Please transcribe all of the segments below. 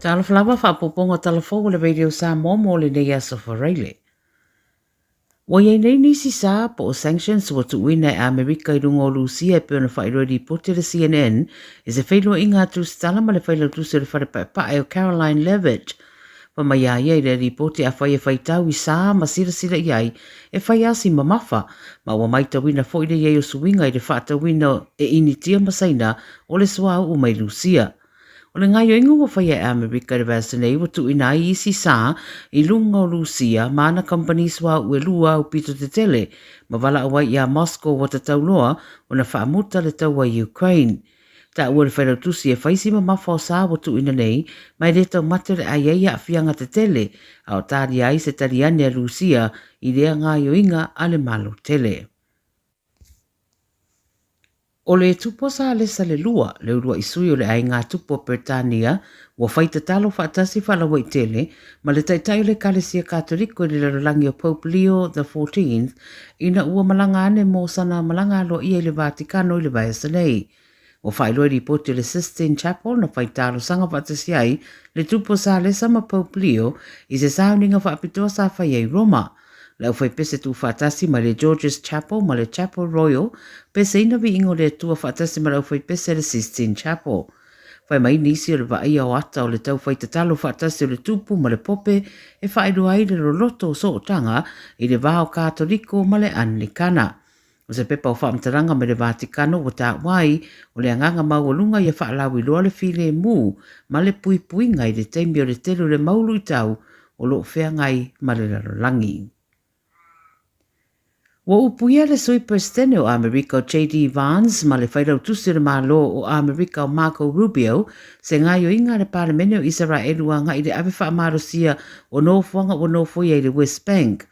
Talofa lava faaopoopoga o tala fou a le Radio Samoa mo lenei aso Faraile. Ua i ai nei nisi sa po o sanctions ua tuuina e Amerika i luga o Lusia e pei ona faailoa i lipoti a le CNN i se feiloaiga a Tusitala ma le Failautusi o le Fale Paepae o Caroline Leavitt. Fai mai a ia i lea lipoti afai e faitau i sa ma silasila i ai, e fai a si mamafa, ma ua maitauina foi le i ai o suiga i le faatauina e Initia ma Saina o le suauu mai Lusia. O le gaioiga ua faia e Amerika i le vaiaso nei ua tuuina ai isi sa i luga o Lusia ma ana kamupani suauu e lua aupito tetele ma valaau ai iā Moscow ua tatau loa ona faamuta le taua i Ukraine. Taua le Failautusi e fai si mamafa o sa ua tuuina nei ma e le taumate o le a i ai aafiaga tetele a o talia ai se taliane a Lusia i lea gaioiga a le Malo tele. O le Tupua Salesa le Lua, le uluai sui o le Aiga Tupu o Peretania, ua fai tatalo faatasi faalauaitele ma le Taitai o le Ekalesia Katoliko i le lalolagi o Pope Leo the Fourteenth ina ua malaga ane mo sana malaga aloaia i le Vatikano i le vaiaso nei. Ua faailoa i lipoti o le Sistine Chapel na fai talosaga faatasi ai le Tupu o Salesa ma Pope Leo i se sauniga faapitoa sa faia i Roma. Le aufaipese tuufaatasi mai le George's Chapel ma le Chapel Royal, peseina viiga o le Atua faatasi ma le aufaipese le Sistine Chapel. Fai mai nisi o le vaaia o ata o le tau fai tatalo faatasi o le Tupu ma le Pope e faailoa ai le loloto o sootaga i le va o Katoliko ma le Anelikana. O se pepa o faamatalaga mai le Vatikano ua taua ai, o le agaga maualuga ia faalauiloa le filemu ma le puipuiga i le taimi o le tele o le mau luitau o lo o feagai ma le lalolagi. Ua upuia le Sui Peresetene o Amerika o JD Vance ma le Failautusi o le Malo o Amerika o Marco Rubio se gaoioiga a le Palemene o Isaraelu agai i le ave faamalosia o nofoaga ua nofoia i le West Bank.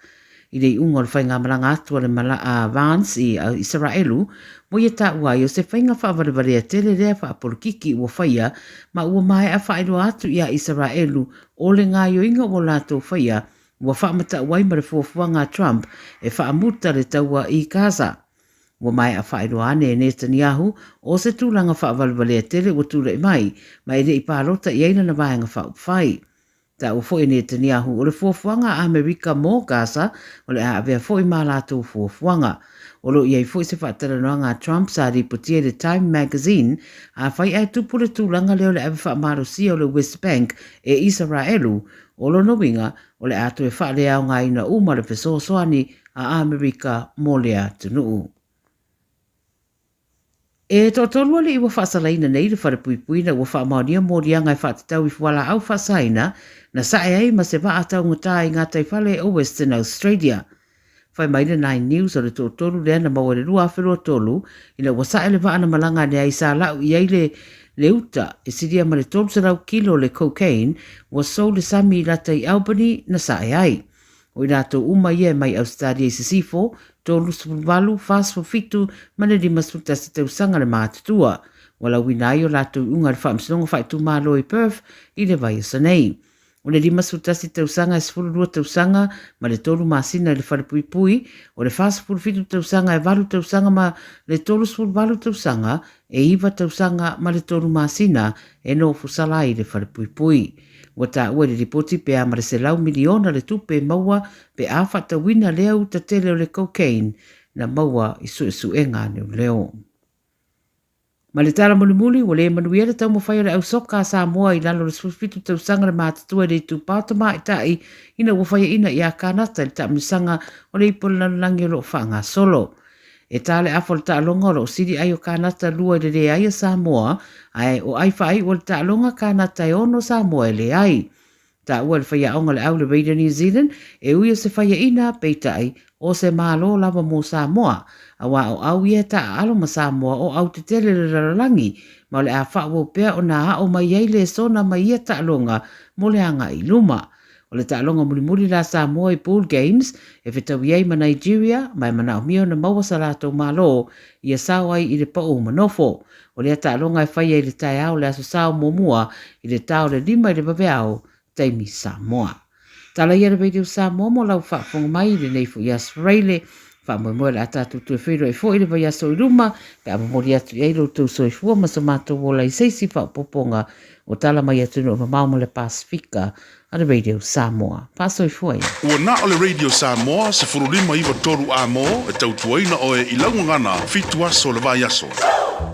I le iuga o le faigamalaga atu a le a Vance i Isaraelu, ua ia taua ai o se faiga faavalevalea tele lea faapolokiki ua faia ma ua maea faailoa atu iā Isaraelu o le gaoioiga ua latou faia ua faamatau ai ma le fuafuaga a Trump e faamuta le taua i Gaza. Ua maea faailoa ane e Netanyahu o se tulaga faavalevalea tele ua tulai mai ma e le i palota i ai lana vaega faaupufai. Taua foi e Netanyahu o le fuafuaga a Amerika mo Gaza o le a avea foi ma latou fuafuaga. O lo o i ai foi se faatalanoaga a Trump sa lipotia i le Time Magazine, afai ae tupu le tulaga lea o le ave faamalosia o le West Bank e Isaraelu, o lona uiga o le a toe faaleaogaina uma le fesoasoani a Amerika mo lea atunuu. E toatolu alii ua faasalaina nei le falepuipuina ua faamaonia moliaga e faatatau i fualaau faasaina na sae ai ma se vaa taugata i gataifale o Western Australia. Fai mai le Nine News o le toatolu lea na maua i le 2023 ina ua sae le vaa na malaga ane ai sa lau i ai le le uta e silia ma le 300 kilo le cocaine ua sou le sami i lata i Albany na sae ai. O i latou uma ia e mai Ausetalia i Sisifo, 38, 47 ma le 51 tausaga le matutua. Ua lauina ai o latou iuga i le Faamasinoga Faaitumalo i Perth i le vaiaso nei. O le 51 tausaga e 12 tausaga ma le 3 masina i le falepuipui, o le 47 tausaga e 8 tausaga ma le 38 tausaga e 9 tausaga ma le 3 masina e nofosala ai i le falepuipui. Ua taua i le lipoti pe a ma le 100 miliona le tupe e maua pe a faatauina lea uta tele o le cocaine na maua i suesuega a leoleo. Ma le tala mulimuli, ua le manuia le taumafai o le au soka a Samoa i lalo o le 17 tausaga le matutua i le itupa o tamaitai ina ua faiaina ia Kanata i le taamilosaga o le Ipu o le Lalolagi o lo o faagasolo. E tā le afa o le taaloga o lo o sili ai o Kanata lua i le leai a Samoa, ae o ai faaiu o le taaloga Kanata e ono Samoa e leai. Taua e le faiaoga o le au le Radio New Zealand e ui o se faiaina, peitai, o se Malo lava mo Samoa, auā o au ia e taaalo ma Samoa o au tetele le lalolagi, ma o le a faaauau pea ona aʻo mai ai lesona mai ia taaloga mo le agai i luma. O le taaloga mulimuli la Samoa i Pool Games e fetaui ai ma Nigeria ma e manaomia ona maua sa latou malo ia sao ai i le pau ma nofo. O lea taaloga e faia i le taeao o le Aso Sa o muamua i le ta o le 5 i le vaveao, taimi Samoa. Tala ia le Radio Samoa mo lau faafofoga mai i lenei foi Aso Faraile. Faamoemoe o le a tatou toe feiloai foi i le vaiaso i luma pe a momoli atu i ai lo outou soifua ma so matou ola i se isi faaopoopoga o tala mai atunuu mamao ma le Pasefika a le Radio Samoa. Faasoifua ia. Ua na o le Radio Samoa 15 93 A mo e tautuaina oe i lau gagana fitu aso o le vaiaso.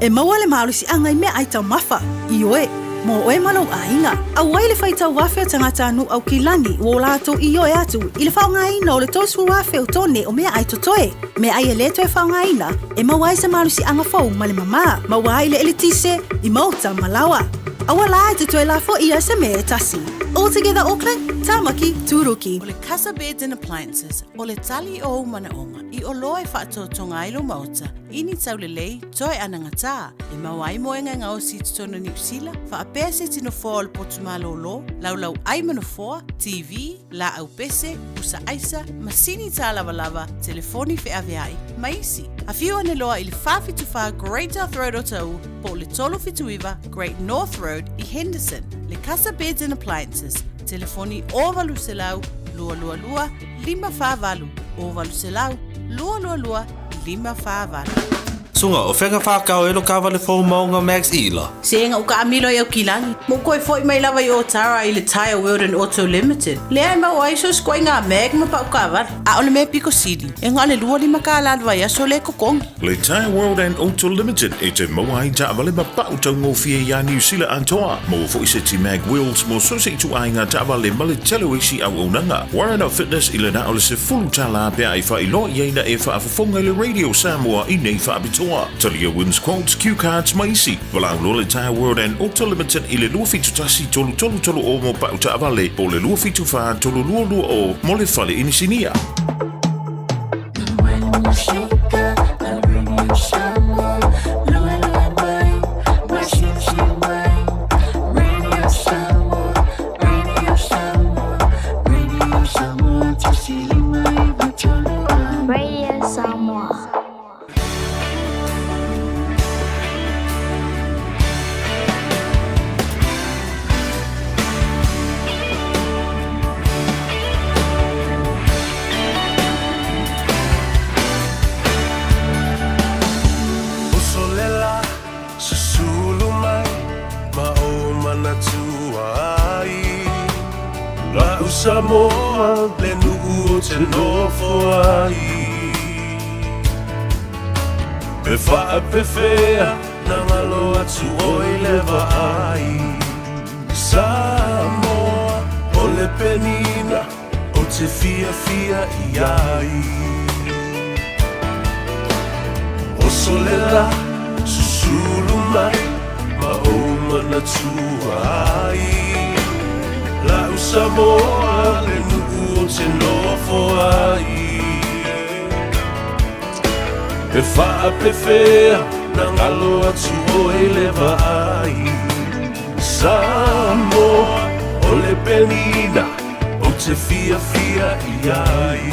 E maua le malosiaga i meaai taumafa, ioe, mō oe ma lou aiga. Auai le faitau afe o tagatanuu Aukilani ua o latou ioe atu i le faaaogaina o le 30,000 o tone o meaai totoe, meaai e le toe faaaogaina, e maua ai se malosiaga fou ma le mamā, maua ai le eletise i maota ma laoa. Aua la e te toe lafoia se mea e tasi. All Together Auckland, Tāmaki, Tūruki. O le Casa Beds and Appliances, o le tali o ou manaoga i oloa e faatotoga ai lou maota i ni taulelei toe anagatā, e maua ai moega e gaosi i totonu o Niu Sila, faapea se tino foa o le potu malōlō, laulau ai ma nofoa, TV, laau pese, pusa aisa, masini tālavalava, telefoni feaveai, ma isi. Afio ane loa i le 474 Great South Road Otahuhu po o le 379 Great North Road i Henderson. Le Casa Beds and Appliances, telefoni 0800 222 548, 0800 222 548. Suga, o fea ka whakao e lo kawale fou maunga Max Ila? Sega u kaamilo i Aukilani, mo koe foi mai lava i Otara i le Tyre World and Auto Limited. Lea e maua ai so sikoiga a Mag ma pau kaavale. A o le mea piko sili, e nga le 25 kālā le vaiaso le totogi. Le Tyre World and Auto Limited e te maua ai taavale ma pau taugofie iā Niu Sila atoa. Maua foi seti Mag Wheels mo so se ituaiga taavale ma le tele o isi auaunaga. Warren Fitness i le na o le $10 pe a e faailoa i ai na e faafofoga i le Radio Samoa i nei faapitoa. Talia Wins Quotes, Cue Cards ma isi. Valaau loa le Tyre World and Auto Limited i le 271 3330 mo pau taavale po o le 274 3220 mo le fale inisinia. Radio Samoa. Uso le la, susulu mai ma ou manatua ai. La'u Samoa le nu'u ou te nofo ai. Pe faapefea na galo atu oe i le vaai. Samoa o le penina ou te fiafia i ai. Oso le la, susulu mai ma ou manatua ai. La'u Samoa le nu'u ou te nofo ai. E faapefea na galo atu oe i le vaai. Samoa o le penina ou te fiafia i ai.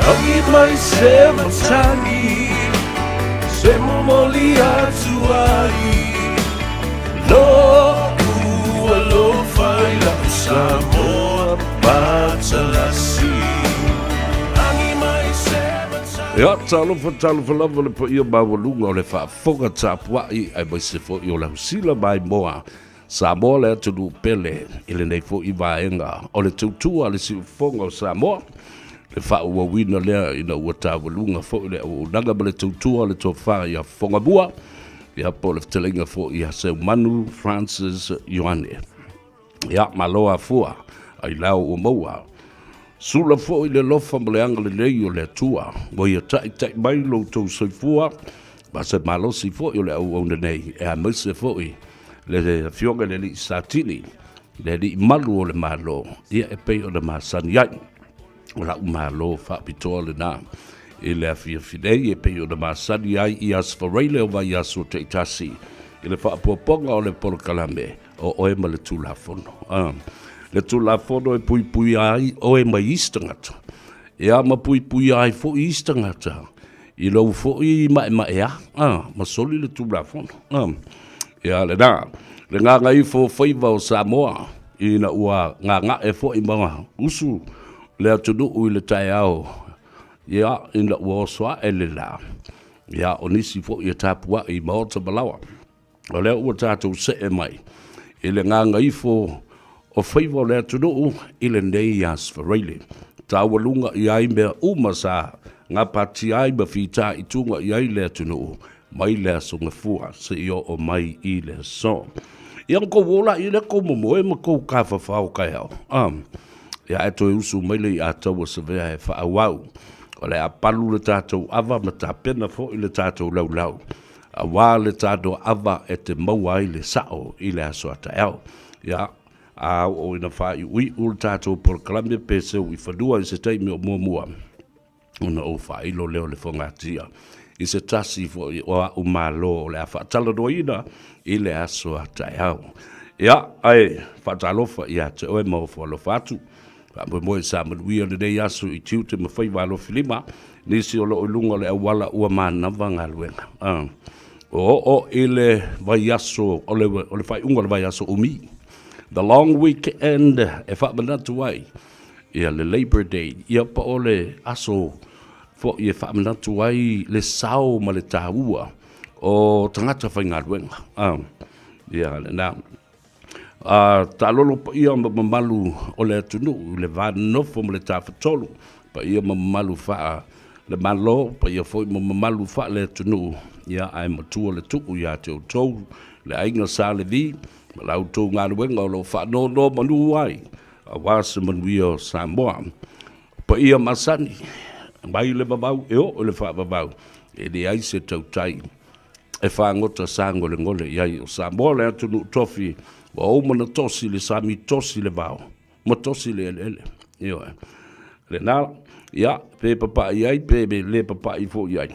Agi mai se matagi se momoli atu ai. Lo'u alofa i la'u Samoa patalasi. Agi mai se matagi. Ia, talofa, talofa lava le paia maualuga o le faafofoga tapuai aemaise foi o le ausila maimoa Samoa le atunuu pele i lenei foi vaega o le tautua a le siufofoga o Samoa, le faaauauina lea ina ua taualuga foi le auaunaga ma le tautua a le tofa ia Fofogamua, ia po o le fetalaiga foi ia Seumanu Francis Ioane. Ia, malo afua, ailao ua maua. Sula foi le alofa ma le agalelei o le Atua, ua ia taitai mai lo outou soifua, ma se malosi foi o le auauna nei, e aemaise foi le Afioga i le Alii Satini, le Alii Malu o le Malo, ia e pei ona masani ai. O la'u malo faapitoa lena i le afiafi nei e pei ona masani ai i Aso Faraile o vaiaso taitasi i le faapoapoga o le polokalame o oe ma le Tulafono. Le Tulafono e puipuia ai oe mai isi tagata, ia ma puipuia ai foi isi tagata i lou foi maemaea, ma soli le Tulafono. Ia lena, le gagaifo o faiva o Samoa, ina ua gaga'e foi ma usu. le atunuu i le taeao, ia, ina ua oso ae le la, ia, o nisi foi e tapuai i maota ma laoa. O lea ua tatou see mai i le gagaifo o faiva o le atunuu i lenei Aso Faraile. Taualuga i ai mea uma sa gapatia ai ma fitaituga i ai le atunuu mai le Aso Gafua seia oo mai i le aso. Ia na tou ola i lea tou momoe ma tou tafafao taeao. Ah, ia ae toe usu mai le iataua Savea e faaauau. O le a palu le tatou ava ma tapena foi le tatou laulau aua le tanoaava e te maua ai le sao i le aso a taeao. Ia, a oo ina faaiuiu le tatou polokalame pe seu i fanua i se taimi o muamua, ona ou faailo lea o le fogatia i se tasi foi o a'u malo o le a faatalanoaina i le aso a taeao. Ia, ae faatalofa ia te oe ma ofo alofa atu. Faamoemoe sa manuia lenei aso i tiute ma faiva alofilima, nisi o lo o i luga o le auala ua manava galuega. Ua oo i le vaiaso o le, o le faaiuga o le vaiaso umi, the long weekend e faamanatu ai ia le Labour Day, ia po o le aso foi e faamanatu ai le sao ma le taua o tagata faigaluega. Ia lena. A taalolo paia ma mamalu o le atunuu i le va nonofo ma le tafatolu, paia ma mamalu faa le Malo, paia foi ma mamalu faa le atunuu, ia ae matua le tuu ia te outou le aiga Sa Levi ma la outou galuega o lo o faanonomanu ai aua se manuia o Samoa. O paia masani mai le vavau e oo i le faavavau, e leai se tautai e fagota sagolegole i ai. O Samoa le atunuu tofi, ua uma ona tosi le sami, tosi le vao ma tosi le eleele. Ioe. Lena, ia, pe papai ai pe le papai foi i ai,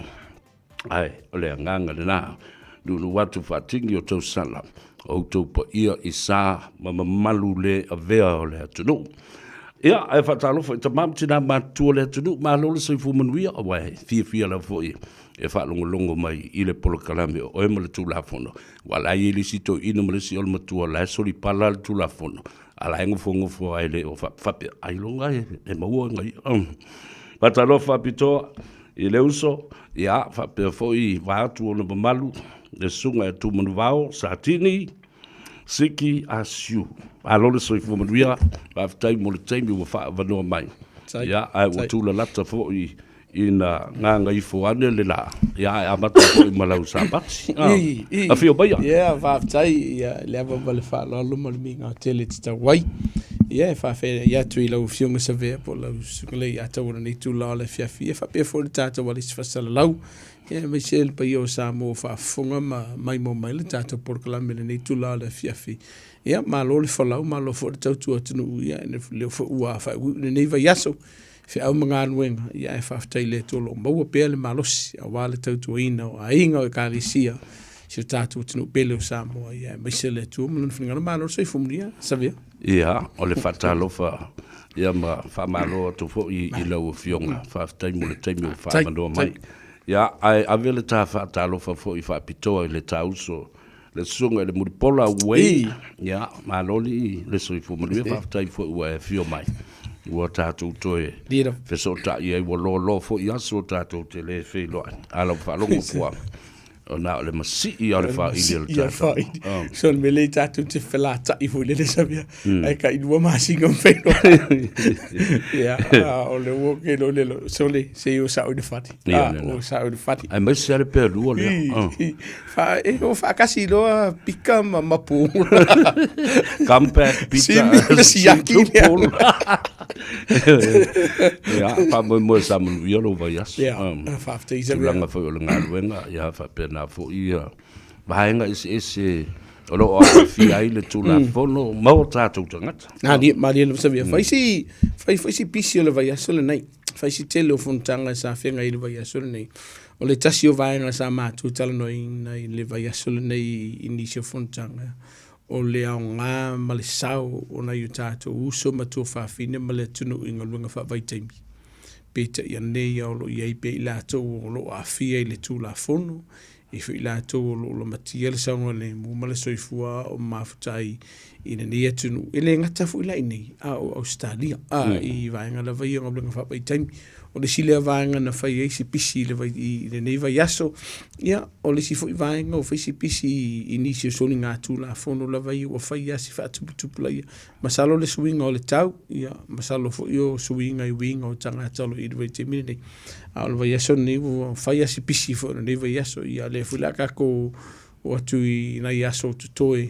ae o le agaga lena, nuunuu atu faatini o tausala o outou paia i sa ma mamalu le avea o le atunuu. Ia, ae faatalofa i tama ma tina matutua o le atunuu, malo le soifua manuia, aua e fiafia lava foi e faalogologo mai i le polokalame o oe ma le Tulafono, aua la e i ai le isi toeaina ma le isi ole matua la e solipala le Tulafono, a la e nofonofo lava e le o faapea, ailoga e maua ona ia. Faatalofa faapitoa i le uso, ia, faapea foi vaeatu ona mamalu, le susuga ia Tumanuvao Satini Siki Asiu. Malo le soifua manuia, faafetai mo le taimi ua faaavanoa mai. Ia, ae ua tulalata foi ina gagaifo ane le la, ia ae amata foi ma lau Sapati. Afio maia. Ia, faafetai, ia, le ava ma le faaaloalo ma le migao tele e tatau ai. Ia, e faafetai atu i lau Afioga Savea po o lau Susuga Leiataua i lenei itula o le afiafi, ia faapea foi le tatou alisi faasalalau, ia aemaise le paia o Samoa ua faafofoga ma maimoa mai le tatou polokalame i lenei itula o le afiafi. Ia, malo le folau, malo foi le tautua atunuu, ia, lea foi ua faaiuiu lenei vaiaso. feau ma galuega, ia ae faafetai i le Atua o lo o maua pea le malosi aua le tautuaina o aiga o Ekalesia, si o tatou atunuu pele o Samoa, ia aemaise le Atua ma lona finagalo. Malo le soifua manuia, Savea. Ia, o le faatalofa ia ma faamalo atu foi i lau Afioga. Faafetai mo le taimi ua faaavanoa mai. Ia, ae ave le ta faatalofa foi faapitoa i le ta uso le susuga i le Mulipola Wayne, ia, malo alii le soifua manuia, faafetai foi ua e afio mai, ua tatou toe fesootai ai, ua loaloa foi aso tatou te le feiloai, a lau faalogo ua na o le masii lava o le faili o le tatou. So le mea lea tatou te felata'i foi lele Samia, ae tai 2 masina ma feiloai. Ia, o le ua ke lo le sole se i o sa'o i le fale. O sa'o i le fale. Aemaise lava le pealua lea. Fa, e o faakasi loa pika ma mapu. Come back, pika. Simi le siaki lea. Ia, faamoemoe sa manuia lou vaiaso. Ia, faafetai Samia. Tulaga foi o le galuega, ia faapena foi ia vaega eseese o lo o aafia ai le Tulafono ma o tatou tagata. Malie, malie lava Samia. Fai si, fai foi si pisi o le vaiaso lenei. Fai si tele o fonotaga sa feagai i le vaiaso lenei. O le tasi o vaega sa matou talanoaina i le vaiaso lenei i nisi o fonotaga, o le aoga ma le sao o nai o tatou uso ma tuafafine ma le atunuu i galuega faavaitaimi. Peitai ane ia o lo o i ai pea i latou o lo o aafia i le Tulafono, e i foi i latou o lo o lamatia le saogalemu ma le soifua o mafuta ai i lenei atunuu, e le gata foi la i inei, a o Ausetalia, a i vaega lava ia o galuega faavaitaimi. O le isi lea vaega na fai ai si pisi i le vai, i lenei vaiaso, ia, o le isi foi vaega ua fai si pisi i nisi o soligatulafono lava ia ua fai lava si faatuputupulaia. Masalo le suiga o le tau, ia, masalo foi o suiga i uiga o tagata o lo o i le vaitaimi lenei. A o le vaiaso lenei ua fai lava si pisi foi o lenei vaiaso, ia lea foi o le a tatou oo atu i nai aso o totoe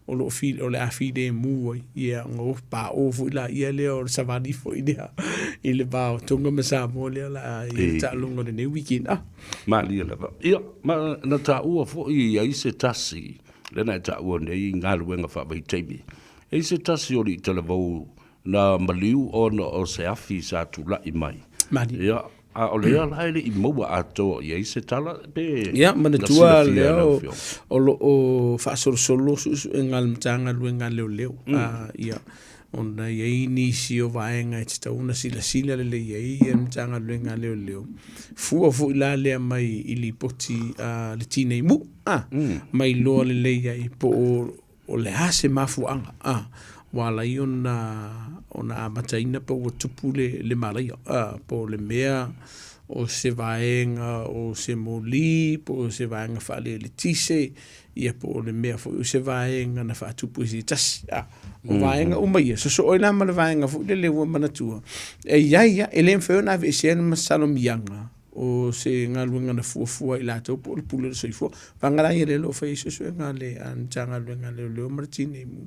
o lo o fi, o le a filemu ai, ia ona o paʻo foi laia lea o le savali foi lea i le va o Tonga ma Samoa lea o le a i ai le taaloga o lenei weekend. Ah. Malie lava. Ia, ma na taua foi i ai se tasi, lea na e taua nei i galuega faavaitaimi. E i se tasi o alii talavou na maliu ona o se afi sa tula'i mai. Malie. Ia, a o lea la e le i maua atoa i ai se tala pe Ia, na manatua silafia e lea lau o, Afioga. o lo o faasolosolo suesuega a le Matagaluega a Leoleo. A, ia, ona e i ai nisi o vaega e tatau ona silasila lelei ai ia le Matagaluega a Leoleo. Fua foi la lea mai i lipoti a le Tinei Mu, a, ma iloa lelei ai po o O le a se mafuaaga a ua ala ai ona ona amataina pe ua tupu le le malaia a po o le mea o se vaega o se moli po o se vaega faaleletise ia po o le mea foi o se vaega na faatupu e se tasi a o vaega uma ia sosoo ai la ma le vaega foi lele ua manatua e i ai lava e le mafai ona aveesea le masalomiaga o se galuega na fuafua i latou po o le pule o le soifua. Vaega la ia lea o lo o fai ai suesuega a le Matagaluega a Leoleo ma le Tinei Mu.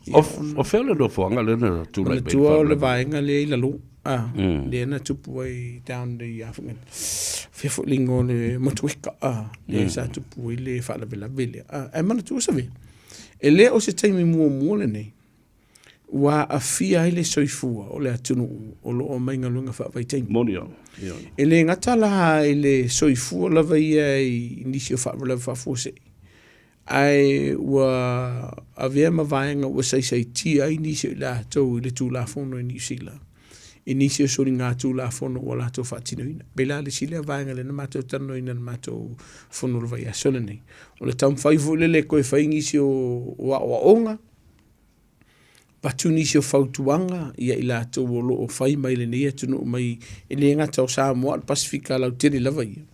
Ia, O fea le nofoaga lea na tulai mai le manatua o le faalavelave? vaega lea i lalo, a, lea na tupu ai down i a foi, fea foi le igoa o le motueka, a, lea sa tupu ai le faalavelave lea. A, ae manatua Savea, e le o se taimi muamua lenei ua aafia ai le soifua o le atunuu o lo o omai galuega faavaitaimi. Moni au. E le gata la i le soifua lava ia i nisi o faalavelave faafuasei, ae ua avea ma vaega ua saisaitia ai nisi o i latou i le Tulafono i Niu Sila, i nisi o soligatulafono ua latou faatinoina. Pei la le isi lea vaega lea na matou talanoaina i le matou fono i le vaiaso lenei. O le taumafai foi lele e toe fai nisi o aoaoga, avatu nisi o fautuaga ia i latou o lo o fai mai lenei atunuu mai, e le gata o Samoa a o le Pasefika lautele lava ia,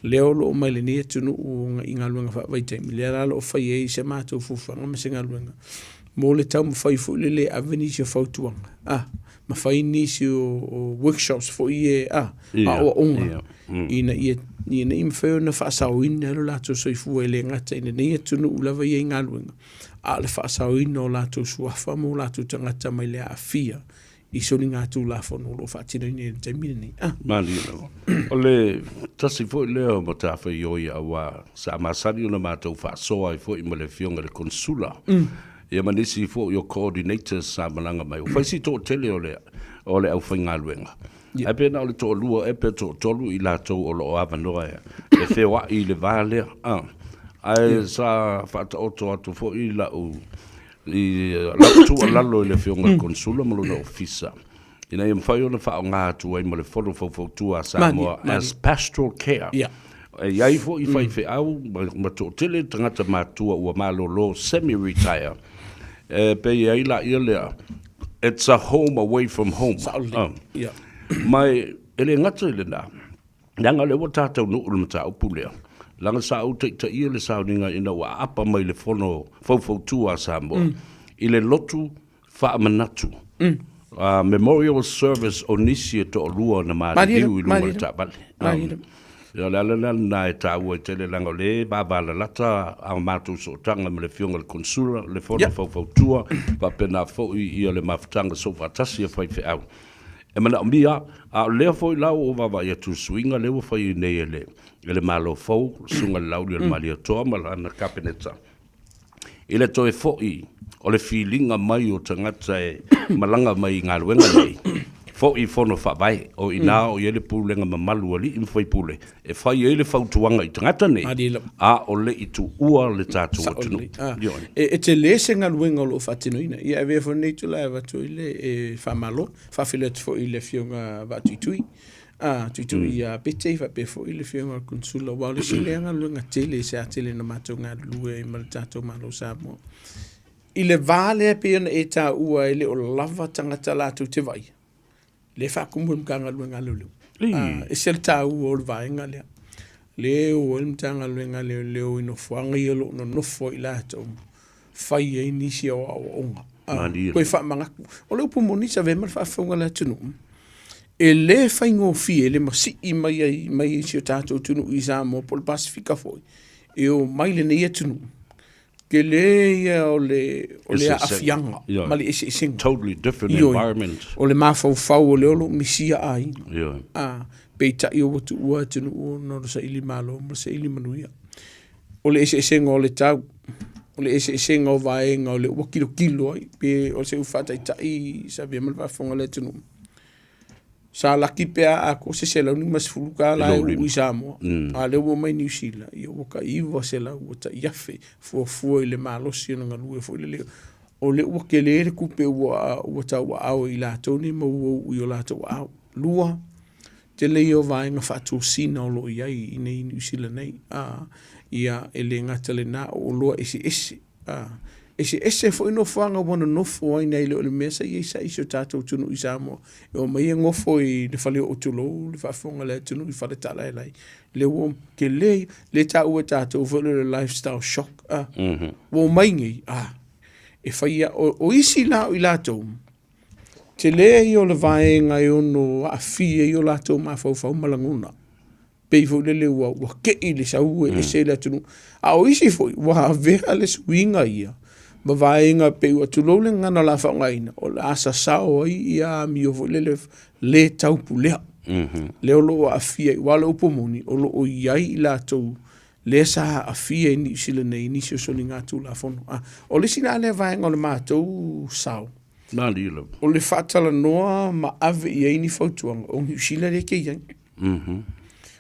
lea o lo o mai lenei atunuu i galuega faavaitaimi, lea la o lo o fai ai se matou fuafuaga ma se galuega mo le taumafai foi lele e ave nisi o fautuaga, a, ma fai nisi o workshops foi ia, a, aoaoga ina ia ina ia mafai ona faasaoina lo latou soifua e le gata i lenei atunuu lava ia i galuega, a o le faasaoina o latou suafa ma o latou tagata mai le aafia i soligatulafono o lo o faatinoina i le taimi lenei. Ah. Malie lava. O le tasi foi lea o matafaioi aua sa masani ona matou faasoa ai foi ma le Afioga i le Konesula ia ma nisi foi o coordinators sa malaga mai. Ua fai si toatele o le o le aufaigaluega. Ae pe na o le toalua ea pe toatolu i latou o lo o avanoa e feoai i le va lea. Ae sa faataoto atu foi lau i lau tuualalo i le Afioga i le Konesula ma lona Ofisa ina ia mafai ona faaaoga atu ai ma le Fono Faufautua a Samoa as pastoral care. E i ai foi faifeau ma toatele tagata matutua ua malolo semi-retire E pei e ai laia lea, it's a home away from home. Sao lelei. Yeah. Ma e le gata i lena, leaga o lea ua ta taunuu i le mataupu lea, leaga sa ou taitaia le sauniga ina ua aapa mai le Fono Faufautua a Samoa i le lotu faamanatu, memorial service o nisi e toalua na maliliu i luga o le taavale. Ia, o le ala la lena e taua ai tele, leaga o lea e vavalalata a matou sootaga ma le Afioga i le Konesula, le Fono Faufautua, faapena foi ia le mafutaga soofaatasi a faifeau. E manaomia, a o lea foi la ua ou vaavaai atu i le suiga lea ua fai nei e le, e le Malo fou, le Susuga i le Laaulialemalietoa ma lana Kapeneta, i le toe foi o le filiga mai o tagata e malaga mai i galuega nei, Fo'i i Fono Faavae, o i inā o i ai le pulega mamalu a alii ma faipule e fai ai le fautuaga i tagata nei, a o le i tuua le tatou atunuu. Ioe. E tele se galuega o lo o faatinoina. Ia e avea foi lenei itula e avatu ai le faamalo, faafeiloai atu foi i le Afioga Vaatuitui, a Tuitui ia Pete faapea foi le Afioga i le Konesula, aua o le isi lea galuega tele se atele na matou galulue ai ma le tatou Malo o Samoa. I le va lea e pei ona e taua e le o lava tagata latou te vaaia, lea e faatumu e le Matagaluega a Leoleo. E ese le taua o le vaega lea. Lea e o ai le Matagaluega a Leoleo i nofoaga ia o lo o nonofo ai latou, fai ai nisi o aoaoga. Toe faamanatu. O le upu moni sa avea ma le faafofoga a le atunuu, e le faigofie le masii mai ai mai si o tatou atunuu i Samoa po o le Pasefika foi, e omai lenei atunuu tele ia o le, o le aafiaga ma le eseesega. Totally different Ioe. environment. O le mafaufau o lea o lo o misia aiga. Ioe. A, peitai ua tuua atunuu ona o le saili malo ma le saili manuia. O le eseesega o le tau, o le eseesega o vaega o lea ua tilotilo ai, pe o se faataitai sa avea ma le faafofoga a le atunuu. Sa laki pe a atoa se $150 e uu i Samoa, a o lea ua omai Niu Sila, ia ua tai $900 ua tai $1,000 fuafua i le malosi o le galue foi lele. O lea ua tele le tupe ua tauaao e i latou nei ma ua uu i o latou aao. Lua, tele ia o vaega faatosina o lo o i ai i inei i Niu Sila nei, ia e le gata i lena, o oloa eseese. A, eseese foi nofoaga ua nonofo ai nai lo le mea sa i ai sa i si o tatou atunuu i Samoa. E omai e nofo i le fale oo tulou le faafofoga a le atunuu i faletaalaelai. Lea ua tele, lea e taua e tatou foi lea o le lifestyle shock. A, ua omai nei, a, e fai a, o isi la o i latou, tele ia o le vaega e ono aafia ai o latou mafaufau ma lagona. Pei foi lele ua, ua kei le sau e ese le atunuu. A o isi foi, ua avea le suiga ia ma vaega pei ua tulou le gagana o le a faaaogaina, o le a sasao ai ia amio foi lele le taupulea. Lea o lo o aafia ai, aua o le upu moni, o lo o i ai i latou lea sa aafia i Niu Sila nei i nisi o soligatulafono. A, o le isi la lea vaega o le matou sao, o le faatalanoa ma ave i ai ni fautuaga o Niu Sila lea e te i ai.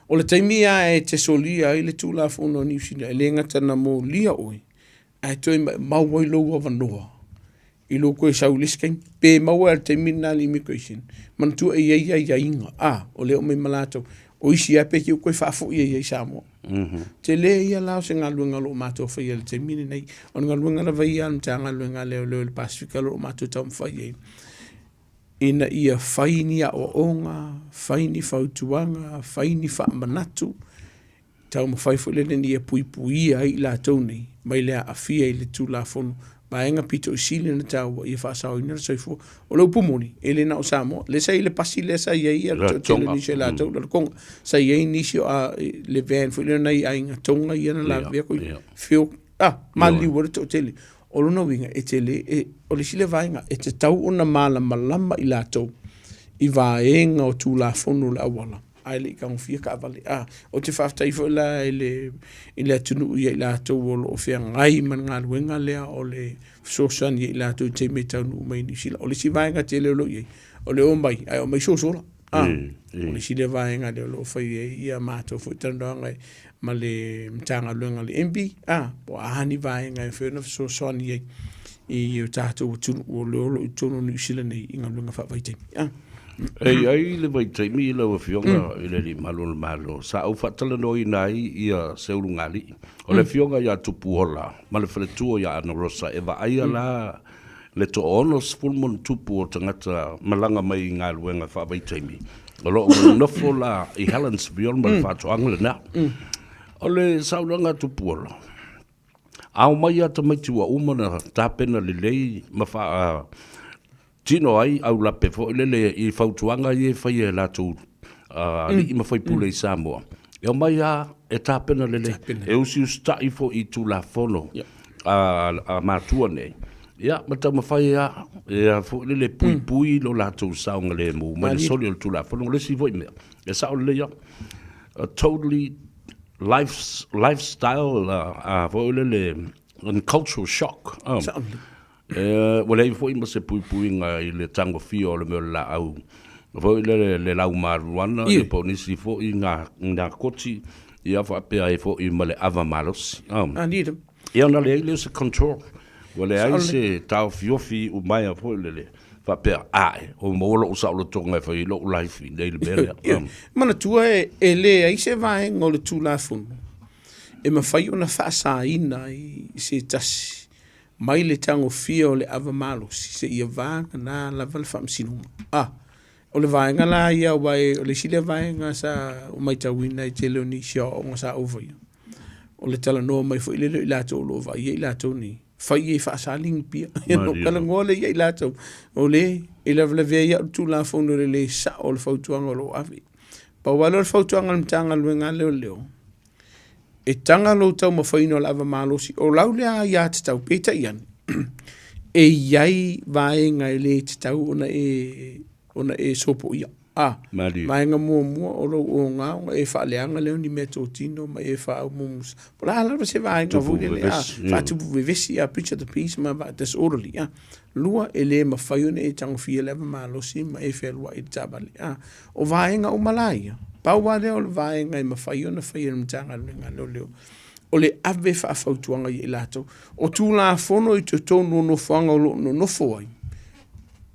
O le taimi lava e te solia ai le Tulafono a Niu Sila, e le gata na molia oe, ae toe maumau ai lou avanoa i lou toe sau i le isi taimi. Pe maua i le taimi lena a le immigration, manatua e i ai aiaiga, a, o lea e omai ma latou. O isi lava pei ua toe faafoi ai i Samoa. Tele ia la o se galuega o lo o matou faia i le taimi lenei. O le galuega lava ia a le Matagaluega a Leoleo i le Pasefika o lo o matou taumafai ai, ina ia fai ni aoaoga, fai ni fautuaga, fai ni faamanatu, taumafai foi lele ina ia puipuia ai i latou nei mai le aafia i le Tulafono, vaega pito i sili ona taua ia faasaoina le soifua. O le upu moni, e le na o Samoa, lea sa i ai le pasi lea sa i ai le toatele o nisi o latou, le Tonga, sa i ai nisi o le van foi lea o nai aiga Tonga ia na lavevea koe, feo, ah, maliliu ai le toatele. O lona uiga, e tele, e, o le isi lea vaega, e tatau ona malamalama i latou i vaega o Tulafono o le auala, ae le i tagofia taavale. A, ou te faafetai foi la i le, i le atunuu ia i latou o lo o feagai ma le galuega lea o le fesoasoani ia i latou i taimi e taunuu mai i Niu Sila. O le isi vaega tele o lo o i ai, o le omai, ae omai sosola. A, o le isi lea vaega lea o lo o fai ai ia matou foi talanoaga ma le Matagaluega a le MB, a, po o a ni vaega e mafai ona fesoasoani ai i o tatou atunuu o lea o lo o i totonu o Niu Sila nei i galuega faavaitaimi. A. E i ai le vaitaimi lau Afioga i le Alii Malu o le Malo sa ou faatalanoaina ai ia se ulugalii, o le Afioga ia Tupuola ma le faletua ia Ana Rosa e vaaia la le toaono 10+ o tagata malaga mai i galuega faavaitaimi o lo o nonofo la i Helensville ma le faatoaga lena. O le saunoaga a Tupuola, a omai lava tamaiti ua uma ona tapena lelei ma faa tino ai aulape foi lele i fautuaga ia e faia e latou alii ma faipule i Samoa, e omai lava e tapena lelei, e usiusitai foi i Tulafono a matua nei, ia ma taumafai lava e foi lele puipui lo latou saogalemu mai le soli o le Tulafono. O le isi foi mea, e sao lelei lava, a totally lifestyle foi lele and cultural shock. Ua leai foi ma se puipuiga i le tagofia o le mea o le laau. Foi le le lau marijuana ia po o nisi foi nga nakoti ia faapea ai foi ma le ava malosi. Ia ona leai lea o se control. Ua leai se taofiofi iumaea foi lele faapea, ae, ua maua lou saolotoga e fai ai lou life i nei le mea lea. Manatua e leai se vaega o le Tulafono e mafai ona faasaina ai se tasi mai le tagofia o le ava malosi seia vagana lava le faamasinoga. A, o le vaega la ia, aua o le isi lea vaega sa ou matauina i tele o nisi aoaoga sa ou faia, o le talanoa mai foi lele o i latou o lo o vaaia i latou nei, fai e faasaligi pia. Ona ou talanoa lea ia i latou, o le e lavelavea ai au i le Tulafono i le le sao o le fautuaga o lo o ave. Pau lava lea o le fautuaga a le Matagaluega a Leoleo, e taga lou taumafaiina o le ava malosi, o lau lea aiatatau, peitai ane, e i ai vaega e le tatau ona e, ona e sopoia. A, Malie. vaega muamua o lou oga ona e faaleaga lea o ni meatotino ma e faaumuumusa. Po o le a lava se vaega Tupu foi lele, a, vevesi, faatupu vevesi, a, breach of the peace ma disorderly. A. Lua, e le mafai ona e tagofia le ava malosi ma e fealuai i le taavale. A, o vaega uma la ia, pau lava lea o le vaega e mafai ona fai e le Matagaluega a Leoleo, o le ave faafautuaga ia i latou. O Tulafono i totonu o nofoaga o lo o nonofo ai,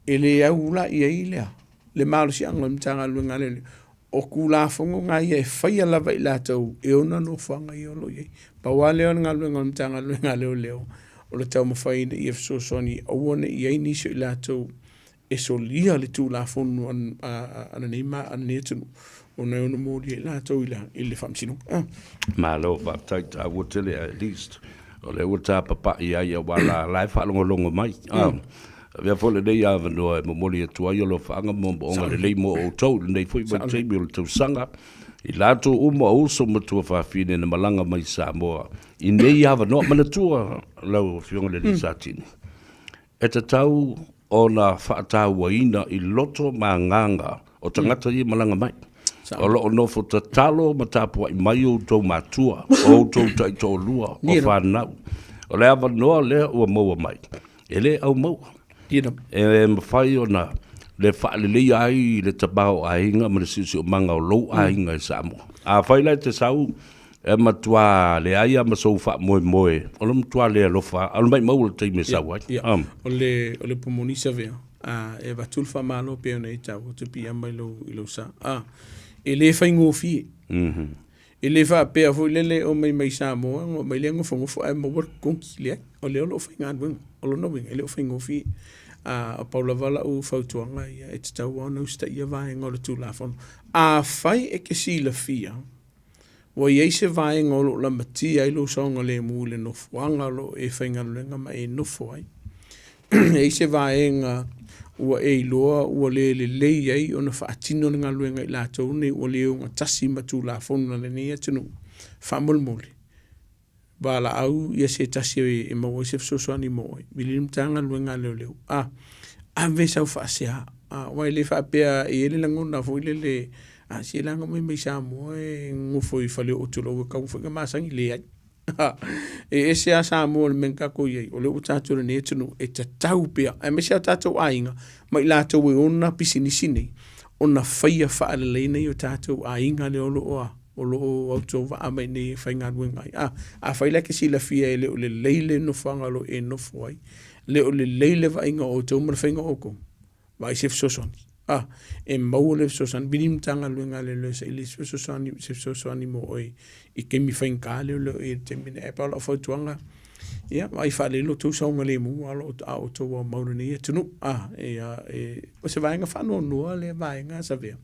e le au la i ai lea le malosiaga o le Matagaluega a Leoleo. O Tulafono na ia e faia lava e i latou e ona nofoaga ia o lo o i ai. Pau lava lea o le galuega a le Matagaluega a Leoleo, o le taumafai ina ia fesoasoani aua ne i i ai nisi o i latou e solia le Tulafono a lenei atunuu ona e ono molia ai latou i le faamasinoga. Malo faafetai taua tele at least o lea ua tapapai ai aua la la e faalogologo mai. Avea foi lenei avanoa e momoli atu ai alofaaga ma moomooga lelei mo outou i lenei foi vaitaimi o le tausaga i latou uma o uso ma tuafafine na malaga mai i Samoa i nei avanoa. Manatua lau Afioga i le Alii Satini, e tatau ona faatauaina i loto ma agaga o tagata ia e malaga mai. O lo o nofo tatalo ma tapuai mai outou matua, o outou taitoalua, o fanau. O le avanoa lea ua maua mai, e le aumaua. E mafai ona le faaleleia ai le tamaoaiga ma le siosiomaga o lou aiga i Samoa. Afai la e te sau e matua leai lava ma sou faamoemoe, o le matua le alofa lava, o le maumau o le taimi e sau ai. Ia, o le, o le pumoni savea, a, e avatu le faamalo pei ona e taua, te piiama i lou, i lou sa. A, e le faigofie. E le faapea foi lele e omai mai Samoa ona omai lea nofonofo ae maua le totogi. Leai, o lea o lo o faigaluega. O lona uiga, e le o faigofie. A, pau lava lau fautuaga ia, e tatau lava ona usitaia vaega o le Tulafono. Afai e te silafia ua i ai se vaega o lo o lamatia ai lou saogalemu i le nofoaga o lo o e faigaluega ma e nofo ai. E i ai se vaega ua e iloa ua le lelei ai ona faatino le galuega i latou nei ua le ogatasi ma Tulafono a lenei atunuu, faamolemole, valaau ia se tasi e maua ai se fesoasoani mo oe. Vili le Matagaluega a Leoleo, a, ave sau faasea, a, aua e le faapea e i ai le lagona foi lele, a, se leaga mai mai Samoa e nonofo i faleoo tulou e tatau foi ona masani, leai. E ese lava Samoa i le mea na tatou i ai, o lea ua tatou i lenei atunuu, e tatau pea, aemaise lava o tatou aiga ma i latou e ona pisinisi nei, ona faia faalelei nai o tatou aiga lea o lo o a, o lo o autovaa mai i inei e faigaluega ai. A, afai la e te silafia e le o lelei le nofoaga o lo o e nofo ai, le o lelei le vaaiga o outou ma le faiga o outou, vaai se fesoasoani. A, e maua le fesoasoani, vili le Matagaluega a Leoleo e saili se fesoasoani, se fesoasoani mo oe i taimi faigata lea o lo o i ai i le taimi nei. Ae pau lau fautuaga, ia, vaai faalelei lo outou saogalemu a o outou aumau i lenei atunuu. A, ia, e, o se vaega faanoanoa lea vaega Savea,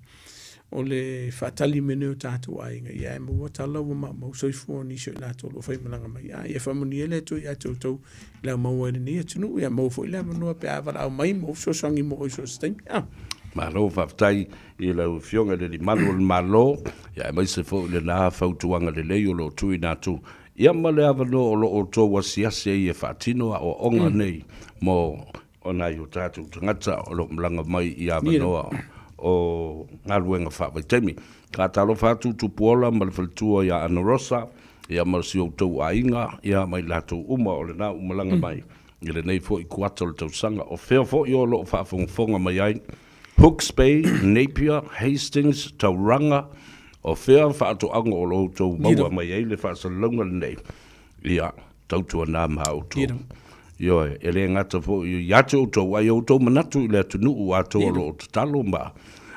o le faatali mai nei o tatou aiga, ia ae maua tala ua maumau soifua o nisi o i latou o lo o faimalaga mai. A ia faamanuia le Atua ia te outou i le aumaua i lenei atunuu, ia maua foi le avanoa pe a valaau mai mo fesoasoani mo oe i so o se taimi. A. Malo faafetai i lau Afioga i le Alii Malu o le Malo, ia aemaise foi lena fautuaga lelei o lo o tuuina atu, ia ma le avanoa o lo o outou asiasi ai e faatino aoaoga nei mo o nai o tatou tagata o lo o malaga mai i avanoa o galuega faavaitaimi. Ka talofa atu Tupuola ma le faletua ia Ana Rosa, ia ma si outou aiga, ia ma i latou uma o lena ua malaga mai i lenei foi kuata o le tausaga. O fea foi o lo o faafogafoga mai ai? Hooks Bay, Napier, Hastings, Tauranga, o fea faatoaga o lo outou maua mai ai le faasalalauga lenei, ia, tautuana ma outou. Ioe, e le gata foi ia te outou, a ia outou manatu i le atunuu atoa o lo o tatalo ma,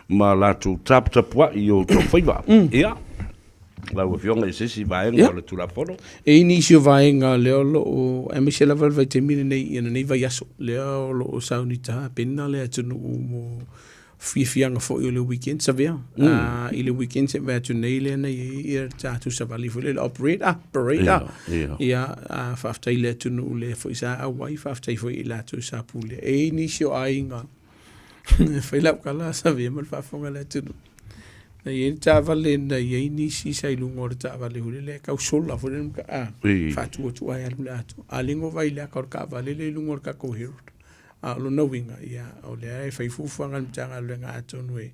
ma latou taputapuai i outou faiva. Ia, lau Afioga i se isi vaega o le Tulafono. E i ai nisi o vaega lea o lo o, aemaise lava le vaitaimi lenei i lenei vaiaso, lea o lo o sauni tapena le atunuu mo fiafiaga foi o le weekend savea. Mm. I le weekend se vae atu nei lea na i ai ia le tatou savali foi lea, le operate ah, parade ah. Ia, faafetai i le atunuu lea foi sa auai, faafetai foi i latou sa pulea. E i ai nisi o aiga E fai lau tala savea ma le faafofoga a le atunuu. Na i ai le taavale na i ai nisi sa i luga o le taavale foi lele e tau sola foi lele a faatu atu ae alu i le atoa. A ligo vai i le aka o le taavale lea i luga o le tatou Herald. A o lona uiga, ia, o lea e fai fuafuaga a le Matagaluega atonu e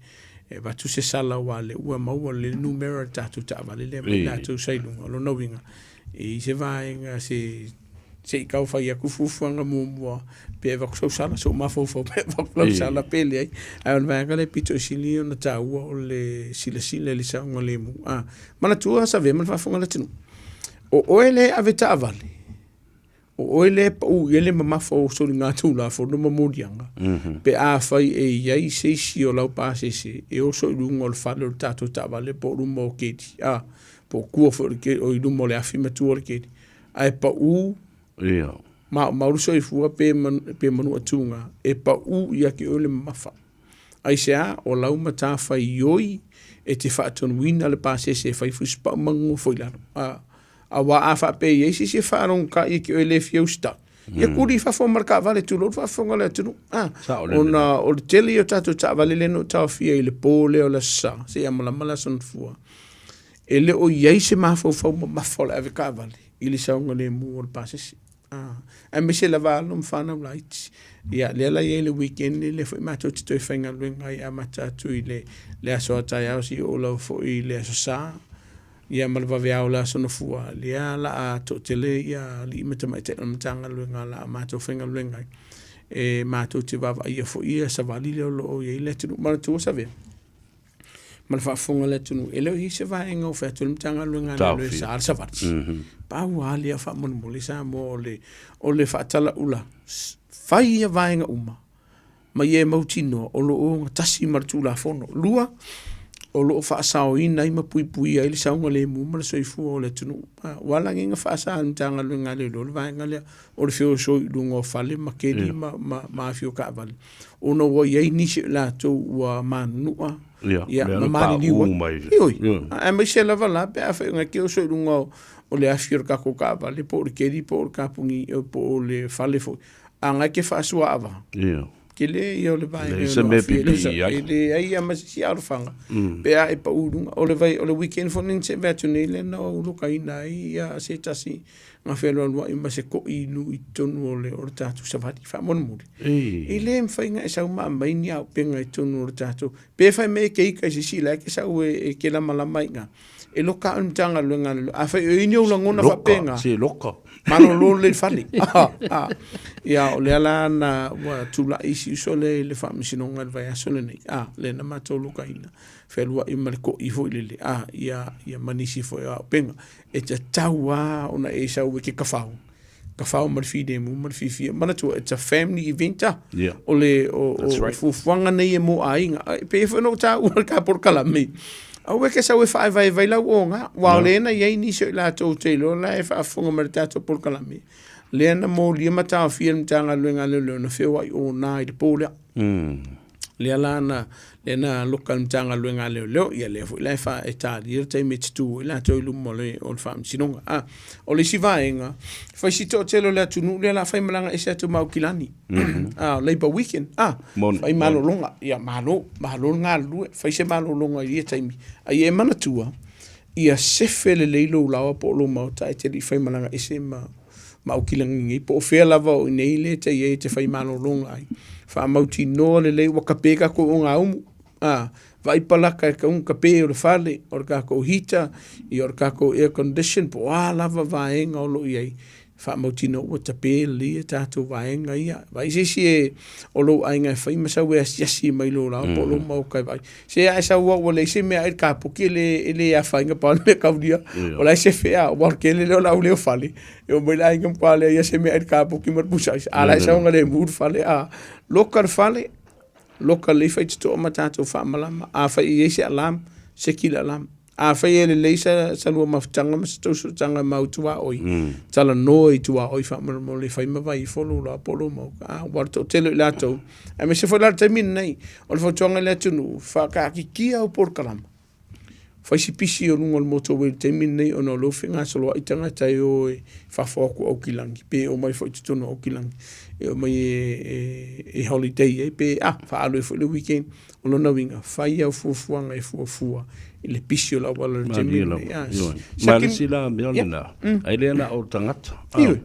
avatu se sala aua o lea ua maua le numera o le tatou taavale lea mai latou sa i luga. O lona uiga, e i ai se vaega se se i tau fai atu fuafuaga muamua pe avatu sau sala, sou mafaufau pe avatu lau sala pe leai. Ae o le vaega lea e pito i sili ona taua o le silasila i le saogalemu. A, manatua Savea ma le faafofoga a le atunuu, o oe lea e ave taavale, o oe lea e pau i ai le mamafa o soligatulafono ma moliaga, pe afai e i ai se isi o lau pasese e oso i luga o le fale o le tatou taavale po o luma o keli, a, po o tua foi o le keli, o i luma o le afi ma tua o le keli, ae pau Ia. Maumau le soifua pe, pe manuatuga, e pau ia te oe le mamafa. Aisea, o lau matafaioi e te faatonuina le pasese e fai fusipau ma nonofo i lalo. A, aua a faapea e i ai se isi e faalogotai e te oe le fia usitai, ia kuli i fafo ma le taavale, tulou le faafofoga a le atunuu. A, ona o le tele ia o tatou taavale lea na ou taofia i le po lea o le Aso Sa, seia malama le Aso Gafua, E le o i ai se mafaufau mamafa o le avetaavale i le saogalemu o le pasese. Ah, aemaise lava alo ma fanau laiti. Ia, lea la i ai le weekend nei, lea foi matou te toe faigaluega ai e amata atu i le, le aso a taeao seia oo lava foi i le Aso Sa, ia ma le vaveao o le Aso Gafua, lea la a toatele ia alii ma tamaitai o le Matagaluega la a matou faigaluega ai. E matou te vaavaaia foi ia savali lea o lo o i ai le atunuu. Manatua Savea? ma le faafofoga a le atunuu, e le o i ai se vaega o fai atu le Matagaluega a Leoleo e sa le savali. Pau lava lea faamolemole Samoa o le, o le faatalaula, fai ia vaega uma ma ia e mautinoa o lo o ogatasi ma le Tulafono. Lua, o lo o faasaoina ai ma puipuia ai le saogalemu ma le soifua o le atunuu. Ua ala nei ona faasa e le Matagaluega a Leoleo le vaega lea o le feosoi i luga o fale ma keli ma, ma, ma afi o taavale. ona ua i ai nisi o latou ua manunua ia, ma maliliu ai. Ioe, aemaise lava la pe afai ona e oso i luga o le afi o le tatou taavale po o le keli po o le kapuni po o le fale foi, a na e te faasuaava. Ia. Tele ia o le vaega e ono aafia ai. E leai lava ma se isi alofaga pe a e pau i luga. O le vai, o le weekend foi lenei na se'e atu nei lea na ou lokaina ai se tasi na fealualuai ma se ko'i inu i totonu o le, o le tatou savali faamolemole. E le mafai ona e sau ma aumai ni auupega i totonu o le tatou, pe fai mai e te ika i se isi la e te sau e, e te lamalama i ina. E loka au i le Matagaluega a le, afai o i ai ni ou lagona faapena, Se loka. malolo lelei i le fale. Ah, ah. Ia, o lea la na ua tulai isi uso lea i le faamasinoga i le vaiaso lenei, ah, lea na matou lokaina, fealuai ma le ko'i foi lele, ah, ia, ia ma nisi foi o auupega. E tatau lava ona e sau e te kafao, kafao ma le filemu ma le fiafia. Manatua, it's a family event ah. Yeah. O le o, o, That's right. fuafuaga nei e mo aiga. E pei foi ona ou taua le ta polokalame. Aua e te sau e faaevaevae lau oga, aua o lea na i ai nisi o i latou te iloa la e faafofoga mai i le tatou polokalame, lea na molia ma taofia e le Matagaluega a Leoleo na feoai ona i le po lea. Lea la na, lea na loka le Matagaluega a Leoleo, ia lea foi la e, fa, e talia le taimi e tutū ai latou i luma o le, o le faamasinoga. A, o le isi vaega, fai si toatele o le atunuu lea la faimalaga ese atu ma Aukilani. Mm -hmm. A, Labour Weekend, a, Moni, fai malologa, ia malo, malo le galulue, fai se malologa i ia taimi. A ia e manatua, ia sefe lelei lou laoa po o lou maota ae te le i faimalaga ese ma ma Aukilani nei, po o fea lava o i inei lea e te i ai e te fai malologa ai. Faamautinoa lelei ua kape tatou ogaumu, a, vaai palaka e tau kape o le fale, o le tatou heater, ia o le tatou air condition, po o a lava vaega o lo o i ai. Faamautinoa ua tape lelei a tatou vaega ia. Vaai se isi e, o lou aiga e fai ma sau e asiasi mai lou laoa po o lou maoka e vaai. Se a e sau au ua leai se mea ai le kapoki e le, e le afaina pau le mea kaulia. O la e sefe a, aua o le tele lea o le au lea o fale. E omai le aiga ma matua leai lava se mea ai le kapoki ma le pusa aisa. A o la e saogalemu le fale a. Loka le fale, loka lelei faitotoa ma tatou faamalama. Afai e i ai se alarm, seki le alarm. Afai e lelei sa, sa lua mafutaga ma sa tou sootaga e mau tuaoi, talanoa i tuaoi faamolemole e fai ma vai ifo lou laoa po o lou maoka. A, ua o le toatele o i latou, aemaise foi la le taimi lenei, o le fautuaga i le atunuu, faataatitia au polokalama. Fai si pisi o luga o le motorway i le taimi lenei ona o lea ua fegasoloai tagata e o i fafo atu o Aukilani, pe omai foi i totonu o Aukilani, e omai e holiday ai pe a, faaalu ai foi le weekend. O lona uiga, fai au fuafuaga e fuafua i le pisi o le auala i le taimi lenei. Ah, Ma le isi la mea lena, ai lea na o tagata. Ioe.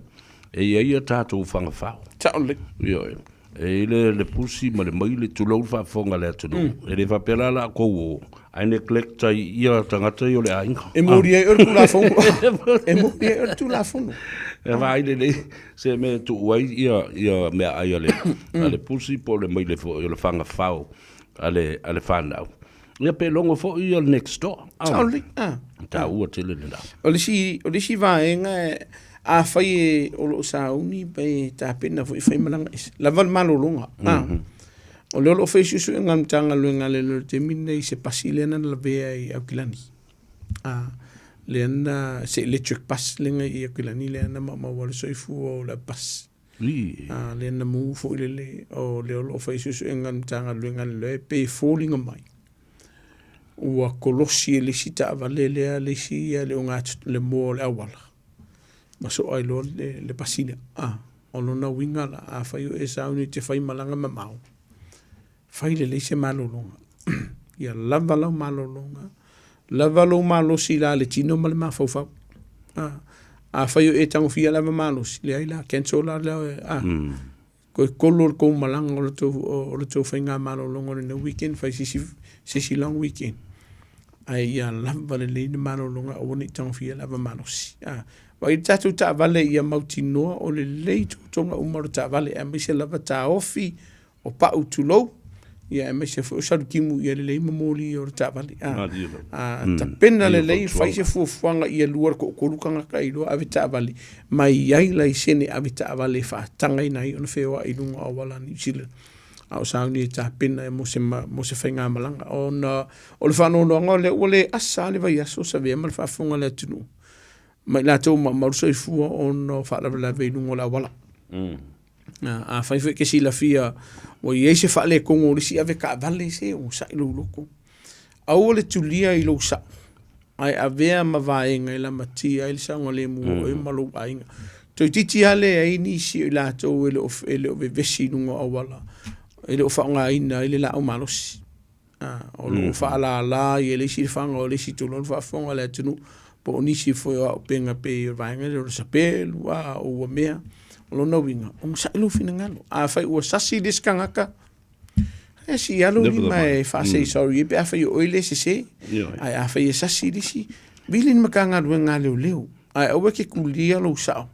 E i ai a tatou fagafao. Sao lelei. Ioe. E i ai le pusi ma le maile, tulou le faafofoga a le atunuu. E le faapea la latou o, ae neglect ai ia tagata ia o le aiga. E moli ai oe le Tulafono. E moli ai oe le Tulafono. E vaai lelei se mea e tuu ai ia, ia meaai a le, a le pusi po o le maile foi o le fagafao a le, a le fanau. Ia pe logo foi ia le next door. Sao lelei. Ah. Taua tele lena. O le isi, o le isi vaega, afai e, o lo o sauni pe tapena foi e fai malaga ese, lava le malologa. Ah. O lea o lo o fai suesuega a le Matagaluega a Leoleo i le taimi lenei i se pasi lea na lavea i Aukilani. Ah, lea na, se electric bus lea na i Aukilani lea na maumau ai le soifua o le bus. Ah, lea na mu foi lele, o lea o lo o fai suesuega a le Matagaluega a Leoleo e pei e foliga mai ua kolosi e le isi taavale lea le isi le le moa o le auala ma soa ai loa le pasi lea. Ah, o lona uiga la, afai o e sauni e te fai malaga mamao, fai lelei se malologa. Ia lava lau malologa, lava lou malosi la le tino ma le mafaufau. Ah, afai o e tagofia lava malosi, leai la, cancel la lea, ah, Toe kolu o le tou malaga o le tou, o le tou faigamalologa o lenei weekend, fai se isi, se isi long weekend. Ae ia lava lelei le malologa aua ne i tagofia le ava malosi. Ah, vaai le tatou taavale ia mautinoa o lelei totoga uma o le taavale, aemaise lava taofi o pau tulou, ia aemaise foi o salutimu ia lelei ma moli o le taavale. Ah, ah, tapena lelei, fai se fuafuaga ia lua le toatolu tagata i loa ave taavale, ma i ai laisene avetaavale e faatagaina ai ona feoai i luga o auala a Niu Sila a o sauni e tapena mo se, mo se faigamalaga. Ona o le faanoanoaga o lea ua le asa lava le vaiaso o Savea ma le faafofoga a le atunuu ma i latou maumau le soifua ona o faalavelave i luga o le auala. Afai foi e te silafia ua i ai se faaletonu o le isi avetaavale, se onosai lou loto. Aua le tulia i lou sao, ae avea ma vaega e lamatia ai le saogalemu o oe ma lou aiga. Toeitiiti lava leai nisi o i latou e le o, e le o vevesi i luga o auala, e le o faaaogaina ai le laau malosi. O lo o faalala i le isi faga o le isi tulou le faafofoga a le atunuu, po o nisi foi o auupega pei o le vaega lea o le sapelu, a o ua mea. O lona uiga, onosai lou finagalo. Afai ua sasi le isi tagata, e sii lava lou lima e faa-say sorry ai pe afai o oe le sese. Ae afai e sasi le isi, vili le Matagaluega a Leoleo, ae aua e te kulia lou sao,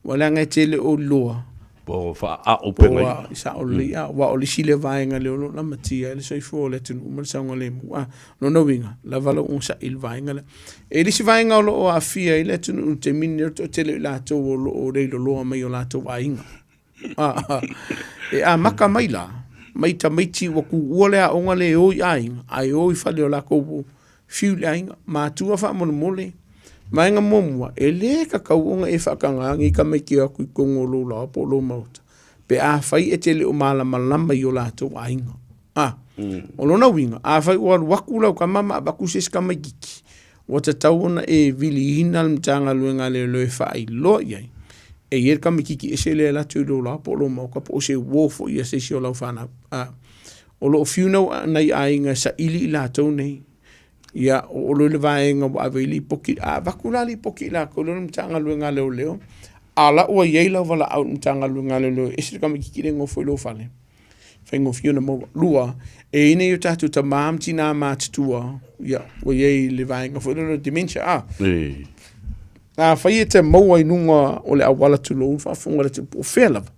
ua leaga e te le o iloa Po o faaauupega ia. Po o sao lelei, a, aua o le isi lea vaega lea o lo o lamatia ai le soifua o le atunuu ma le saogalemu. A, o lona uiga, lava lou onosai i le vaega lea. E le isi vaega o lo o aafia ai le atunuu i le taimi lenei, o le toatele o i latou o lo o leiloloa mai o latou aiga. A, e amata mai la, mai tamaiti ua tuua le aoga le o i aiga, ae o i fale o latou Fiu le aiga, matua faamolemole. Vaega muamua, e le tatau ona e faataga nei tamaiti e o atu i totonu o lou laoa po o lou maota pe afai e te le o malamalama i o latou aiga. A, o lona uiga, afai ua alu atu lau tama ma avatu se isi tamaititi, ua tatau ona e viliina le Matagaluega a Leoleo e faailoa i ai, e i ai le tamaititi ese lea e alu atu i lou laoa po o lou maota po o se uo foi a se isi o lau fanau. A, O lo o fiu nai aiga e saili i latou nei. Ia, oo loa i le vaega ua ave ai lipoti, a avatu la lipoti i latou lea o le Matagaluega a Leoleo, a o la ua i ai lau valaau i le Matagaluega a Leoleo e ese le tamaitiiti lea e nofo i lou fale, e faigofie ona maua. Lua, e i ai nai o tatou tama ma tina matutua, ia, ua i ai i le vaega foi lea o le dementia, a. Afai e te maua i luga o le auala tulou le faafofoga a le atunuu po o fea lava,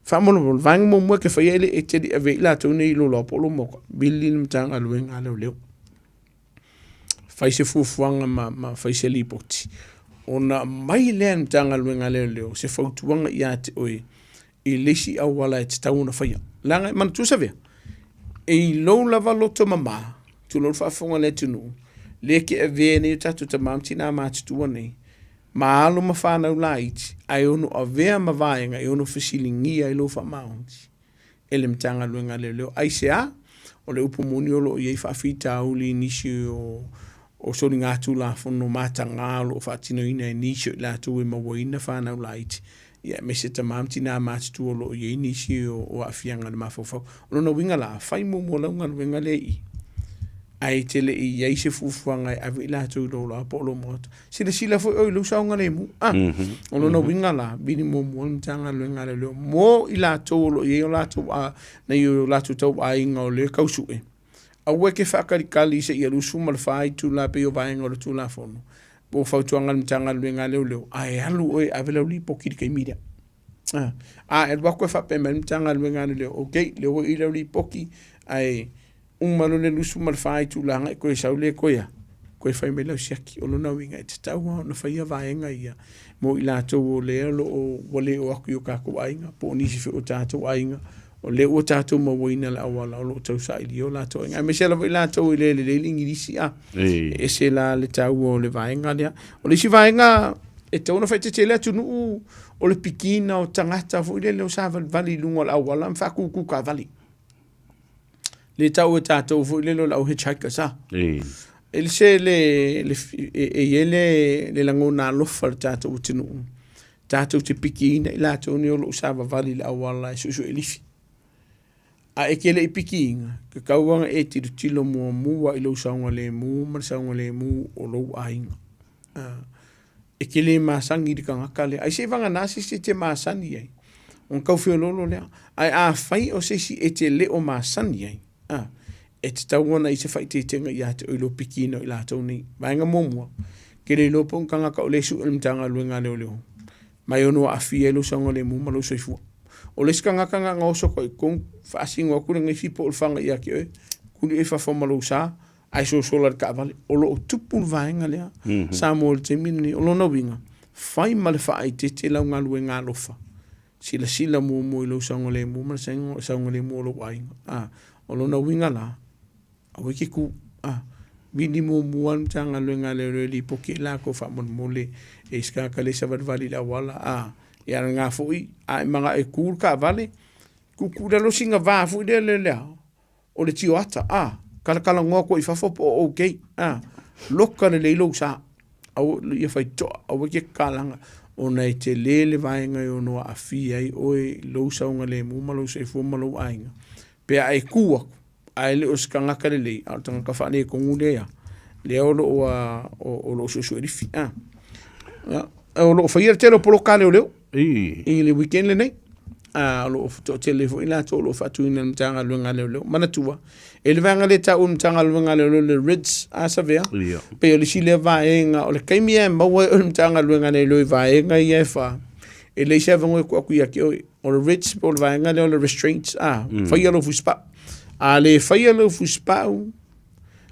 faamolemole, vaega muamua e te faia e le e te le i avea i latou nei i lou laoa po o lou maota, vili le Matagaluega a Leoleo. Fai se fuafuaga ma, ma fai se lipoti ona aumai lea e le Matagaluega a Leoleo se fautuaga ia te oe i le isi auala e tatau ona faia. Leaga e manatua Savea, e i lou lava loto mama, tulou le faafofoga a le atunuu, lea e te avea nei o tatou tama ma tina matutua nei, ma alo ma fanau laiti, ae ono avea ma vaega e ono fesiligia ai lou faamaoni e le Matagaluega a Leoleo. Aisea? O le upu moni o lo o i ai faafitauli i nisi o o soligatulafono mataga o lo o faatinoina e nisi o i latou e mauaina fanau laiti, ia aemaise tama ma tina matutua o lo o i ai nisi o, o aafiaga i le mafaufau. O lona uiga la, fai muamua lau galuega lea i i, ae te le i i ai se fuafuaga e ave i latou i lou laoa po o lou maota. Silasila foi oe i lou saogalemu. Ah, o lona uiga la, vili muamua le Matagaluega a Leoleo mo i latou o lo o i ai o latou, a, nai o latou tauaiga o lea e tau sue. Aua e te faatalikali seia 24 itula pei o vaega o le Tulafono po o fautuaga a le Matagaluega a Leoleo, ae alu oe e ave lau lipoti i le taimi lea. A, a e alu atu e faapea mai le Matagaluega a Leoleo, okay, lea ua i lau lipoti, ae uma loa le 24 itula ona e toe sau lea e toe a, toe fai mai lau siaki. O lona uiga e tatau lava ona faia vaega ia mo i latou o lea o lo o ua le o atu i o tatou aiga po o nisi foi o tatou aiga o lea ua tatou mauaina le auala o lo o tausailia o latou aiga, aemaise lava i latou e le lelei le Igilisi, a. E ese la le taua o le vaega lea. O le isi vaega e tatau ona faaeteete le atunuu, o le pikiina o tagata foi lele o savalivali i luga o le auala ma faatūtū taavale. Le tau e tatou foi lele o le au hitchhikers, a. E le se le, le, e i ai le, le lagona alofa i le tatou atunuu, tatou te pikiina i latou nei o lo o savavali i le auala e suesue lifi. A e te le i pikiina, tatau lava ona e tilotilo muamua i lou saogalemu ma le saogalemu o lou aiga. E te le masani i le tagata lea. Ai se i vagana se isi e te masani ai, ona tau feoloolo lea. Ae afai o se isi e te le o masani ai, A, e tatau ona i se faaeteetega ia te oe i lou pikiina o i latou nei. Vaega muamua, ke le iloa po o ni tagata o lea e sue i le Matagaluega a Leoleo, ma e ono aafia ai lou saogalemu ma lou soifua. O le isi tagata na ona oso atu i totonu, faasino atu le gaifi po o le faga ia te oe, tuli oe i fafo ma lou sa, ae sosola i le taavale. O lo o tupu le vaega lea Samoa i le taimi lenei. O lona uiga, fai ma le faaeteete lau galuega alofa Silasila muamua i lou saogalemu ma le saogalemu o lou aiga. A, o lona uiga la, aua e te kū. A, vili muamua le Matagaluega a Leoleo e lipoti ai latou faamolemole e isi tagata le savalivali i le auala. A, ia o lena foi, a e manao e kū le taavale, tuutuu i lalo sina va foi lea le a? o le tioata, a, talatalanoa atu ai i fafo po o okay, a, loka lelei lou sa, aua, ia faitotoa, aua e te tatalaga, ona e tele le vaega e ono aafia ai oe i lou saogalemu ma lou soifua ma lou aiga, pe a e tu atu, ae le o se tagata lelei, a o le tagata faaletonu lea, lea o lo o, o lo o suesue lifi, a. Ia, o lo o faia le tele o poloka a leoleo i le weekend lenei. A, o lo o toatele foi latou o lo o faatuina e le Matagaluega a Leoleo. Manatua, e le vaega lea e taua e le Matagaluega a Leoleo le RIDS, a Savea, pei o le isi lea vaega, o le taimi lava e maua ai oe e le Matagaluega a Leoleo i vaega ia e fa, e leai se avanoa e tuu atu ia te oe. O le RIDS po o le vaega lea o le restraints, a, faia lou fusipau. A le faia lou fusipau,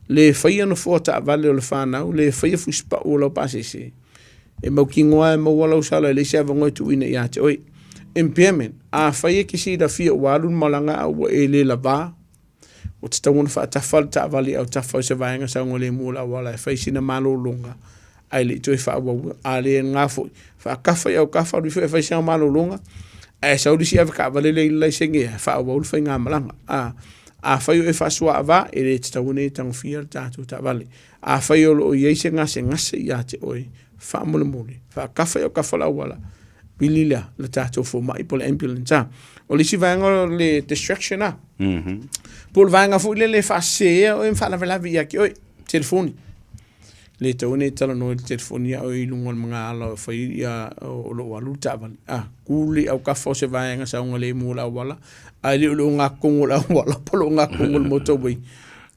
le faia nofoa taavale o le fanau, le faia fusipau o lau pasese, E mautinoa e maua lau sala e leai se avanoa e tuuina ia te oe. Impairment, Afai e te silafia ua alu le malaga a ua e le lavā, ua tatau ona faatafa le taavale i autafa o se vaega saogalemu o le auala e fai sina malologa ae le i toe faaauaua. A le lena foi, faatafa i autafa alu ifo e fai sina malologa ae sau le isi avetaavale lea i le laisene e faaauau le faigamalaga. A, afai o e faasuaava, e le tatau ona e tagofia le tatou taavale. Afai o lo o i ai se gasegase ia te oe, faamolemole, faatafa i autafa o le auala, vili lea le tatou fomai po o le ambulance. A. O le isi vaega o le distraction a. Po o le vaega foi lele e faasesea oe ma faalavelave ia te oe, telefoni. Le tatau ona e talanoa i le telefoni a oe i luga o le magaala o fai ia o lo o alu le taavale. A, ku le autafa o se vaega saogalemu o le auala, ae le o le ogatotonu o le auala po o le ogatotonu o le motorway.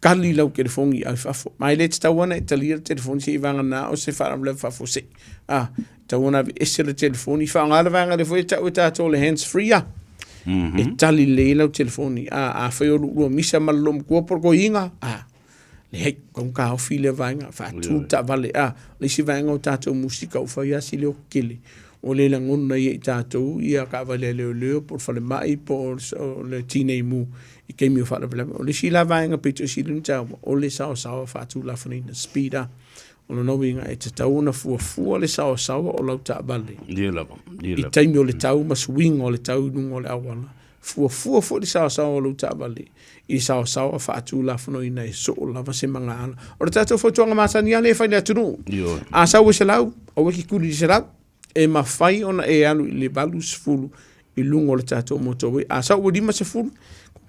Tali lau telefoni i fafo. Ma e le tatau ona e talia le telefoni seiavagana o se faalavelave faafuasei. A, tatau ona aveese le telefoni, faaaoga le vaega lea foi e tau e tatou o le hands free a. E tali lelei ai lau telefoni. A, afai o luulua misa ma le loomatua po o le toeaina, a, leai, tatau ona taofi lea vaega, faatu le taavale. A, o le isi vaega o tatou musika ua fai lava si leo tetele, ua le lagona ai e i tatou ia taavale a leoleo po o le falemai po o le tinei mu i taimi o faalavelave. O le isi la vaega pito sili ona taua, o le saosaoa faatulafonoina, speed up. O lona uiga e tatau ona fuafua le saosaoa o lau taavale Ia lava, ia i lava. taimi o le tau ma suiga o le tau i luga o le auala. Fuafua foi le saosaoa o lau taavale i le saosaoa faatulafonoina e soo lava se magaala. O le tatou fautuaga masani lava lea e fai i le atunuu. Ioe. A sau e 100, aua e te tuli i le 100. E mafai ona e alu i le 80 i luga o le tatou motorway. A sau ua 50,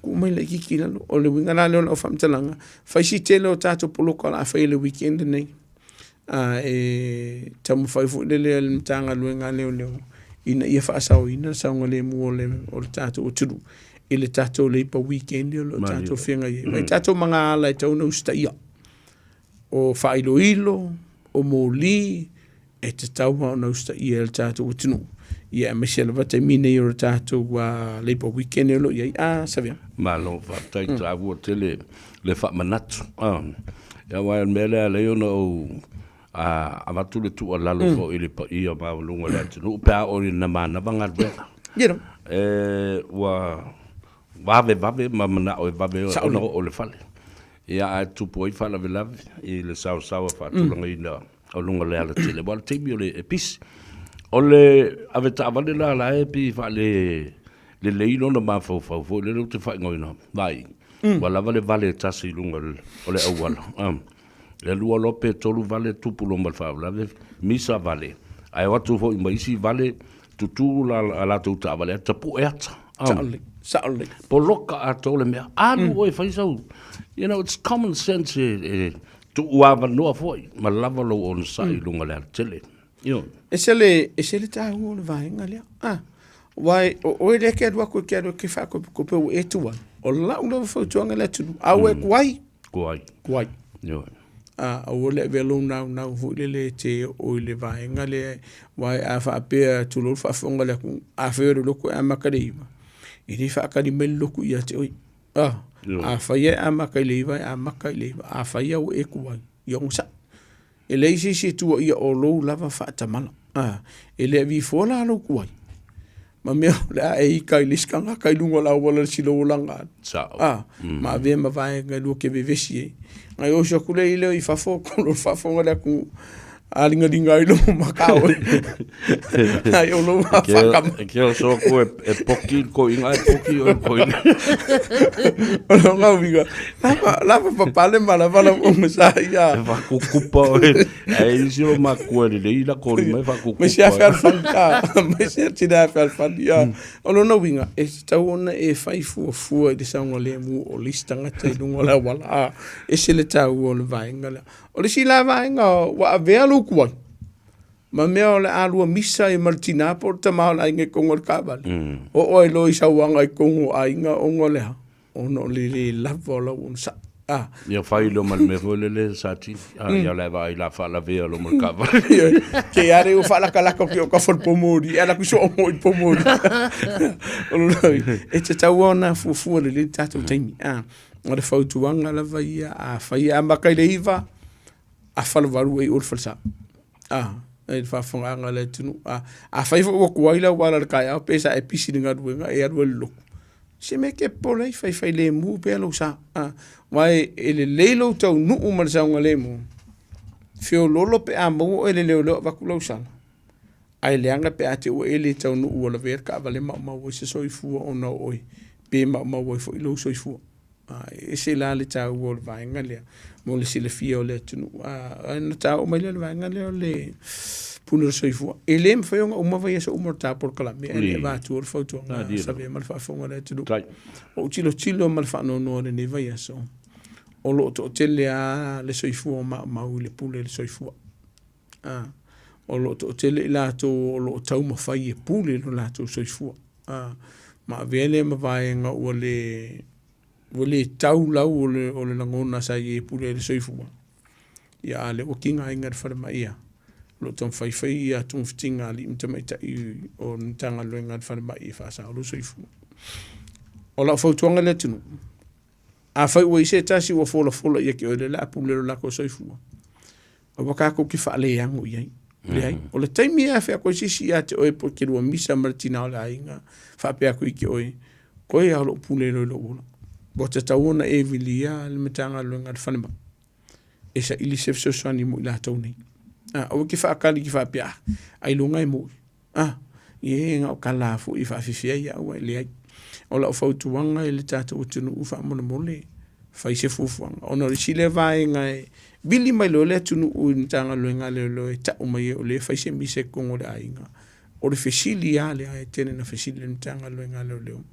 tuu mai laitiiti i lalo. O le uiga la lea o lau faamatalaga, fai si tele o tatou poloka o le a fai i le weekend lenei. A e taumafai foi lele le Matagaluega a Leoleo ina ia faasaoina le saogalemu o le, o le tatou atunuu i le tatou Labour Weekend o lo o tatou feagai ai. Mai tatou magaala e tatau ona usitaia. O faailoilo, o moli, e tatau lava ona usitaia e le tatou atunuu, ia aemaise lava taimi nei o le tatou Labour Weekend o lo o i ai. A, Savea. Malo, faafetai taua tele le faamanatu. Aua o le mea lea e ala ai ona ou avatu le tuualalo foi i le paia maualuga o le atunuu pe a oo ina manava galuega. Ua vavevave ma manao e vave ona oo i le fale. Ia ae tupu ai faalavelave i le saosaoa faatulagaina o luga o le alatele, aua o le taimi o le e pisi. O le avetaavale la la e pei e faale lelei lona mafaufau foi lele ou te faaigoaina, vaai, ua lava le vale e tasi i luga o le auala. E lua loa pe tolu vale tupu loa ma le faalavelave, misa vale, ae o atu foi ma isi vale tutu la a latou taavale ae tapue ata. Sao lelei, sao lelei. Poloka atoa le mea. Alu oe e fai sau, you know, it's common sense e tuuavanoa foi ma lava lou onosai i luga o le alatele. Ioe. Ese le, ese le taua o le vaega lea. Ah, aua o oe lea e te alu atu e te alu e te faakopekope ua e tuai. O lau lava fautuaga i le atunuu, a ua e tuai, Tuai. Tuai. Ioe. A, aua le avea lou naunau foi lele e te oo i le vaega lea, aua a faapea, tulou le faafofoga a le atunuu, afai o le lotu e amata i le 9, e le faatali mai le lotu ia te oe. A, afai e amata i le 9, e amata i le 9. Afai lava ua e tuai, ia onosai. E leai se isi e tuuaia o lou lava faatamala. A, e le avifoa la lou tuai. Ma mea o le a e ika i le isi tagata i luga o le auala i le sila olaga atu. Sao. A, ma avea ma vaega e lua ke vevesi ai. Ngai oso atu lea i leo i fafo, ko lo faafofoga le atunuu, aligaliga ai lou maka oe. Ai o lou faakama. E ke oso atu e poki le koina, e poki oe le koina. O lona uiga, lava, lava papale ma lava lau ogasā ia. E whakukupa oe. Ae isi o makua e lelei la kori mai whakukupa. Mai se afe alfani, a, mai se tina afe alfani, a. O lona uiga, e tatau ona e fai fuafua i le saogalemu o le isi tagata i luga o le auala, a, ese le taua o le vaega lea. O le isi la vaega ua avea lou tuai, ma mea o le a lua misa ai ma le tina po o le tama o le aiga i totonu o le taavale, oo ai loa i sauaga i totonu o aiga ona o le a? Ona o le le lava o lau onosai. Ah. Ia fai loa ma le mea foi lele sa tini. Ah, ia le vaai la faalavea loa ma le taavale. Ke are o faalakalaka o ke o ka fale pomori. E ala ku so mo i pomori. O lona uiga, e tatau ona fuafua lelei le tatou taimi. Ah, o le fautuaga lava ia, afai e amata i le 9, afa le 8 e i o le falesa. Ah, e le faafofogaaga a le atunuu. Ah, afai foi ua tuai lau ala i le taeao pe sa e pisi i le galuega e alu ai i le lotu. Se mea e te popole ai, faifailemu pea lou sa. Ah, aua e lelei lou taunuu ma le saogalemu, feoloolo pe a maua oe e le leoleo avatu lau sala, ae leaga pe a te i ua e le taunuu ua lavea le taavale maumau ai se soifua ona o oe, pe maumau ai foi lou soifua. E ese la le taua o le vaega lea mo le silafia o le atunuu. Ona ta oo mai lea i le vaega lea o le pule o le soifua. E le mafai ona uma vaiaso uma o le ta polokalame ae le avatua le fautuaga a Savea ma le faafofoga a le atunuu. Ua ou tilotilo ma le faanoanoa i lenei vaiaso, o lo o toatele lava le soifua o maumau i le pule o le soifua. O lo o toatele i latou o lo o taumafai e pule lo latou soifua. Ma avea lea ma vaega ua le... Ua le tau lau o le, o le lagona sa i e pule ai le soifua. Ia a lea ua tigaina e le falemai ia, o lo o taumafai fai ia togafitiga a alii ma tamaitai o le Matagaluega a le Falemai e faasao lou soifua. O lau fautuaga i le atunuu, afai ua i ai se tasi ua folafola ia te oe lea o le a pule lo latou soifua, aua tatou te faaleano i ai. Leai. O le taimi e afe atu ai se isi ia te oe po o te lua misa ma le tina o le aiga, faapea atu i te oe, koe lava o lou pule loa i lou ola. Ua tatau ona e vilia le Matagaluega a le Falemai e saili se fesoasoani mo i latou nei. A, aua e te faatali e te faapea, ah, ailoga e moi. Ah, ie, na o tala lava foi e faafefea ai au, ae leai. O lau fautuaga i le tatou atunuu faamolemole, fai se fuafuaga. Ona o le isi lea vaega e vili mai loa le atunuu i le Matagaluega a Leoleo e tau mai ai o lea e fai se misa i totonu o le aiga, o le fesili lava lea e tele ina fesili le Matagaluega a Leoleo,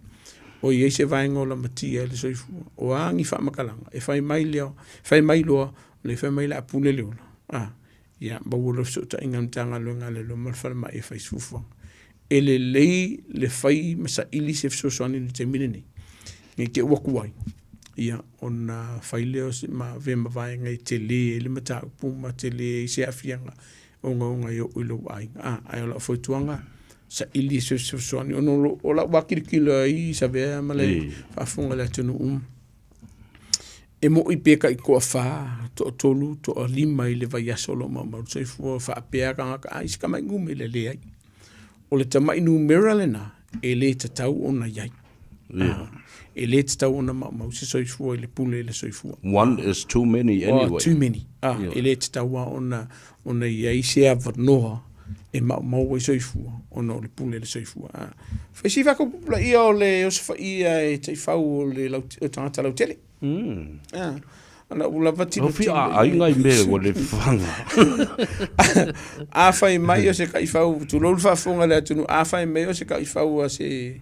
o i ai se vaega o lamatia ai le soifua, o a ni faamatalaga e fai mai lea, fai mai loa, o lea e fai mai o le a pule le ola, a, ia maua loa le fesootaiga a le Matagaluega a Leoleo ma le Falemai e fai se fuafuaga. E lelei le fai ma saili se fesoasoani i le taimi lenei, ne i te i ua tuai, ia ona fai lea o se ma avea ma vaega e tele ai le mataupu ma tele ai se aafiaga ogaoga e oo i lou aiga. A, ae o lau fautuaga, saili se fesoasoani ona o lau lava tilotilo ai Savea ma le faafofoga a le atunuu, e moni pe taitoafa, toatolu, toalima i le vaiaso o lo o maumau le soifua faapea tagata, a i se tamai numera, leai. O le tamai numera lena e le tatau ona i ai. E le tatau ona maumau se soifua i le pule i le soifua. One is too many anyway. Oh, too many. Ah, yeah. E le tatau lava ona, ona i ai se avanoa e maumau ai soifua ona o le pule i le soifua. Ah. Fai si whakapupula o le osofaia e taifau o le lau, o tagata lautele. Ah. Ana ua lava tino tino. Fia aiga i mea ua le whanga. A whai mai o se kaifau, tulou le faafofoga a le atunuu, a fai mai o se kaifau a se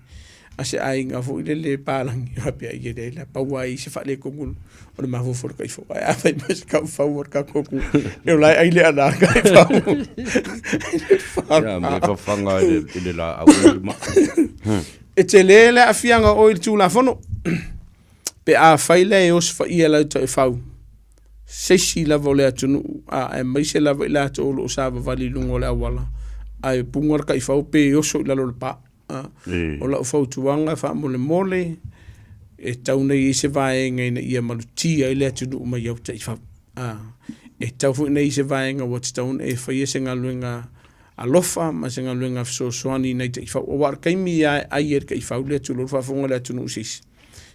a se aiga foi lele palangi faapea ia leai la pau lava i se faaletonu o le mafaufau o le kaifau. Ae a fai mai se kaifau a le tatou atunuu, e ola ai ai le ala a le kaifau. Ia, me whawhanga i le, i le la au e ma. E tele le aafiaga o oe i le Tulafono. Pe afai lea e osofaia e lau taifau se isi lava o le atunuu, a aemaise lava i latou o lo o savavali i luga o le auala, ae puga le taifau pe oso i lalo o le pa. A, o lau fautuaga faamolemole, e tatau ona i ai se vaega ina ia malutia ai le atunuu mai au taifau. A, e tatau foi ona i ai se vaega ua tatau ona e faia se galuega alofa ma se galuega fesoasoani i nai taifau. Aua o le taimi lava e ai ai le taifau lea tulou le faafofoga a le atunuu i se isi,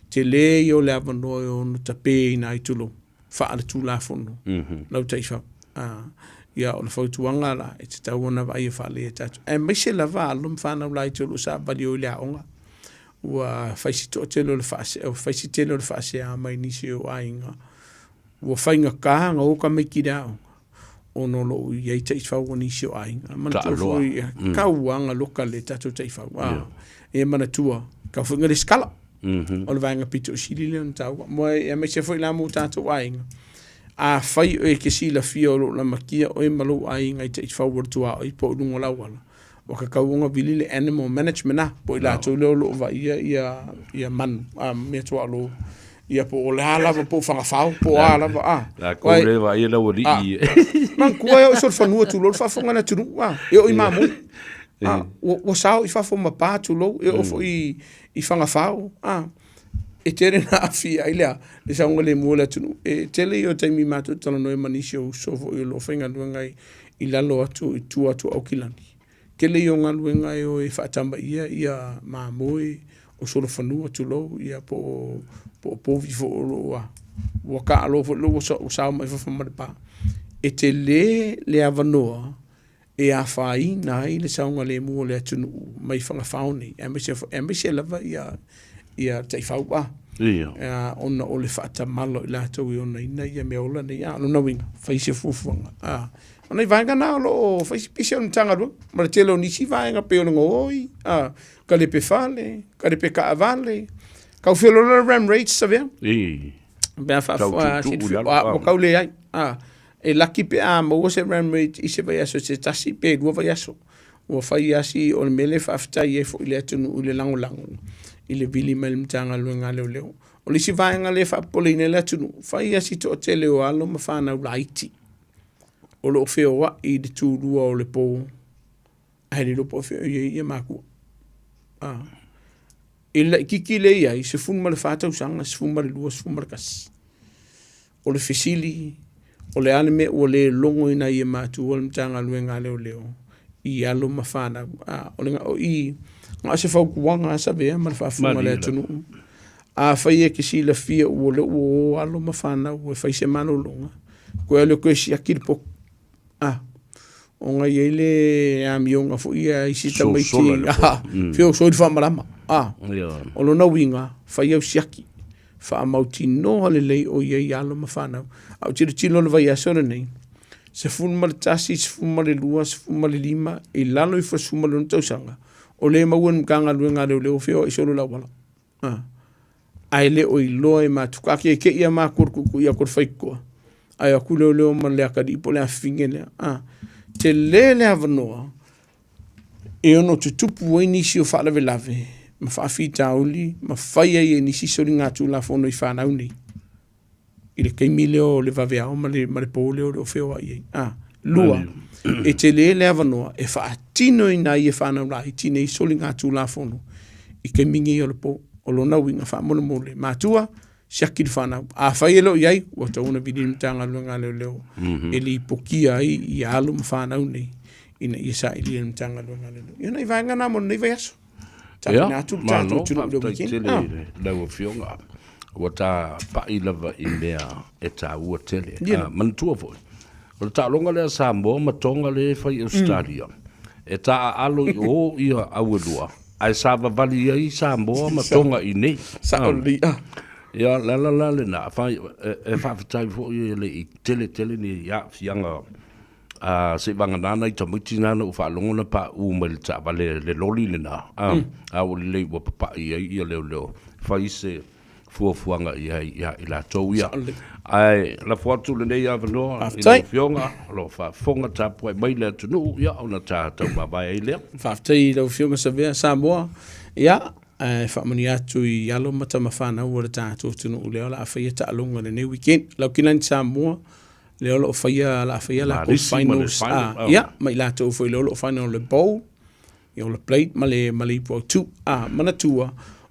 tele ia o le avanoa e ono tapeina ai tulou faaletulafono lau taifau. Ia o le fautuaga la, e tatau ona vaaia faalelei e tatou, aemaise lava alo ma fanau laiti o lo o savavali o i le aoga. Ua fai si toatele o le faasea, ua fai si tele o le faasea mai nisi o aiga, ua faigata ona o tamaiti i le aoga ona o lo o i ai taifau o nisi o aiga. Manatua foi, tau lava ona loka le tatou taifau. E manatua, tau foi ona resitala. O le vaega pito i sili lea ona taua. Mo e aemaise foi la mo tatou aiga, afai e te silafia o lo o lamatia oe ma lou aiga i taifau o le tuaoi po o luga o le auala, ua tatau ona vili le animal management a, po o i latou lea o lo o vaaia ia, ia manu, a, meatuaolo, ia po o le a lava, po o fagafao, po o a lava, a. Latou lea e vaaia le aualii. Manatua e oo i solofanua tulou le faafofoga a le atunuu, a, e oo i mamoe. A, ua sao i fafo ma pa tulou, e oo foi i Fagafao, a, e tele na aafia ai le le saogalemu o le atunuu. E tele ia o taimi matou te talanoa ai ma nisi o uso foi o lo o faigaluega i lalo atu i tua atu o Aukilani. Tele ia o galuega e o e faatamaia ia mamoe o solofanua tulou ia po o po o povi foi o lo o a ua taalo foi ua sao mai fafo ma le pa. E tele le avanoa e afaina ai le saogalemu o le atunuu mai Fagafao nei, aemaise, aemaise lava ia, ia taifau a. Ia. Ona o le faatamala o i latou e onaina ia mea ola nei. A, o lona uiga, fai se fuafuaga. A, o nai vaega na o lo o fai si pisi o le Matagaluega, ma le tele o nisi vaega pei o le gaoi, a, kalepe fale, kalepe kaavale, kau feoloolo le ram raids, Savea. I. Pe a faafofoga, ua kau leai. A, E laki pe a maua se ram rate i se vaiaso se tasi pe lua vaiaso. Ua fai lava si o le mea lea e faafetai ai foi i le atunuu i le lagolago i le vili mai le Matagaluega a Leoleo. O le isi vaega lea e faapopoleina ai le atunuu, fai lava si toatele o alo ma fanau laiti o lo o feoai i le tulua o le po ae le iloa po o fea o i ai matua. I le laitiiti lea e i ai, 14 tausaga, 12, 11. O le fesili, o le a le mea ua le logoina ai e matua le Matagaluega a Leoleo i alo ma fanau? A, o le, o i, na o se fautuaga lava Savea ma le faafofoga a le atunuu. Afai e te silafia ua lea ua o alo ma fanau e fai se malologa, toe alu e toe siaki le potu. A, ona e i ai le amioga foi ia a isi tamaiti, feosoi le faamalama. A, o lona uiga, fai au siaki, faamautinoa lelei o i ai alo ma fanau. A ou tilotilo i le vaiaso lenei, 11, 12, 15, i lalo ifo o le 16 tausaga, o lea e maua e le Matagaluega a Leoleo o feoai solo i le auala. Ae le o iloa e matua. A keke'i lava matou i le tuitui atu o le faitotoa, ae o atu leoleo ma le atalii po o le afafine lea. Tele le avanoa e ono tutupu ai nisi o faalavelave ma faafitauli ma fai ai e nisi soligatulafono i fanau nei i le taimi lea o le vaveao ma le po lea o lo o feoai ai. Lua, e tele le avanoa e faatinoina ai e fanau laiti nei soligatulafono i taimi nei o le po. O lona uiga faamolemole, matua, siaki le fanau. Afai e le o i ai, ua tatau ona vili le Matagaluega a Leoleo e lipotia ai ia alo ma fanau nei ina ia sailia e le Matagaluega a Leoleo. Ia o nai vaega na mo lenei vaiaso. Tapena atu le tatou atunuu i le weekend. Tele lau Afioga, ua ta pai lava i mea e taua tele. Manatua foi, o le taaloga lea a Samoa ma Tonga lea e fai i Ausetalia, e taaalo i o ia au e lua, ae savavali ai Samoa ma Tonga i inei. Sao lelei. Ia, o le ala la lena, e faafetai foi e le i tele tele ni aafiaga Seivagana nai tamaiti na na ou faalogo na pauu mai le taavale le loli lena, a ua lelei ua papai ai ia leoleo fai se fuafuaga i ai ia i latou ia. Ae lafo atu lenei avanoa i lau Afioga o lo o faafofoga tapuai mai le atunuu ia ona ta taumavae ai lea. Faafetai i lau Afioga Savea Samoa. Ia, ae faamanuia atu i alo ma tama fanau o le tatou atunuu lea o le a faia taaloga i lenei weekend. Lau Kilani Samoa, lea o lo o faia la faia latou finals a ia ma i latou foi lea o lo o final le bowl ia o le plate ma le ma le ipu autu a manatua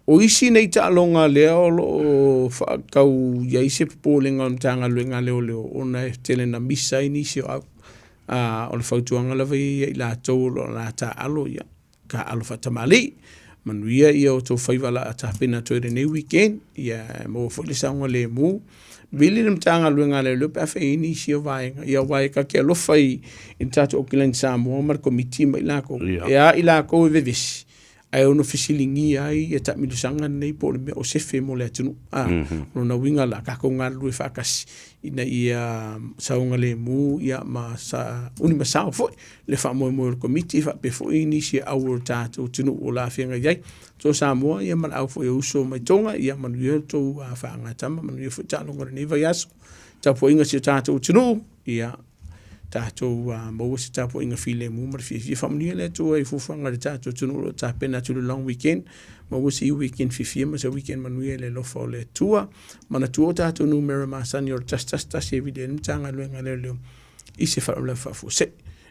o isi nei taaloga lea o lo o faatau i ai se popolega o le Matagaluega a Leoleo ona e tele na misa ai nisi o au a o le fautuaga lava ia ia i latou o lo o la taaalo ia taaalo faatamalii. Manuia ia outou faiva la a tapena atu ai lenei weekend. Ia maua foi le saogalemu. Vili le Matagaluega a Leoleo pe a fai ai nisi o vaega. Ia aua e ta te alofa i i le tatou Auckland Samoa ma le komiti ma i lakou. E a i lakou e vevesi ae ono fesiligia ai ia taamilosaga lenei po o le mea o sefe mo le atunuu. A, o lona uiga la, tatou galulue faatasi ina ia saogalemu ia ma sa uni ma sao foi le faamoemoe o le Komiti faapea foi nisi e au o le tatou atunuu o le a feagai ai. So Samoa ia ma le au foi o uso mai Tonga, ia manuia le tou faagatama, manuia foi taaloga o lenei vaiaso. Tapuaiga si o tatou atunuu, ia tatou maua se tapuaiga filemu ma le fiafia. Faamanuia le Atua i fuafuaga a le tatou atunuu o lo o tapena atu i le long weekend. Maua se weekend fiafia ma se weekend manuia i le alofa o le Atua. Manatua o tatou numera masani o le 111 e vili ai le Matagaluega a Leoleo i se faalavelave faafuasei.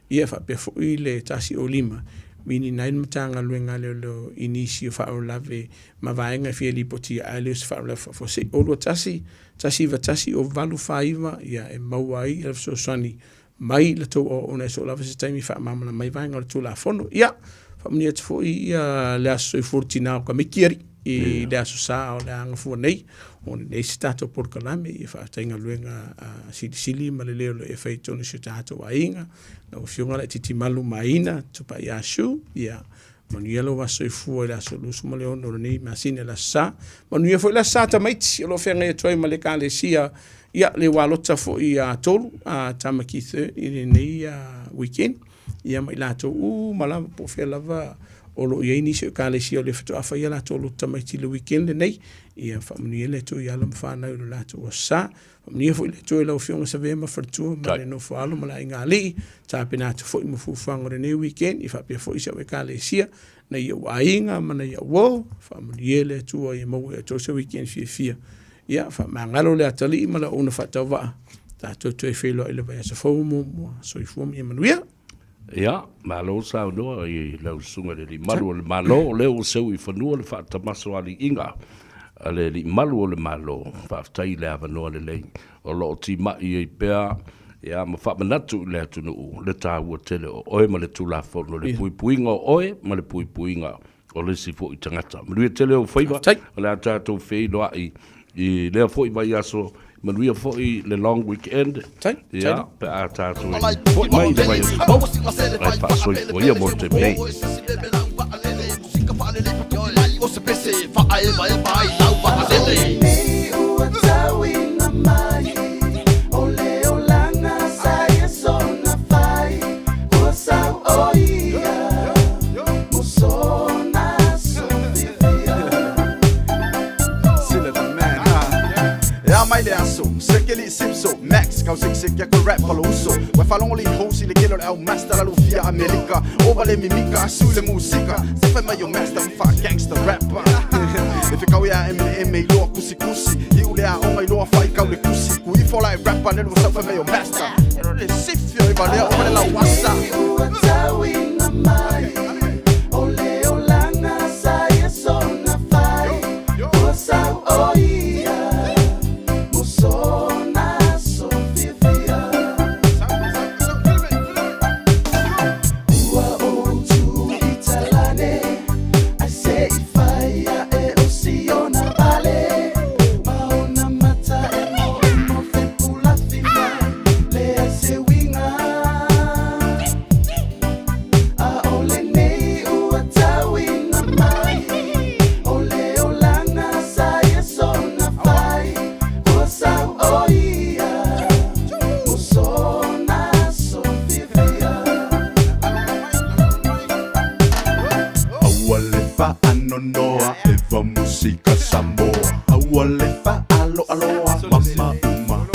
Ia faapea foi le 105, minina ai le Matagaluega a Leoleo i nisi o faalavelave ma vaega e fia lipotia ae le o se faalavelave faafuasei. O 21 191 o 849, ia e maua ai le fesoasoani mai la tou auauna e soo lava se taimi e faamalamalama ai vaega o le Tulafono. Ia, faamanuia atu foi ia le Aso Soifua o le Tina o Kamiki Alii i le Aso Sa o le a gafua nei, o lenei se tatou polokalame, ia faafetai galuega silisili ma lelei o lo o e fai i totonu o si o tatou aiga. Lau Afioga Laitiiti Malu Maina Tupai Ashu, ia manuia lou aso soifua i le aso 26 o lenei masina i le Aso Sa. Manuia foi le Aso Sa tamaiti o lo o feagai atu ai ma le Ekalesia, ia le ualota foi ia Tolu, a Tamaki Third i lenei weekend. Ia ma i latou uma lava po o fea lava o lo o i ai nisi o Ekalesia o lea faatoa fai a latou lotu tamaiti i le weekend lenei. Ia faamanuia le Atua i alo ma fanau i lo latou aso sa. Faamanuia foi le Atua i lau Afioga Savea ma faletua ma le nofo alo ma le aiga alii, tapena atu foi ma fuafuaga o lenei weekend, ia faapea foi si au Ekalesia, nai ou aiga ma nai au uo, faamanuia le Atua ia maua e outou se weekend fiafia. Ia faamagalo le atalii ma le auauna faatauvaa, tatou toe feiloai i le vaiaso fou o muamua. Soifua ma ia manuia. Ia, malo saunoa i lau Susuga i le Alii Malu o le Malo, o lea ua seu i fanua le faatamasoaliiga a le Alii Malu o le Malo. Faafetai i le avanoa lelei o lo o timai ai pea ia ma faamanatu i le atunuu le taua tele o oe ma le Tulafono, le puipuiga o oe ma le puipuiga o le isi foi tagata. Manuia tele ou faiva, o le a tatou feiloai i lea foi vaiaso, manuia foi le long weekend, ia, pe a tatou foi mai i le vaiaso fou, ae faasoifua ia mo le taimi nei. E a mai le aso, sekeli sipso, max, kau sek ya ko rap palo uso. Wa falongo li hosi le kelo le au master la lufia Amerika. Ova le mimika, asu le musika. Se fai mai o master mfa gangster rapper. E fe kau ia M&M i loa kusi kusi. I ule a onga i loa fai kau le kusi. Ku ifo la e rapper nelu sa fai mai o master. Ero le sifio i valea ova le lau wasa. Aua le faanonoa eva musika Samoa Aua le faaloaloa mama uma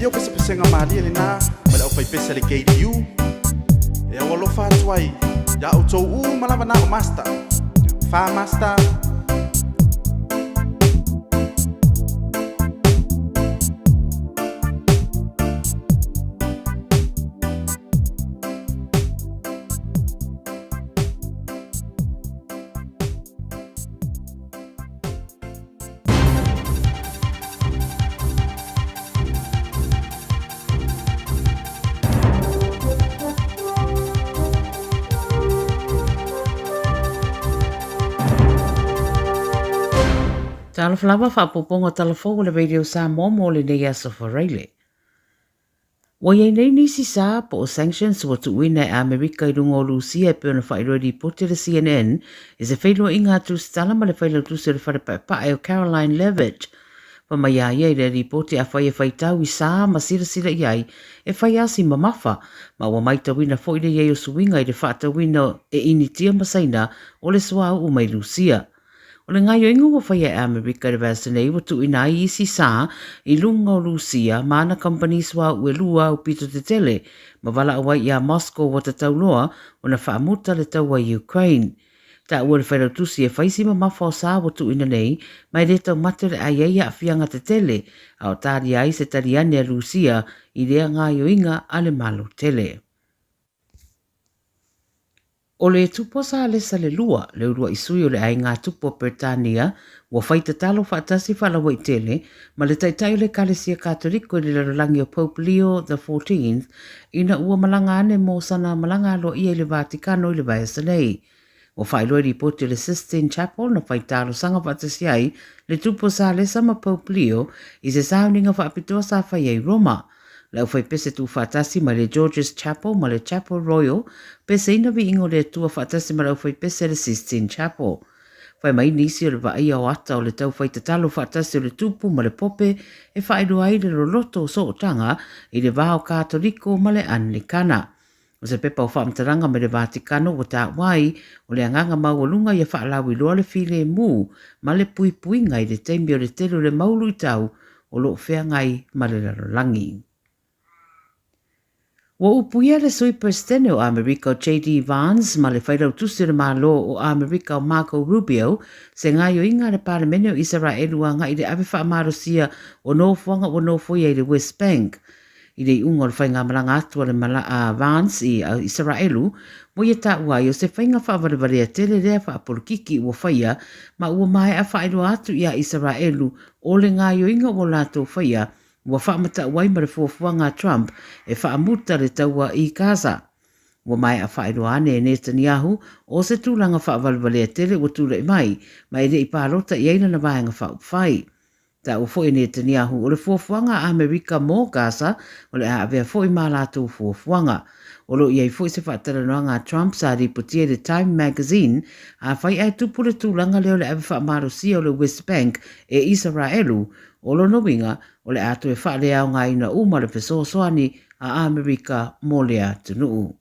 Ia o pesepesega malie lena ma le aufaipese a le KDU e aualofa atu ai iā outou uma lava na o Master. Fa Master. Talofa lava faaopoopoga o tala fou a le Radio Samoa mo lenei aso Faraile. Ua i ai nei nisi sa po o sanctions ua tuuina e Amerika i luga o Lusia e pei ona faailoa i lipoti a le CNN i se feiloaiga a Tusitala ma le failautusi o le Fale Paepae o Caroline Leavitt. Fai mai a ia i lea lipoti afai e faitau i sa ma silasila i ai e fai asi mamafa ma ua maitauina foi le i ai o suiga i le faatauina e Initia ma Saina o le suauu mai Lusia. O le gaoioiga ua faia e Amerika i le vaiaso nei ua tuuina ai isi sa i luga o Lusia ma ana kamupani suauu e lua aupito tetele ma valaau ai iā Moscow ua tatau loa ona faamuta le taua i Ukraine. Taua le Failautusi e fai si mamafa o sa ua tuuina nei, ma e le taumate o le a i ai aafiaga tetele, a o talia ai se tali ane a Rusia i lea gaoioiga a le Malo tele. O le Tupua Salesa le Lua, le uluai sui o le Aiga Tupu o Peretania, ua fai tatalo faatasi faalauaitele ma le Taitai o le Ekalesia Katoliko i le lalolagi o Pope Leo the Fourteenth ina ua malaga ane mo sana malaga aloaia i le Vatikano i le vaiaso nei. Ua faailoa i lipoti o le Sistine Chapel na fai talosaga faatasi ai le Tupu o Salesa ma Pope Leo i se sauniga faapitoa sa faia i Roma. Le aufaipese tuufaatasi mai le George's Chapel ma le Chapel Royal, peseina viiga o le Atua faatasi ma le aufaipese a le Sistine Chapel. Fai mai nisi o le vaaia o ata o le tau fai tatalo faatasi o le Tupu ma le Pope e faailoa ai le loloto o sootaga i le va o Katoliko ma le Anelikana. O se pepa o faamatalaga mai le Vatikano ua taua ai, o le agaga maualuga ia faalauiloa le filemu ma le puipuiga i le taimi o le tele o le mau luitau o lo o feagai ma le lalolagi. Ua upuia le Sui Peresetene o Amerika o JD Vance ma le Failautusi o le Malo o Amerika o Marco Rubio se gaoioiga a le Palemene o Isaraelu agai i le ave faamalosia o nofoaga ua nofoia i le West Bank. I le iuga o le faigamalaga atu a le a Vance i Isaraelu, ua ia taua ai o se faiga faavalevalea tele lea faapolokiki ua faia ma ua maea faailoa atu iā Isaraelu o le gaoioiga ua latou faia ua faamatau ai ma le fuafuaga a Trump e faamuta le taua i Gaza. Ua maea faailoa ane e Netanyahu o se tulaga faavalevalea tele ua tulai mai ma e le i palota i ai lana vaega faaupufai. Taua foi e Netanyahu o le fuafuaga a Amerika mo Gaza o le a avea foi ma latou fuafuaga. O lo o i ai foi se faatalanoaga a Trump sa lipotia i le Time Magazine, afai ae tupu le tulaga lea o le ave faamalosia o le West Bank e Isaraelu, o lona uiga o le a toe faaleaogaina uma le fesoasoani a Amerika mo lea atunuu.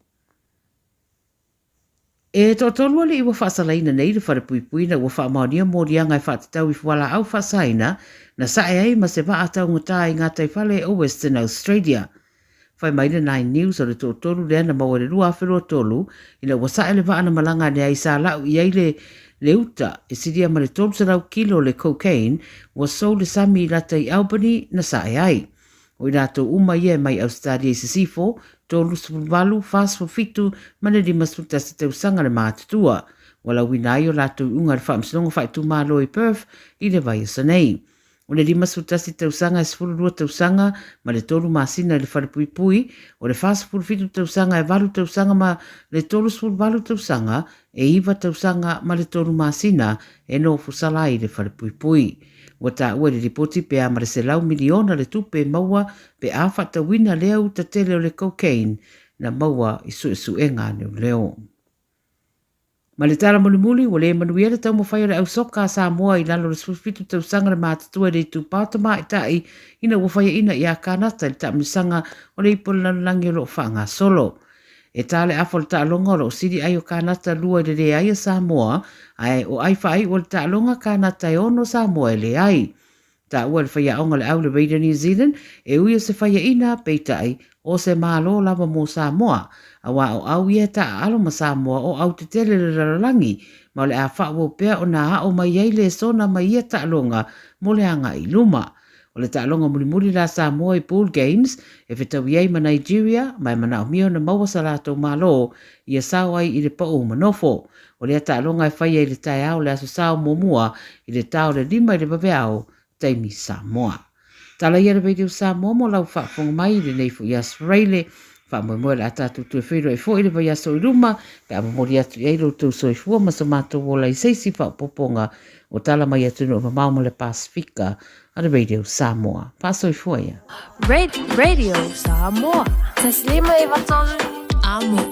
E toatolu alii ua faasalaina nei le falepuipuina ua faamaonia moliaga e faatatau i fualaau faasaina na sae ai ma se vaa taugata i gataifale o Western Australia. Fai mai le Nine News o le toatolu lea na maua i le 2023 ina ua sae le vaa na malaga ane ai sa lau i ai le le uta e silia ma le 300 kilo le cocaine ua sou le sami i lata i Albany na sae ai. O i latou uma ia e mai Ausetalia i Sisifo, 38, 47 ma le 51 tausaga le matutua. Ua lauina ai o latou iuga i le Faamasinoga Faaitumalo i Perth i le vaiaso nei. O le 51 tausaga e 12 tausaga ma le 3 masina i le falepuipui, o le 47 tausaga e 8 tausaga ma le 38 tausaga e 9 tausaga ma le 3 masina e nofosala ai i le falepuipui. Ua taua i le lipoti pe a ma le 100 miliona le tupe e maua pe a faatauina lea uta tele o le cocaine na maua i suesuega a leoleo. Ma le tala mulimuli, ua le manuia le taumafai o le au soka a Samoa i lalo o le 17 tausaga le matutua i le itupa o tamaitai ina ua faiaina ia Kanata i le taamilosaga o le Ipu o le Lalolagi o lo o faagasolo. E tā le afa o le taaloga o lo o sili ai o Kanata lua i le leai a Samoa, ae o ai faaiu o le taaloga Kanata e ono Samoa e leai. Taua e le faiaoga o le au le Radio New Zealand e ui o se faiaina, peitai, o se Malo lava mo Samoa, auā o au ia e taaalo ma Samoa o au tetele le lalolagi, ma o le a faaauau pea ona aao mai ai lesona mai ia taaloga mo le agai i luma. O le taaloga mulimuli la Samoa i Pool Games e fetaui ai ma Nigeria ma e manaomia ona maua sa latou malo ia sao ai i le pau ma nofo. O lea taaloga e faia i le taeao o le Aso Sa o muamua i le ta o le 5 i le vaveao taimi Samoa. Tala ia le Radio Samoa mo lau faafofoga mai i lenei foi aso Faraile. Faamoemoe o le a tatou toe feiloai foi i le vaiaso i luma pe a momoli atu i ai lo outou soifua ma so matou ola i se isi faaopoopoga o tala mai atunuu mamao ma le Pasefika a le Radio Samoa. Faasoifua ia. Radio Samoa. Taslima Ivatolu. Amo.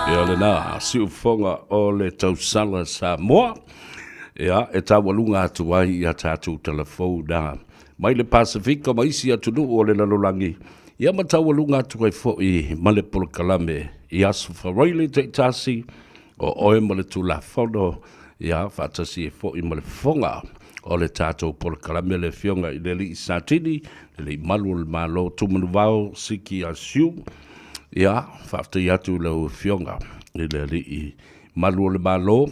Ia lena siufoga o le tausala Samoa. Ia, e taualuga atu ai ia tatou talafou na mai le Pasifika ma isi atunuu o le lalolagi, ia ma taualuga atu ai foi ma le polokalame i Aso Faraile taitasi o oe ma le Tulafono, ia faatasi ai foi ma le fofoga o le tatou polokalame le Afioga i le Alii Satini, le Alii Malu o le Malo Tumanuvao Siki Asiu. Ia, faafetai atu i lau Afioga i le Alii Malu o le Malo,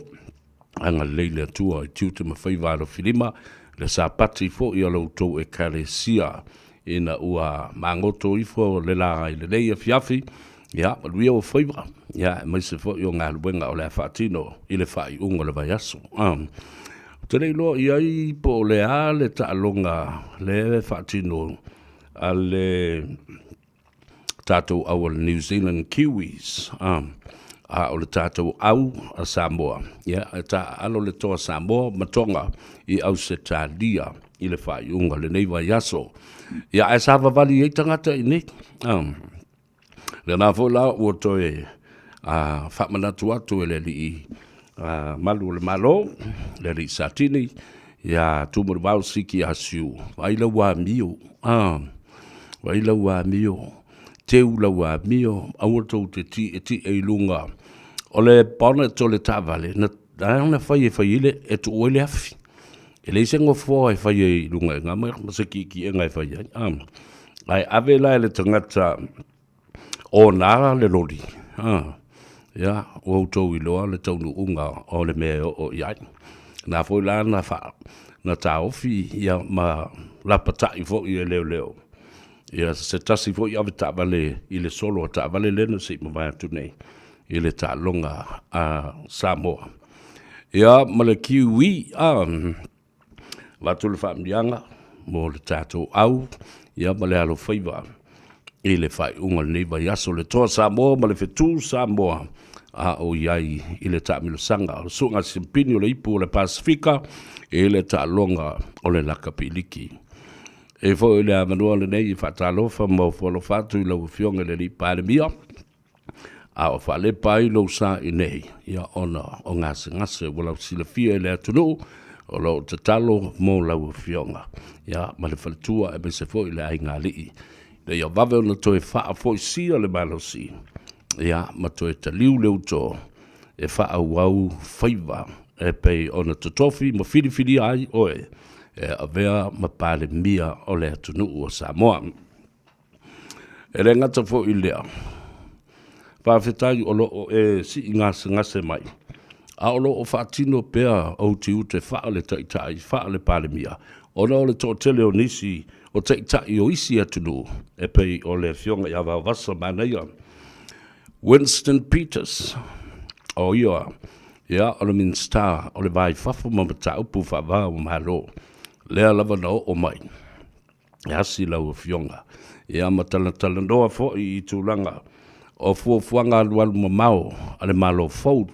agalelei le Atua i tiute ma faiva alofilima, le sapati foi a lo outou Ekalesia ina ua magoto ifo le la i lenei afiafi, ia, manuia ua faiva, ia, aemaise foi o galuega o le a faatino i le faaiuga o le vaiaso. Ou te le iloa i ai po o le a le taaloga le faatino a le tatou au a le New Zealand Kiwis, a o le tatou au a Samoa, ia, e taaalo le toa Samoa ma Tonga i Ausetalia i le faaiuga o lenei vaiaso. Ia, ae savavali ai tagata i inei. Lena foi la ua toe faamanatu atu e le alii malu o le Malo, le alii Satini, ia Tumanuvao Siki Asiu, vaai lau amio, vaai lau amio, teu lau amio, aua tou te tietie i luga o le bonnet o le taavale, na ona fai e fai ai le, e tuu ai le afi. E leai se nofoa e fai ai i luga i ina ma se ki'eki'ega e fai ai. Ae ave la e le tagata ona le loli, ia, ua outou iloa le taunuuga o le mea e oo i ai. Na foi la na fa, na taofi ia ma lapatai foi e leoleo ia se tasi foi avetaavale i le solo a taavale lea na se i mavae atu nei i le taaloga a Samoa. Ia ma le Kiwi, a. Avatu le faamanuiaga mo le tatou au ia ma le alofaiva i le faaiuga o lenei vaiaso, le Toa Samoa ma le Fetu Samoa a o i ai i le taamilosaga o le Suega Simpini o le Ipu o le Pasefika i le taaloga o le Lakapi Liki. E foi le avanoa lenei e faatalofa ma ofo alofa atu i lau Afioga i le Alii Palemia, a o faalepa ai lou sa i nei, ia ona o gasegase ua lau silafia i le atunuu o lo o tatalo mo lau afioga, ia ma le faletua aemaise foi le aigaalii, ina ia vave ona toe faafoisia le malosi, ia ma toe taliu le uto e faaauau faiva e pei ona totofi ma filifilia ai oe e avea ma Palemia o le atunuu o Samoa. E le gata foi i lea, faafetai o lo o e sii gasegase mai, a o lo o faatino pea ou tiute faale-Taitai, faale-Palemia, ona o le toatele o nisi o Taitai o isi atunuu, e pei o le Afioga ia Vaovasa Manaia Winston Peters, o ia, ia, o le Minisita o le Va i Fafo ma Mataupu Faava o Malo, lea lava na oo mai. E asi lau Afioga, ia ma talatalanoa foi i tulaga o fuafuaga alualu mamao a le Malo fou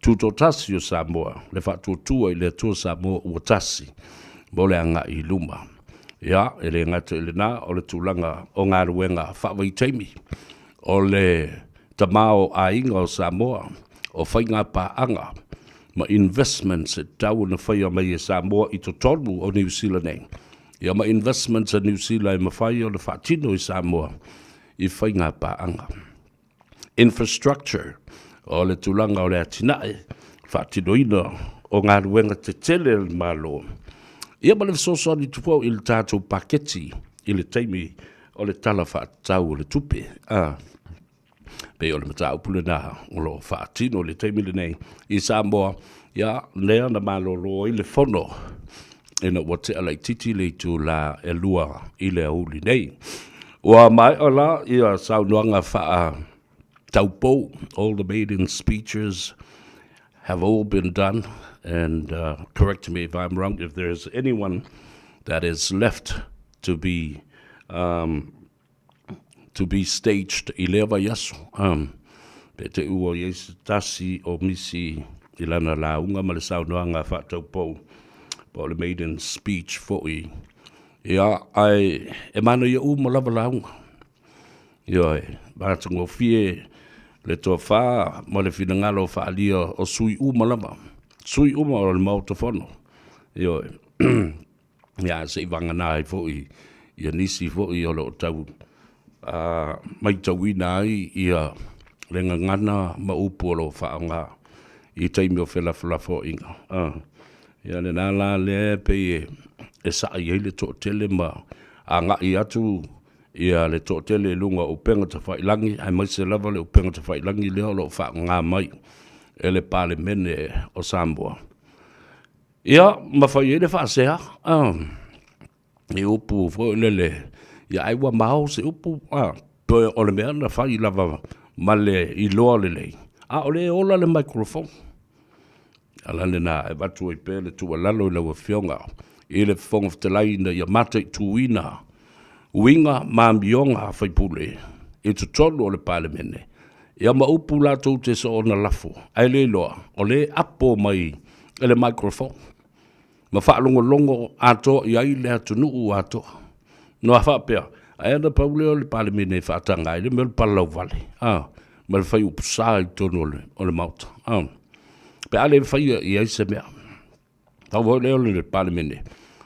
Tutoatasi o Samoa, le Faatuatua i le Atua Samoa ua Tasi mo le agai i luma. Ia, e le gata i lena, o le tulaga o galuega faavaitaimi, o le tamaoaiga o Samoa, o faiga paaga ma investments e tatau ona faia mai e Samoa i totonu o Niu Sila nei, ia ma investments a Niu Sila e mafai ona faatino i Samoa i faiga paaga. Infrastructure, o le tulaga o le atinae, faatinoina o galuega tetele a le Malo, ia ma le fesoasoani atu foi i le tatou paketi i le taimi o le Tala Faatatau o le Tupe. A pei o le mataupu lena o lo o faatino i le taimi lenei i Samoa, ia lea na malolo ai le fono ina ua tea laitiiti le itula e 2 i le aoauli nei. Ua maea la ia saunoaga faataupou, all the maiden speeches have all been done, and correct me if I'm wrong if there is anyone that is left to be to be staged i lea vaiaso. Pe te ua i ai se tasi o misi i lana lauga ma le saunoaga faataupou po o le maiden speech foi. Ia, ae e manaia uma lava lauga. Ioe, matagofie le tofa ma le finagalo faaalia o sui uma lava, sui uma o le Maota Fono. Ioe. Ia, se i vagana ai foi ia nisi foi o lo o tau matauina ai ia le gagana ma upu o lo o faaaoga i taimi o felafolafoaiga. Ia lena la lea e pei e sa'i ai le toatele ma agai atu ia le toatele i luga o upega tafailagi, aemaise lava le upega tafailagi lea o lo o faaaoga mai e le Palemene o Samoa. Ia, ma fai ai le faasea, i upu foi lele, ia ai ua mao se upu, toe o le mea na fai lava ma le iloa lelei, a o lea e ola le microphone. Ala lena e avatu ai pea le tuualalo i lau Afioga i le Fofoga Fetalai ina ia mataituina uiga ma amioga a faipule i totonu o le Palemene, ia ma upu latou te soona lafo, ae le iloa o lea e apo mai e le microphone ma faalogologo atoa i ai le atunuu atoa. Noa faapea, ai ana pau lea o le Palemene e faataga ai le mea o le palalauvale, a, ma le fai upu sa i totonu o le Maota, a. Pe a le faia i ai se mea. Pau foi lea o le Palemene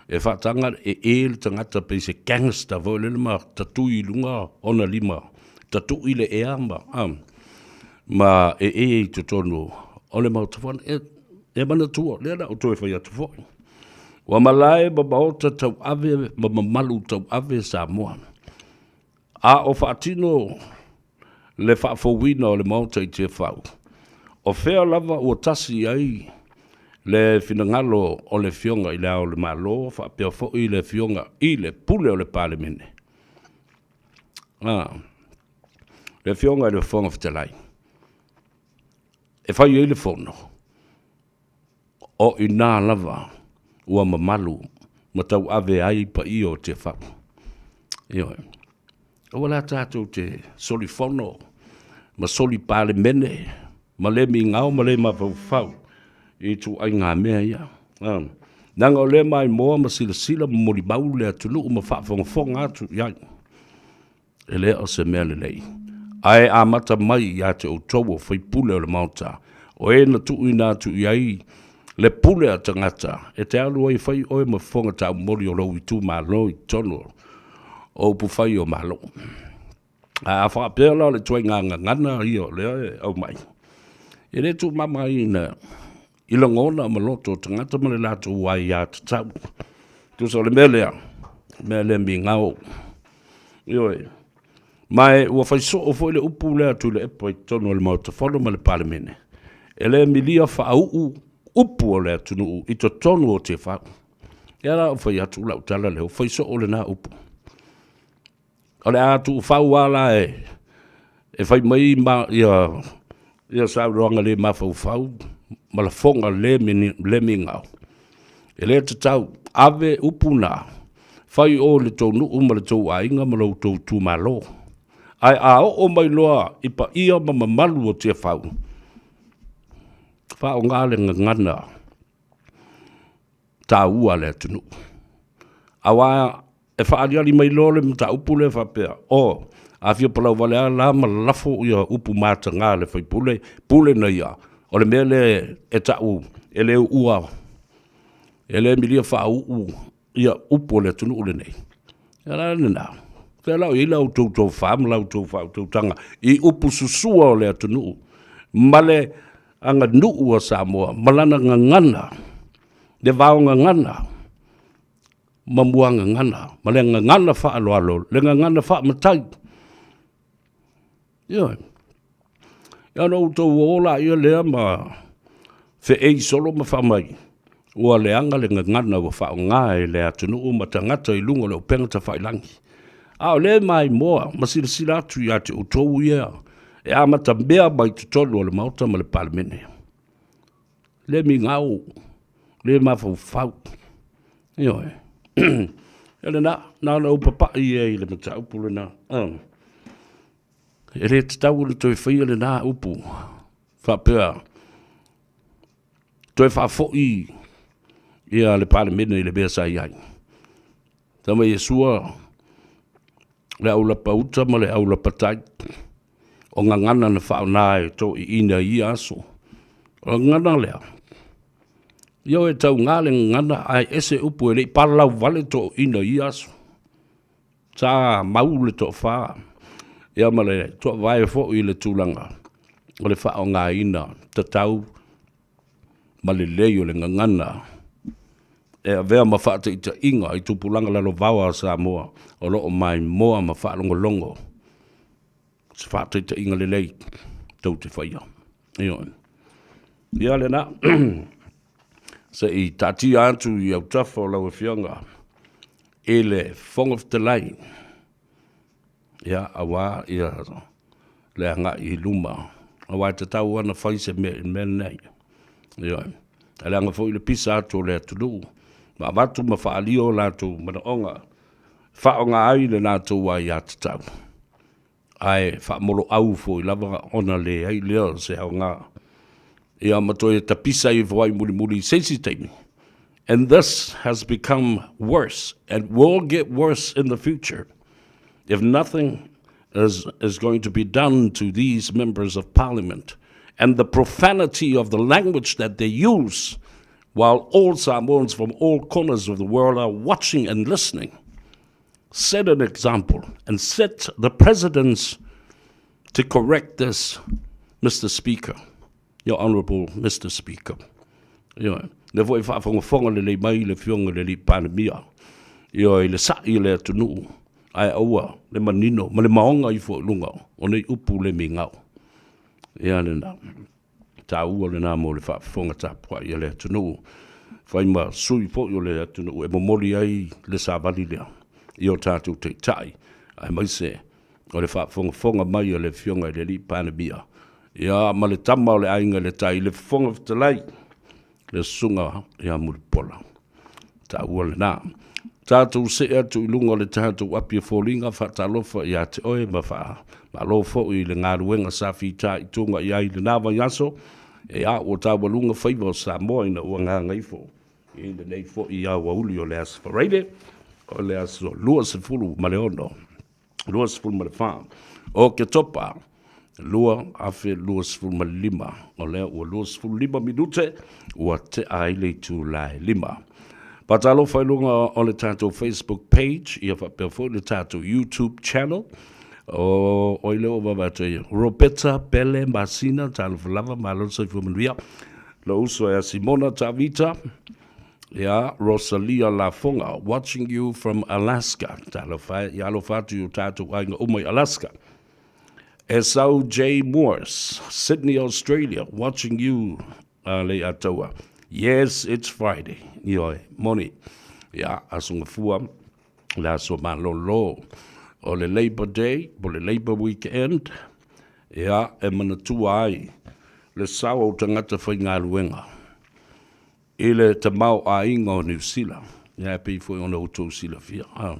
e faataga e e le tagata pei se gangster foi lele ma tatui i luga ona lima, tatui le ea ma, a, ma e e i totonu o le Maota Fono. E, e manatua, lea la o toe fai atu foi. Ua malae ma maota tauave ma mamalu tauave Samoa. A o faatino le faafouina o le Maota i Tiafau, o fea lava ua tasi ai le finagalo o le Afioga i Le Ao o le Malo faapea foi le Afioga i le Pule o le Palemene, a, le Afioga i le Fofoga Fetalai, e fai ai le fono, o i ina lava ua mamalu. ma tauave ai paia o Tiafau. Ioe. Aua la tatou te solifono ma soli palemene ma le migao ma le mafaufau i ituaiga mea ia. Leaga o lea e maimoa ma silasila ma molimau le atunuu ma faafogafoga atu i ai. E le o se mea lelei. Ae amata mai ia te outou o faipule o le Maota, o e na tuuina atu i ai le pule a tagata e te alu ai e fai oe ma fofoga taumoli o lou itumalo i totonu o upufai o Malo. Ae a faapea la o le ituaiga gagana ia o lea e aumai, e le tuumamaina i lagona ma loto o tagata ma le latou aiatatau. Tusa o le mea lea, mea lea migao. Ioe. Ma e ua fai soo foi le upu lea a Tuilaepa i totonu o le Maota Fono ma le Palemene, e le milia faauu upu o le atunuu i totonu o Tiafau. Ia la ua fai atu lau tala lea, ua fai soo lena upu. O le a tuufau lava la e fai mai ma ia ia saunoaga le mafaufau ma lafoga le le migao. E le tatau, ave upu na, fai o i le tou nuu ma le tou aiga ma lo outou itumalo. Ae a oo mai loa i paia ma mamalu o Tiafau, faaaoga le gagana taua a le atunuu. Aua e faaaliali mai loa le mataupu lea faapea, o, a fia palau vale lava la ma lalafo ia upu mataga a le faipule, pule na ia, o le mea lea e tau e le uua, e le milia faauu ia upu o le atunuu lenei. Ia la lena, fea la o i ai la outou tofa ma la outou faautautaga i upu susua o le atunuu ma le aganuu a Samoa ma lana gagana, le vaogagana ma muagagana, ma le gagana faaaloalo, le gagana faamatai. Ioe. Ia ona outou o laia lea ma feei solo ma faamai, ua leaga le gagana ua faaaoga e le atunuu ma tagata i luga o le upega tafailagi. A o lea e maimoa ma silasila atu ia te outou ia e amatamea mai totonu o le Maota ma le Palemene. Le migao, le mafaufau. Ioe. Ia lena, na ona ou papai ai i le mataupu lena. E le tatau ona toe faia lena upu faapea toe faafoi ia le Palemene i le mea sa i ai. Tama Iesua le aulapa uta ma le aulapa tai, o gagana na faaaoga e toeaiina i ia aso. O le gagana lea, ioe, e tauga le gagana ae ese upu e le i palalau vale toeaiina i ia aso. Sa mau le toafa ia ma le toavae foi i le tulaga o le faaaogaina tatau ma lelei o le gagana e avea ma faataitaiga i tupulaga lalovaoa a Samoa o lo o maimoa ma faalogologo se faataitaiga lelei tou te faia. Ioe. Ia lena, se i taatia atu i autafa o lau Afioga i le Fofoga Fetalai, ia, aua ia le agai i luma, aua e tatau lava ona fai se mea i le mea lenei. Ioe. E leaga foi le pisa atu o le atunuu, ma avatu ma faaalia o latou manaoga, e faaaoga ai le latou aiatatau, ae faamoloau foi lava ona leai lea o se aoga, ia ma toe tapisa ifo ai mulimuli i se isi taimi. And this has become worse and will get worse in the future if nothing is, is going to be done to these members of parliament and the profanity of the language that they use while all Samoans from all corners of the world are watching and listening. Set an example and set the precedence to correct this, Mr. Speaker, Your Honourable Mr. Speaker. Ioe, lea foi e faafogafoga lelei mai le Afioga i le Alii Palemia, ioe, i le sa'i o le atunuu, ae aua le manino ma le maoga ifo i luga o nei upu le migao. Ia lena. Taua lena mo le faafofoga tapuai a le atunuu, fai ma sui foi o le atunuu e momoli ai le savali lea i o tatou taitai, aemaise o le faafogafoga mai a le Afioga i le Alii Palemia, ia ma le tama o le Aiga i le Tai, le Fofoga Fetalai, le Susuga ia Mulipola. Taua lena. Tatou see atu i luga o le tatou api o foliga, faatalofa ia te oe ma faamalo foi i le galuega sa fitaituga i ai i lena vaiaso, ia ua taualuga faiva o Samoa ina ua gagaifo i lenei foi aoauli o le Aso Faraile, o le aso 26 24 o Oketopa 2025, o lea ua 25 minute ua tea ai le itula e 5. Faatalofa i luga o le tatou Facebook page, ia faapea foi le tatou YouTube channel. O oi lea ua vaavaai atu ai, Roberta Pele Masina, talofa lava, malo le soifua manuia. Lou uso ia Simona Tavita, ia Rosalia Lafoga, watching you from Alaska. Talofa e, ia alofa atu i o tatou aiga uma i Alaska. Esau J. Morse, Sydney, Australia, watching you uh, Leiataua. Yes, it's Friday. Ioe, moni. Ia, aso gafua, le aso malolo. O le Labor Day, po le Labor Weekend, ia, e manatua ai le sao o tagata faigaluega i le tamaoaiga o Niu Sila. Ia, e pei foi ona outou silafia, ah,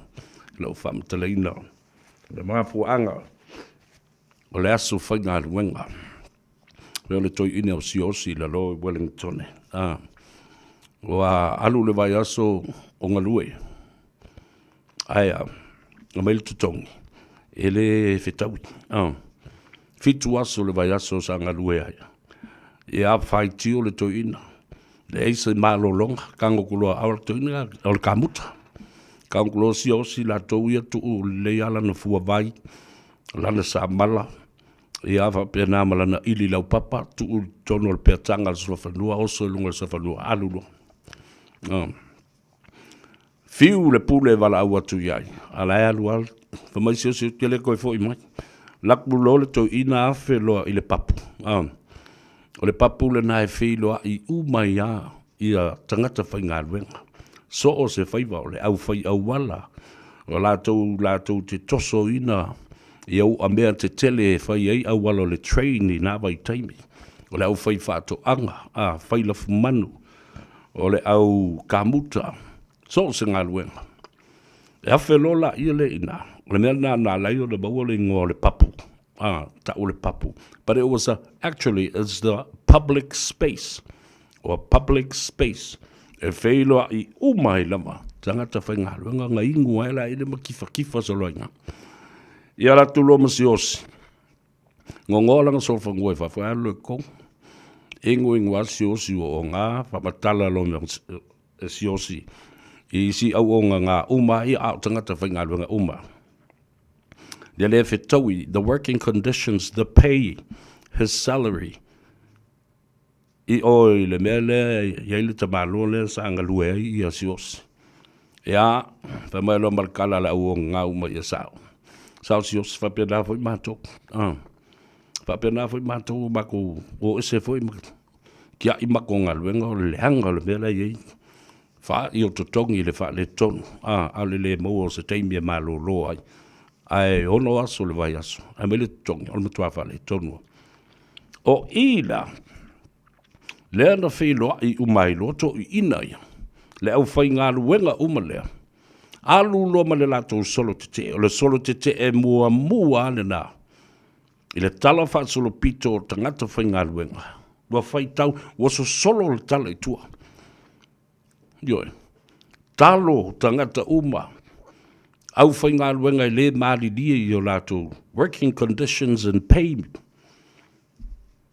lau faamatalaina le mafuaaga o le aso faigaluega. O le toeaina o Siaosi i lalo i Wellington. Ah, ua alu le vaiaso o galue. Ae a, aumai le totogi, e le fetaui. Ah, 7 aso le vaiaso sa galue ai. Ia faitio le toeaina, leai se malologa, tago atu loa au le toeaina o le kamuta. Tago atu loa Siaosi latou ia tuu lelei lava lana fuavai, lana samala, Ia faapena ma lana ili laupapa, tuu i totonu o le peataga a le sulafanua, oso i luga o le sulafanua, alu loa. No. Fiu le pule e valaau atu i ai, a la e alu lava, fai mai Siaosi, ou te le toe foi mai. Laku loa le toeaina afe loa i le papu. Ah. O le papu lena e feiloai uma ai lava ia tagata faigaluega. So o se faiva o le aufai auala, o latou latou te tosoina ia uamea tetele e fai ai auala o le train i na vaitaimi. O le aufai faatoaga, a, fai lafumanu, o le au kamuta, so o se galuega. E afe loa laia lea i ina, o le mea lena na ala ai ona maua le igoa o le papu, a, tau o le papu. But it was a, actually it's the public space, or public space, e feiloai uma ai lava tagata faigaluega na inu ai laia ma kifakifa solo ai ina. Ia alu atu loa ma Siaosi, gogoa lana solofanua i fafo, ae alu loa i totonu. Inu inu lava Siaosi ua oga, faamatala loa ma Siaosi i isi auaunaga uma ia, a o tagata faigaluega uma. Ia le fetaui, the working conditions, the pay, his salary, i o i le mea lea e i ai le tamaloa lea sa galue ai ia Siaosi. Ia, fai mai loa ma le tala a le auaunaga uma ia sao. Sao Siaosi, faapena foi matou. Ah. Faapena foi matou, matou o ese foi ma tiai matou galuega o le leaga o le mea la e i ai. Faa'i o totogi i le faaletonu, a, a o le le maua o se taimi e malolo ai. Ae 6 aso le vaiaso, ae aumai le totogi, o le matua faaletonu lava. O i la, lea na feiloai uma ai loa toeaiina ia, le aufaigaluega uma lea, alu loa ma le latou solo tetee, o le solo tetee muamua lava lena i le tala faasolopito o tagata faigaluega, ua faitau, ua sosolo le tala i tua. Ioe. Talo tagata uma, aufaigaluega e le malilie i o latou working conditions and pay,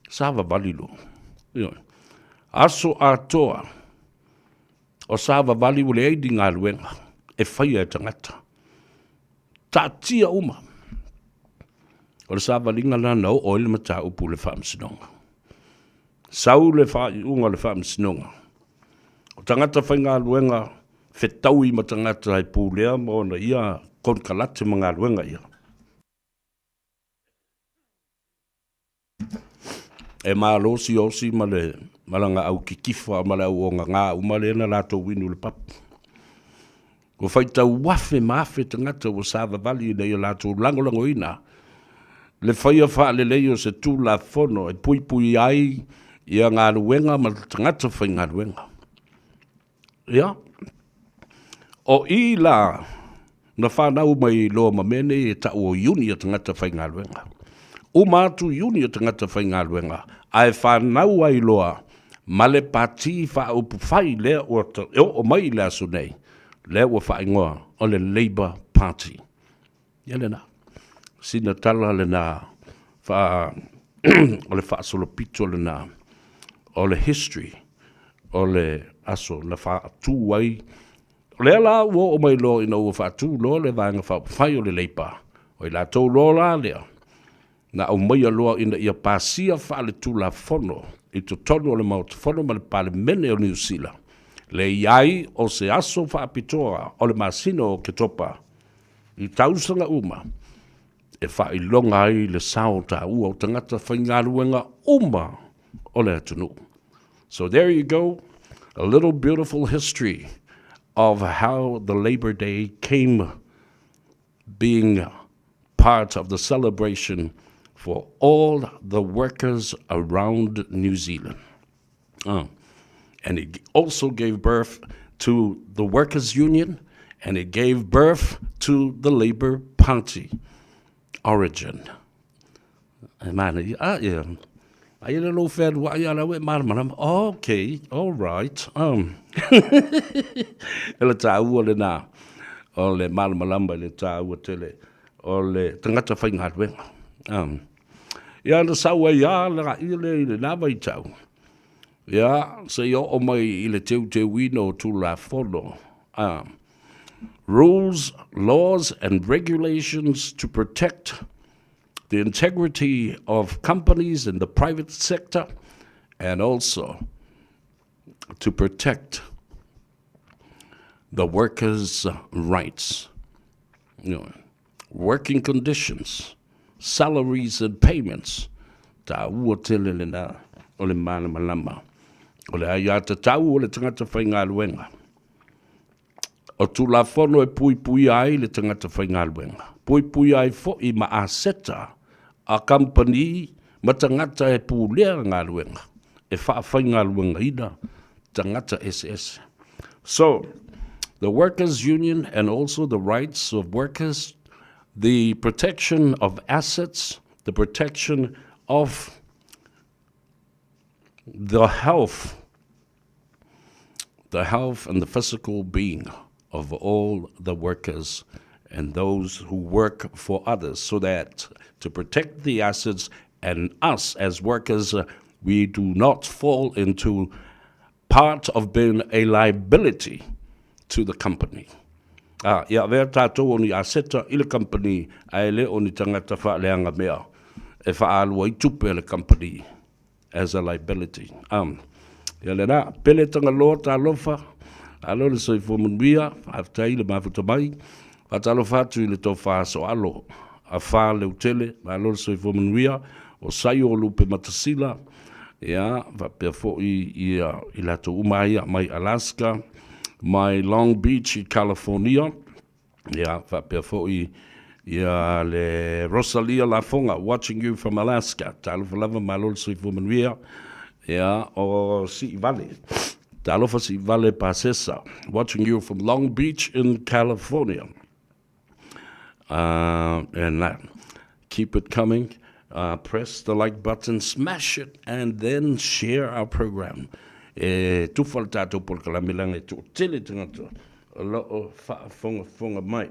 savavali loa. Ioe. Aso atoa, o savavali ua leai ni galuega e faia e tagata. Taatia uma. O le savaliga lena na oo ai le mataupu i le Faamasinoga. Sau le faaiuga o le Faamasinoga, o tagata faigaluega fetaui ma tagata e pulea ma ona ia konekarate ma galuega ia. E malosi osi ma le ma lana au kikifa ma le au ogaga uma lea na latou inu i le papu. Ua faitau afe ma afe tagata ua savavali ina ia latou lagolagoina le faia faalelei o se Tulafono e puipui ai ia galuega ma tagata faigaluega. Ia. O i la na fanau mai loa ma mea nei e tau o iuni a tagata faigaluega. Uma atu iuni a tagata faigaluega, ae fanau ai loa ma le Pati Faaupufai lea ua e oo mai i le aso nei, lea ua faaigoa o le Labour Party. Ia lena. Sina tala lena faa o le faasolopito lena o le history o le aso na faatu ai. O lea la ua oo mai loa ina ua faatu loa le Vaega Faaupufai o le Leipa, o i latou loa la lea na aumaia loa ina ia pasia faaletulafono i totonu o le Maota Fono ma le Palemene o Niu Sila le i ai o se aso faapitoa o le masina o Oketopa i tausaga uma e faailoga ai le sao taua o tagata faigaluega uma o le atunuu. So there you go, a little beautiful history of how the Labor Day came being part of the celebration for all the workers around New Zealand. Oh. And it also gave birth to the Workers' Union and it gave birth to the Labour Party origin. E mana i, ah, yeah. Ai le lou whenua i ala e maramarama. Okay, all right. Um. e le tāua le nā. O le maramarama i le tāua tele. O le tangata whaingaluenga. Um. Ia na sau ai a la i le i le nā vaitau. Ia, se i oo mai i le teuteuina o Tulafono. Um. Rules, laws and regulations to protect the integrity of companies in the private sector and also to protect the workers' rights, you know, working conditions, salaries and payments. Tāua tele lena o le malamalama. O le aiatatau o le tagata faigaluega. O Tulafono e puipuia ai le tagata faigaluega, puipuia ai foi ma aseta a kamupani ma tagata e pulea galuega e faafaigaluegaina tagata eseese. So, the workers union and also the rights of workers, the protection of assets, the protection of the health the health and the physical being of all the workers and those who work for others, so that to protect the assets and us as workers, uh, we do not fall into part of being a liability to the company. Ah, ia avea tātou o ni aseta i le company, ae le o ni tangata whaaleanga mea e whaalua i tupe le company as a liability. Um, ia le rā, pele Tagaloa talofa, alo le soifua manuia, faafetai i le mafuta mai, faatalofa atu i le tofa asoalo a Whā Leutele, malo le soifua manuia, o Saio o Lupe Matasila, ia, faapea foi ia i latou uma ia mai Alaska, mai Long Beach i California, Ia, faapea foi ia le Rosalia Lafoga, watching you from Alaska. Talofa lava, malo le soifua manuia. Ia, o Siivale. Talofa Siivale Pasesa, watching you from Long Beach in California. Uh, and uh, keep it coming. Uh, press the like button, smash it, and then share our program. E tufa le tātou polokalame leaga e toatele tagata o lo o faafogafoga mai.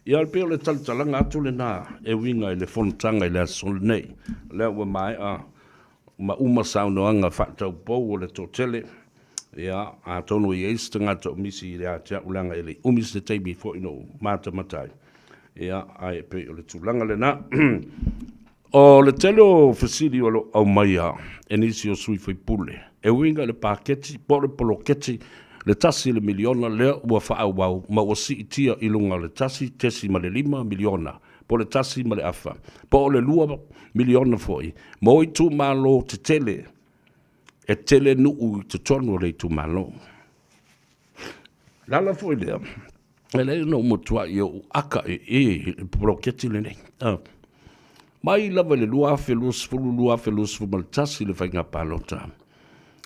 Ia, pei o le talatalaga atu lena e uiga i le fonotaga i le aso lenei. O lea ua maea ma uma saunoaga faataupou o le toatele. Ia, atonu e i ai se tagata o misi ia te au leaga e le i umi se taimi foi na ou matamata ai. Ia, ae pei o le tulaga lena. O le tele o fesili o lo o aumaia e nisi o sui faipule e uiga i le paketi po o le poloketi le tasi le miliona lea ua faaauau ma ua siitia i luga o le 1.5 miliona po o le tasi ma le afa po o le lua miliona foi mo itumalo tetele e tele nuu i totonu o le itumalo. Le ala foi lea, e leai ona ou matuai ou aka e e i le poloketi lenei. Uh, mai lava i le 2020, 2021 le faiga palota.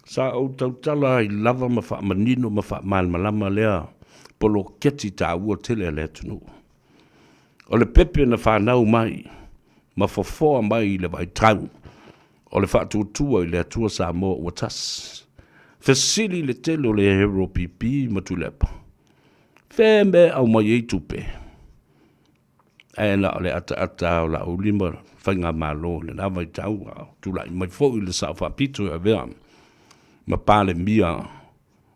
Sa ou tautala ai lava ma faamanino ma faamalamalama lea poloketi taua tele a le atunuu. O le pepe na fanau mai ma fofoa mai i le vaitau o le faatuatua i le Atua Samoa ua tasi. Fesili le tele o le Hero PP ma Tuilaepa, Fea mea e aumai ai tupe? Ae na o le ataata lava o Laauli ma Faigamalo i lena vaitau, a o tulai mai foi le Sao Faapito e avea ma Palemia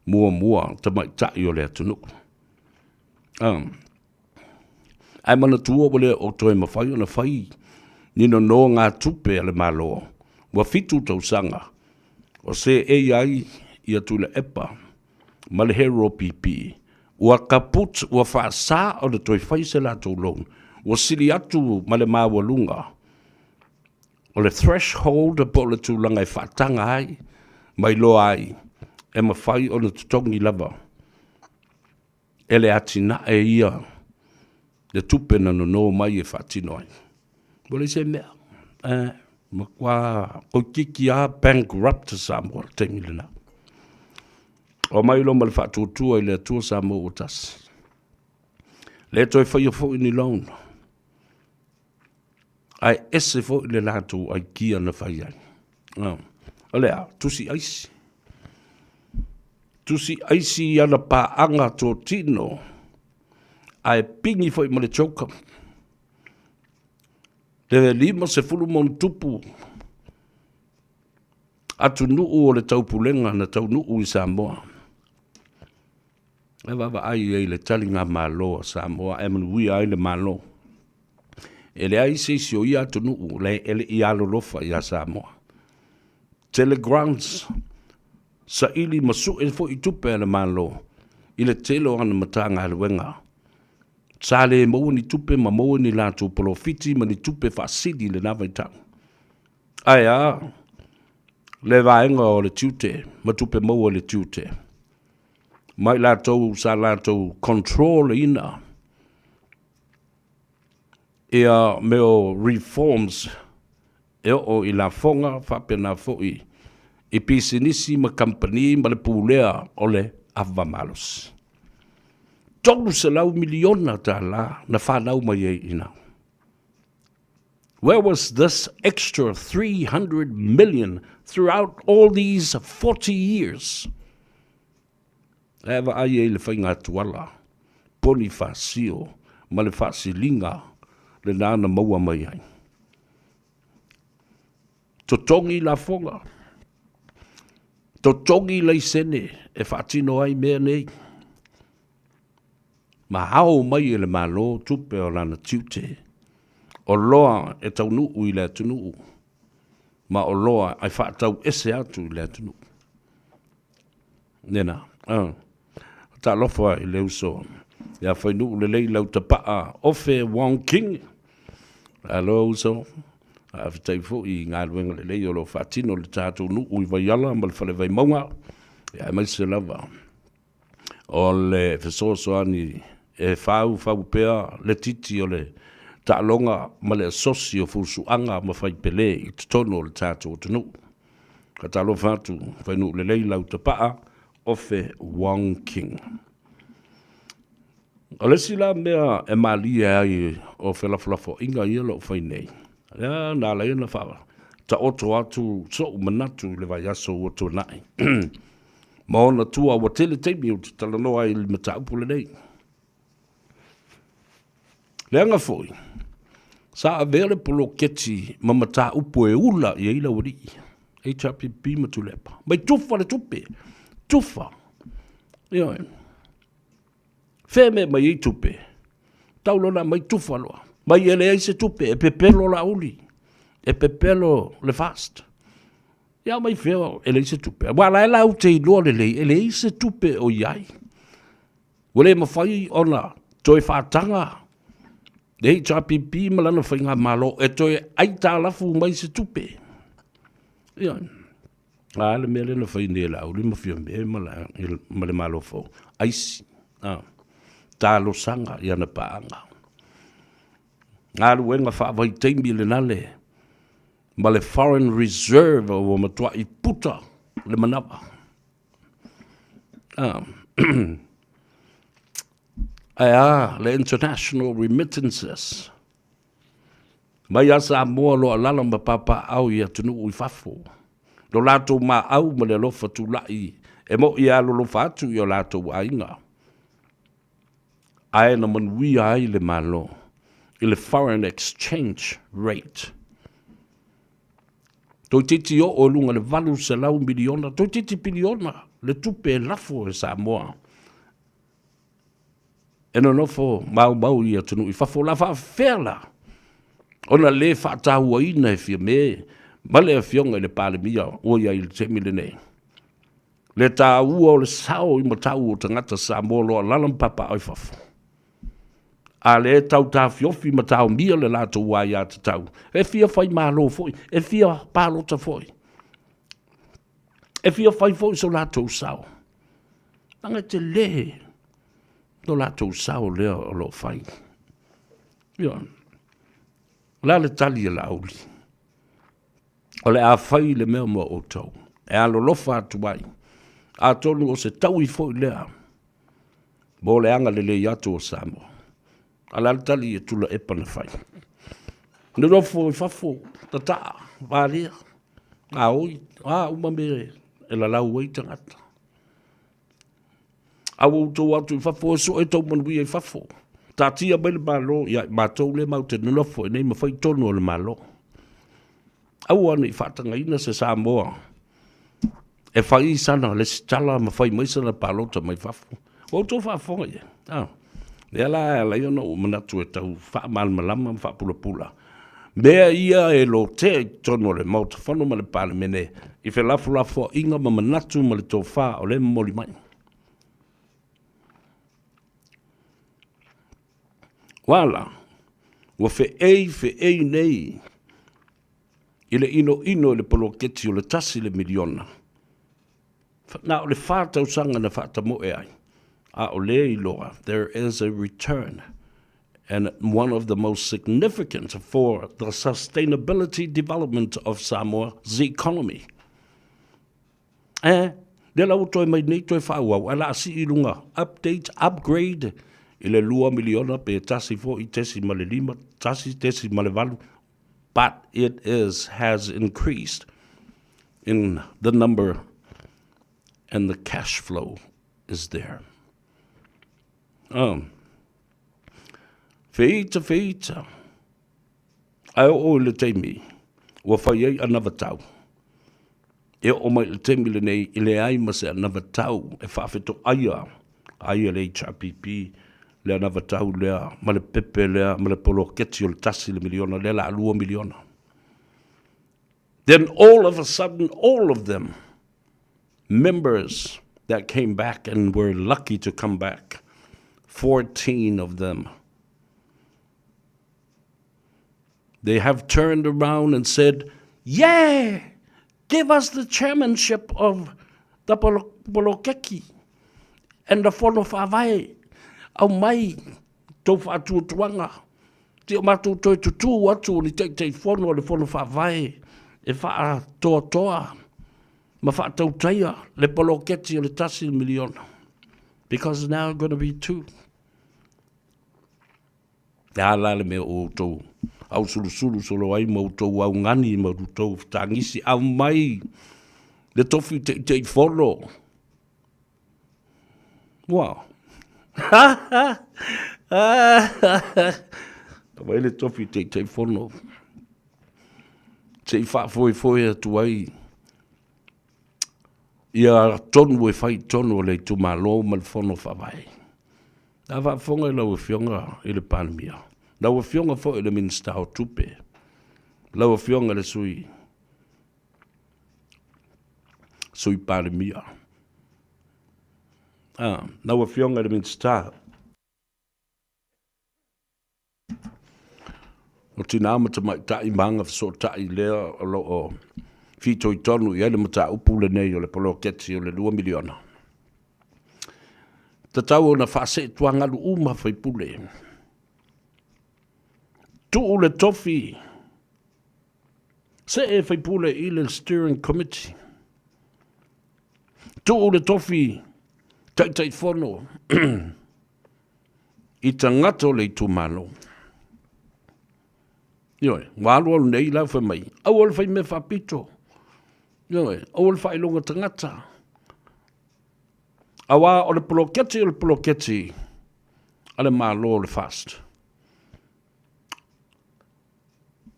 muamua tamaitai o le atunuu. Ae manatua ua le o toe mafai ona fai ni nonogatupe a le Malo ua 7 tausaga o seei ai ia Tuilaepa ma le Hero PP, ua kaput, ua faasa ona toe fai se latou loan, ua sili atu ma le maualuga o le threshold po o le tulaga e faataga ai ma iloa ai e mafai ona totogi lava e le atinae ia le tupe na nono mai e faatino ai. Ua leai se mea, e matua toeitiiti lava bankrupt Samoa i le taimi lena. Omai loa ma le faatuatua i le Atua Samoa ua tasi. Le toe faia foi ni loan. Ae ese foi le latou aikia na fai ai. O le a? Tusi aisi. Tusi aisi i ana paaga totino, ae pigi foi ma le choker. Le 50+ atunuu o le taupulega na taunuu i Samoa. E vaavaai ai i le taligamalo a Samoa ae manuia ai le Malo. E leai se isi o ia atunuu e le i alolofa ia Samoa. Tele grants, saili ma sue foi tupe a le Malo i le tele o ana Matagaluega. Sa le maua ni tupe ma maua ni latou polofiti ma ni tupe faasili i lena vaitau. Ae a le vaega o le tiute ma tupe maua i le tiute ma i latou sa latou control ina ia mea o reforms e oo i lafoga faapena foi i pisinisi ma kamupani ma le pulea o le ava malosi. $300 miliona tala na fanau mai ai i ina. Where was this extra 300 million throughout all these 40 years? E vaai ai le faiga tuala, Ponifasio ma le faasiliga lena na maua mai ai. Totogi lafoga, totogi laisene e faatino ai mea nei. Ma ao mai e le Malo tupe o lana tiute, oloa e taunuu i le atunuu, ma oloa e faatau ese atu i le atunuu. Nena, talofa i le uso ia Fainuu lelei lau tapaa Ofe Wong King. Alo uso, faafetai foi i galuega lelei o lo o faatino le tatou nuu i Vaiala ma le Fale Vaimauga, aemaise lava o le fesoasoani e faufau pea le titi o le taaloga ma le asosi o fusuaga ma faipele i totonu o le tatou atunuu. Faatalofa atu, Fainuu lelei lau tapaa, Ofe Wong King. O le isi la mea e malie ai o felafolafoaiga ia o lo o fai nei, lea na ala ai ona faataoto atu so'u manatu i le vaiaso ua tuanai ma ona tua ua tele taimi ou te talanoa ai i le mataupu lenei. Leaga foi, sa avea le poloketi ma mataupu e ula i ai le aualii, HRPP ma Tuilaepa, mai tufa le tupe, tufa. Ioe. Fea mea mai ai tupe? Tau loa ona aumai tufa loa. Mai e leai se tupe, e pepelo Laauli, e pepelo le FAST. Ia mai fea e leai se tupe. Aua la e latou te iloa lelei, e leai se tupe o i ai. Ua le mafai ona toe faataga le HRPP ma lana faigamalo e toe aitalafu mai se tupe. Ia, a le mea lea na fai nei e Laauli ma Fiame ma le Malo fou, aisi, talosaga i ana paaga. Galuega faavaitaimi lena le ma le foreign reserve ua matuai puta. le manava. Ah. Ae a le international remittances mai a Samoa lo alala ma papaaao i atunuu i fafo, lo latou maau ma le alofa tulai e moʻi e alolofa atu i o latou aiga, ae na manuia ai le Malo i le foreign exchange rate. Toeitiiti oo i luga i le 800 miliona, toeitiiti piliona le tupe e lafo e Samoa e nonofo maumau i atunuu i fafo. O le a faafefea la ona le faatauaina e Fiame ma le Afioga i le Palemia ua i ai i le taimi lenei le taua o le sao i matau o tagata Samoa o lo o alaala ma papaaao i fafo, a lea e tau taofiofi ma taomia le latou aiatatau e fia faimalo foi, e fia palota foi, e fia fai foi so latou sao. Leaga e tele lo latou sao lea o lo o fai. Ioe. O le a le tali a Laauli? O le a fai le mea mo outou e alolofa atu ai, atonu o se taui foi lea mo le agalelei atu o Samoa. A o le a le tali a Tuilaepa na fai? Nonofo i fafo, tataa, valia, gaoi, o a uma mea e lalau ai tagata. A ua outou atu i fafo e sue tou manuia i fafo. Taatia mai le Malo ia i matou lea matou te nonofo i inei ma fai tonu o le Malo. Aua ne i faatagaina se Samoa e fai sana lesitala ma fai mai sana palota mai fafo. Ua outou faafofoga i ai? Ah. Lea la e ala ai ona ou manatu e tau faamalamalama ma faapulapula mea ia e lotea i totonu o le Maota Fono ma le Palemene i felafolafoaiga ma manatu ma le tofa o lea e momoli mai. Ua la, ua feei feei nei i le inoino i le poloketi o le tasi le miliona. Na o le fa tausaga na faatamoe ai, a o lea iloa, there is a return and one of the most significant for the sustainability development of Samoa's economy. Eh, lea la ua toe mai nei toe faaauau, ae o le a sii i luga, update, upgrade i le 2 miliona pe tasi foi tesi ma le lima, tasi tesi ma le valu, but it is has increased in the number and the cash flow is there. Um, feita, feita, ae oo i le taimi, ua fai ai anavatau. E oo mai i le taimi lenei, e leai ma se anavatau e faafetoaia ai e le HRPP le anavatau lea ma le pepe lea ma le poloketi o le tasi le miliona, lea la a 2 miliona. Then all of a sudden, all of them, members that came back and were lucky to come back, 14 of them, they have turned around and said, yeah, give us the chairmanship of the poloketi and the Fono Faavae. Aumai tou faatuatuaga. Te o matou toe tutū atu o ni Taitaifono o le Fono Faavae e faatoatoa ma faatautaia le poloketi o le 1 miliona. Because now going to be two. Le a la le mea o outou ausulusulu solo ai ma outou augani ma outou fetagisi, aumai le tofi Taitaifono. Wow. Aumai le tofi Taitaifono se i faafoefoe atu ai ia tonu e fai tonu o le itumalo ma le Fono Faavae. A faafofoga i lau Afioga i le Palemia, lau Afioga foi i le Minisita o Tupe, lau Afioga i le Sui Palemia, ah, lau Afioga i le Minisita o Tinā ma Tamaitai ma Agafesootai lea o lo o fitoitonu i ai le mataupu lenei o le poloketi o le 2 miliona. Tatau ona faaseetuagalu uma faipule. Tuu le tofi see faipule i le steering committee. Tuu le tofi Taitaifono i tagata o le itumalo. Ioe, ua alu alu nei la fai mai, aua le fai mea faapito. Ioe, aua le faailoga tagata. Aua o le poloketi o le poloketi a le Malo o le FAST.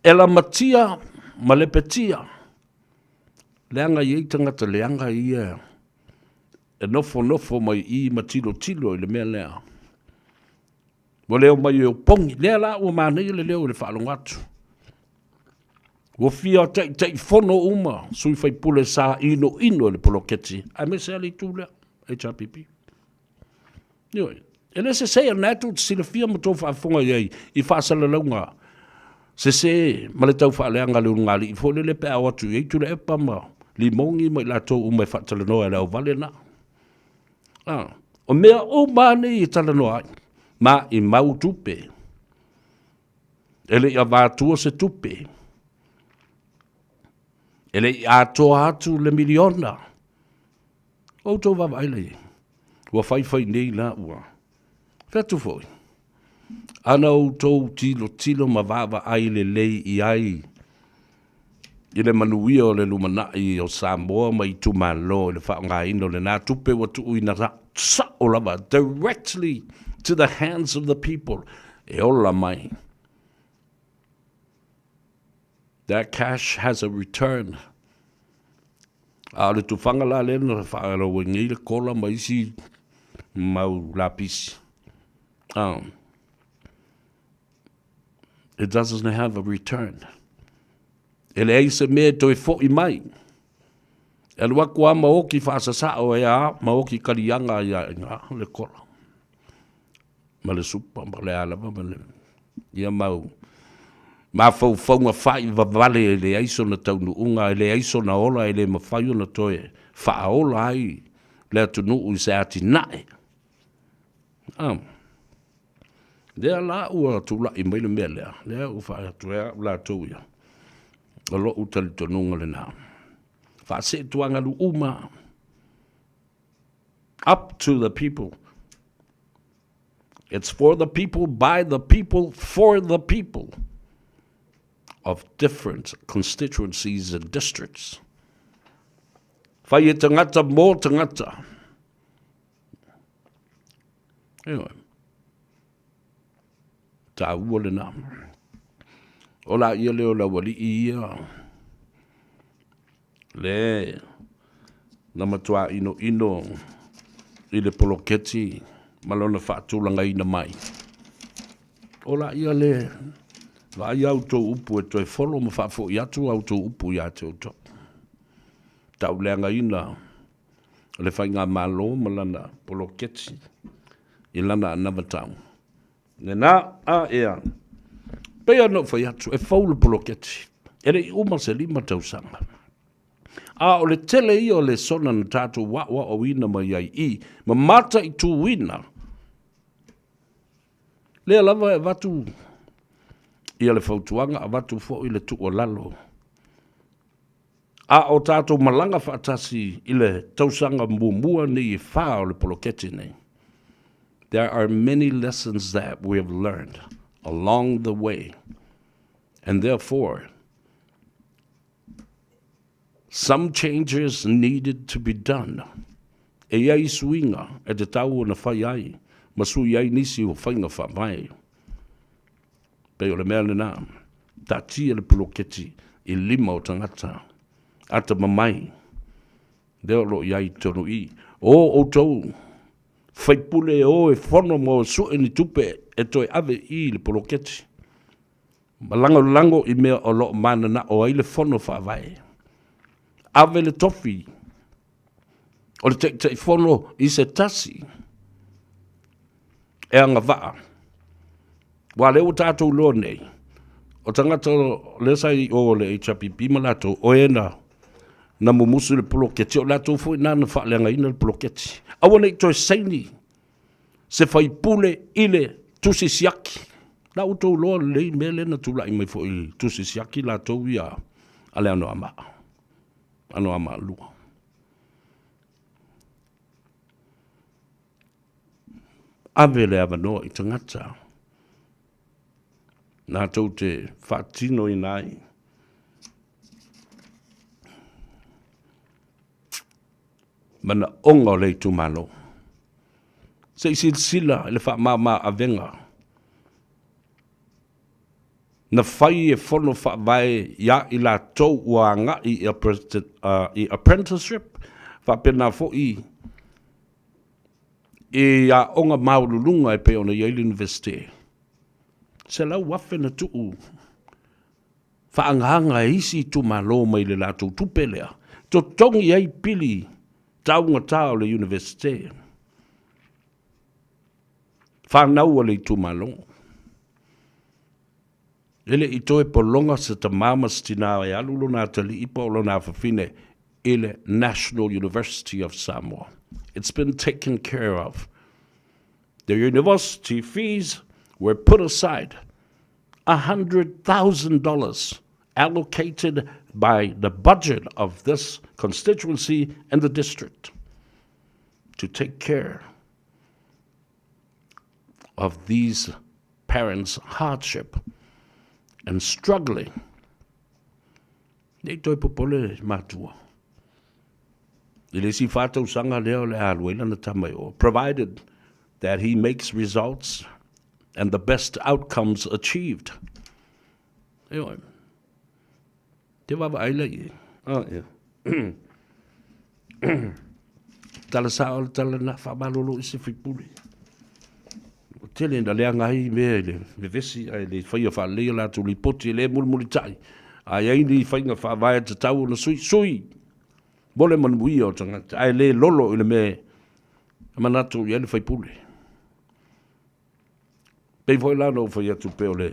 E lamatia ma lepetia leaga e i ai tagata leaga ia e nofonofo mai i i ma tilotilo i le mea lea. Ua leo mai e opogi, lea la ua manaia le leo i le faalogo atu. Ua fia taitaifono uma sui faipule sa inoino i le poloketi, aemaise lava le itu lea, HRPP. Ioe, e le sese, o lena e tou te silafia ma tou faafofoga i ai i faasalalauga sese ma le tau faaleaga a le ulugalii foi lele pe a o atu i ai Tuilaepa ma Limogi ma i latou uma e faatalanoa e le auvale lena. A, o mea uma lava nei e talanoa ai, ma i mau tupe. E le i avatua se tupe. E le i atoa atu le miliona. Ua outou vaavaai la i ai. Ua faifai nei la ua. Fai atu foi, ana outou tilotilo ma vaavaai lelei i ai i le manuia o le lumanai o Samoa ma itumalo i le faaaogaina o lena tupe ua tuuina sao lava directly to the hands of the people e ola mai. That cash has a return. A o le tufaga la lea na faalau ai nei le kola ma isi mau lapisi. It doesn't have a return. E leai se mea e toe fo'i mai. E alu atu lava ma oki faasasao e a ma oki kaliaga ia ina le kola. Ma le supa ma le a lava ma le ia mau mafaufauga faivavale e leai sona taunuuga, e leai sona ola, e le mafai ona toe faaola ai le atunuu i se atinae. Ah. Lea la ua tulai mai le mea lea, lea ua fai atu e au latou ia, o lou talitonuga lena. Faaseetuagalu uma, up to the people. It's for the people, by the people, for the people of different constituencies and districts. Whai e tangata mō tangata. Anyway. Tāua lena. O la ia leo la wali ia. Le na matua ino ino i le poloketi ma lona faatulagaina mai. O la ia le vaai a outou upu e toe folo ma faafoi atu a outou upu ia te outou. Tauleagaina le faigamalo ma lana poloketi i lana anavatau. Lena, a ea, pei ona ou fai atu, e fou le poloketi, e le i uma se 5 tausaga. A o le tele ia o lesona na tatou aoaoina mai ai i ma mataituina, lea lava e avatu ia le fautuaga, avatu foi le tuualalo. A o tatou malaga faatasi i le tausaga muamua nei e fa o le poloketi nei, there are many lessons that we have learned along the way and therefore some changes needed to be done. E i ai suiga e tatau ona fai ai ma sui ai nisi o faiga faavae. Pei o le mea lena, taatia le poloketi i lima o tagata atamamai lea o lo o i ai i totonu i i. O outou faipule e o e fono ma o sue ni tupe e toe ave i i le poloketi ma lagolago i mea o lo o mananao ai le fono faavae. Ave le tofi o le Taitaifono i se tasi e agavaa. Aua lea ua tatou iloa nei, o tagata lea sa i o le HRPP ma latou, o e na, na mumusu le poloketi, o latou foi na na faaleagaina le poloketi. Aua ne i toe saini se faipule i le tusi siaki. La ua outou iloa lelei mea lea na tulai mai foi i tusi siaki latou ia a le Anoamaa. Anoamaa 2. Ave le avanoa i tagata latou te faatinoina ai manaoga o le itumalo. Se i silasila i le faamama avega na fai e fono faavae ia i latou ua agai i apprenticeship faapena foi i aoga maualuluga e pei ona i ai le Iunivesite. 100,000 na tuu faaagaaga e isi itumalo mai le latou tupe lea, totogi ai pili taugata o le Iunivesite, fanau a le itumalo. E le i toe pologa se tama ma se tina e alu lona atalii po o lona afafine i le National University of Samoa. It's been taken care of. The university fees were put aside $100,000 allocated by the budget of this constituency and the district to take care of these parents' hardship and struggling. Nei toe popole matua. I le isi 4 tausaga lea o le a alu ai lana tama i o, provided that he makes results and the best outcomes achieved. Ioe. Te vaavaai la i ai. Ah, ia. Tala sao le tala na faamalolo i se faipule. Ua tele na leaga ai mea i le vevesi ae le faia faaleleia latou lipoti e le mulimulitai. A i ai ni faiga faavae e tatau ona sui, sui mo le manuia o tagata, ae le lolo i le mea e manatu i ai le faipule. Pei foi la ona ou fai atu pei o le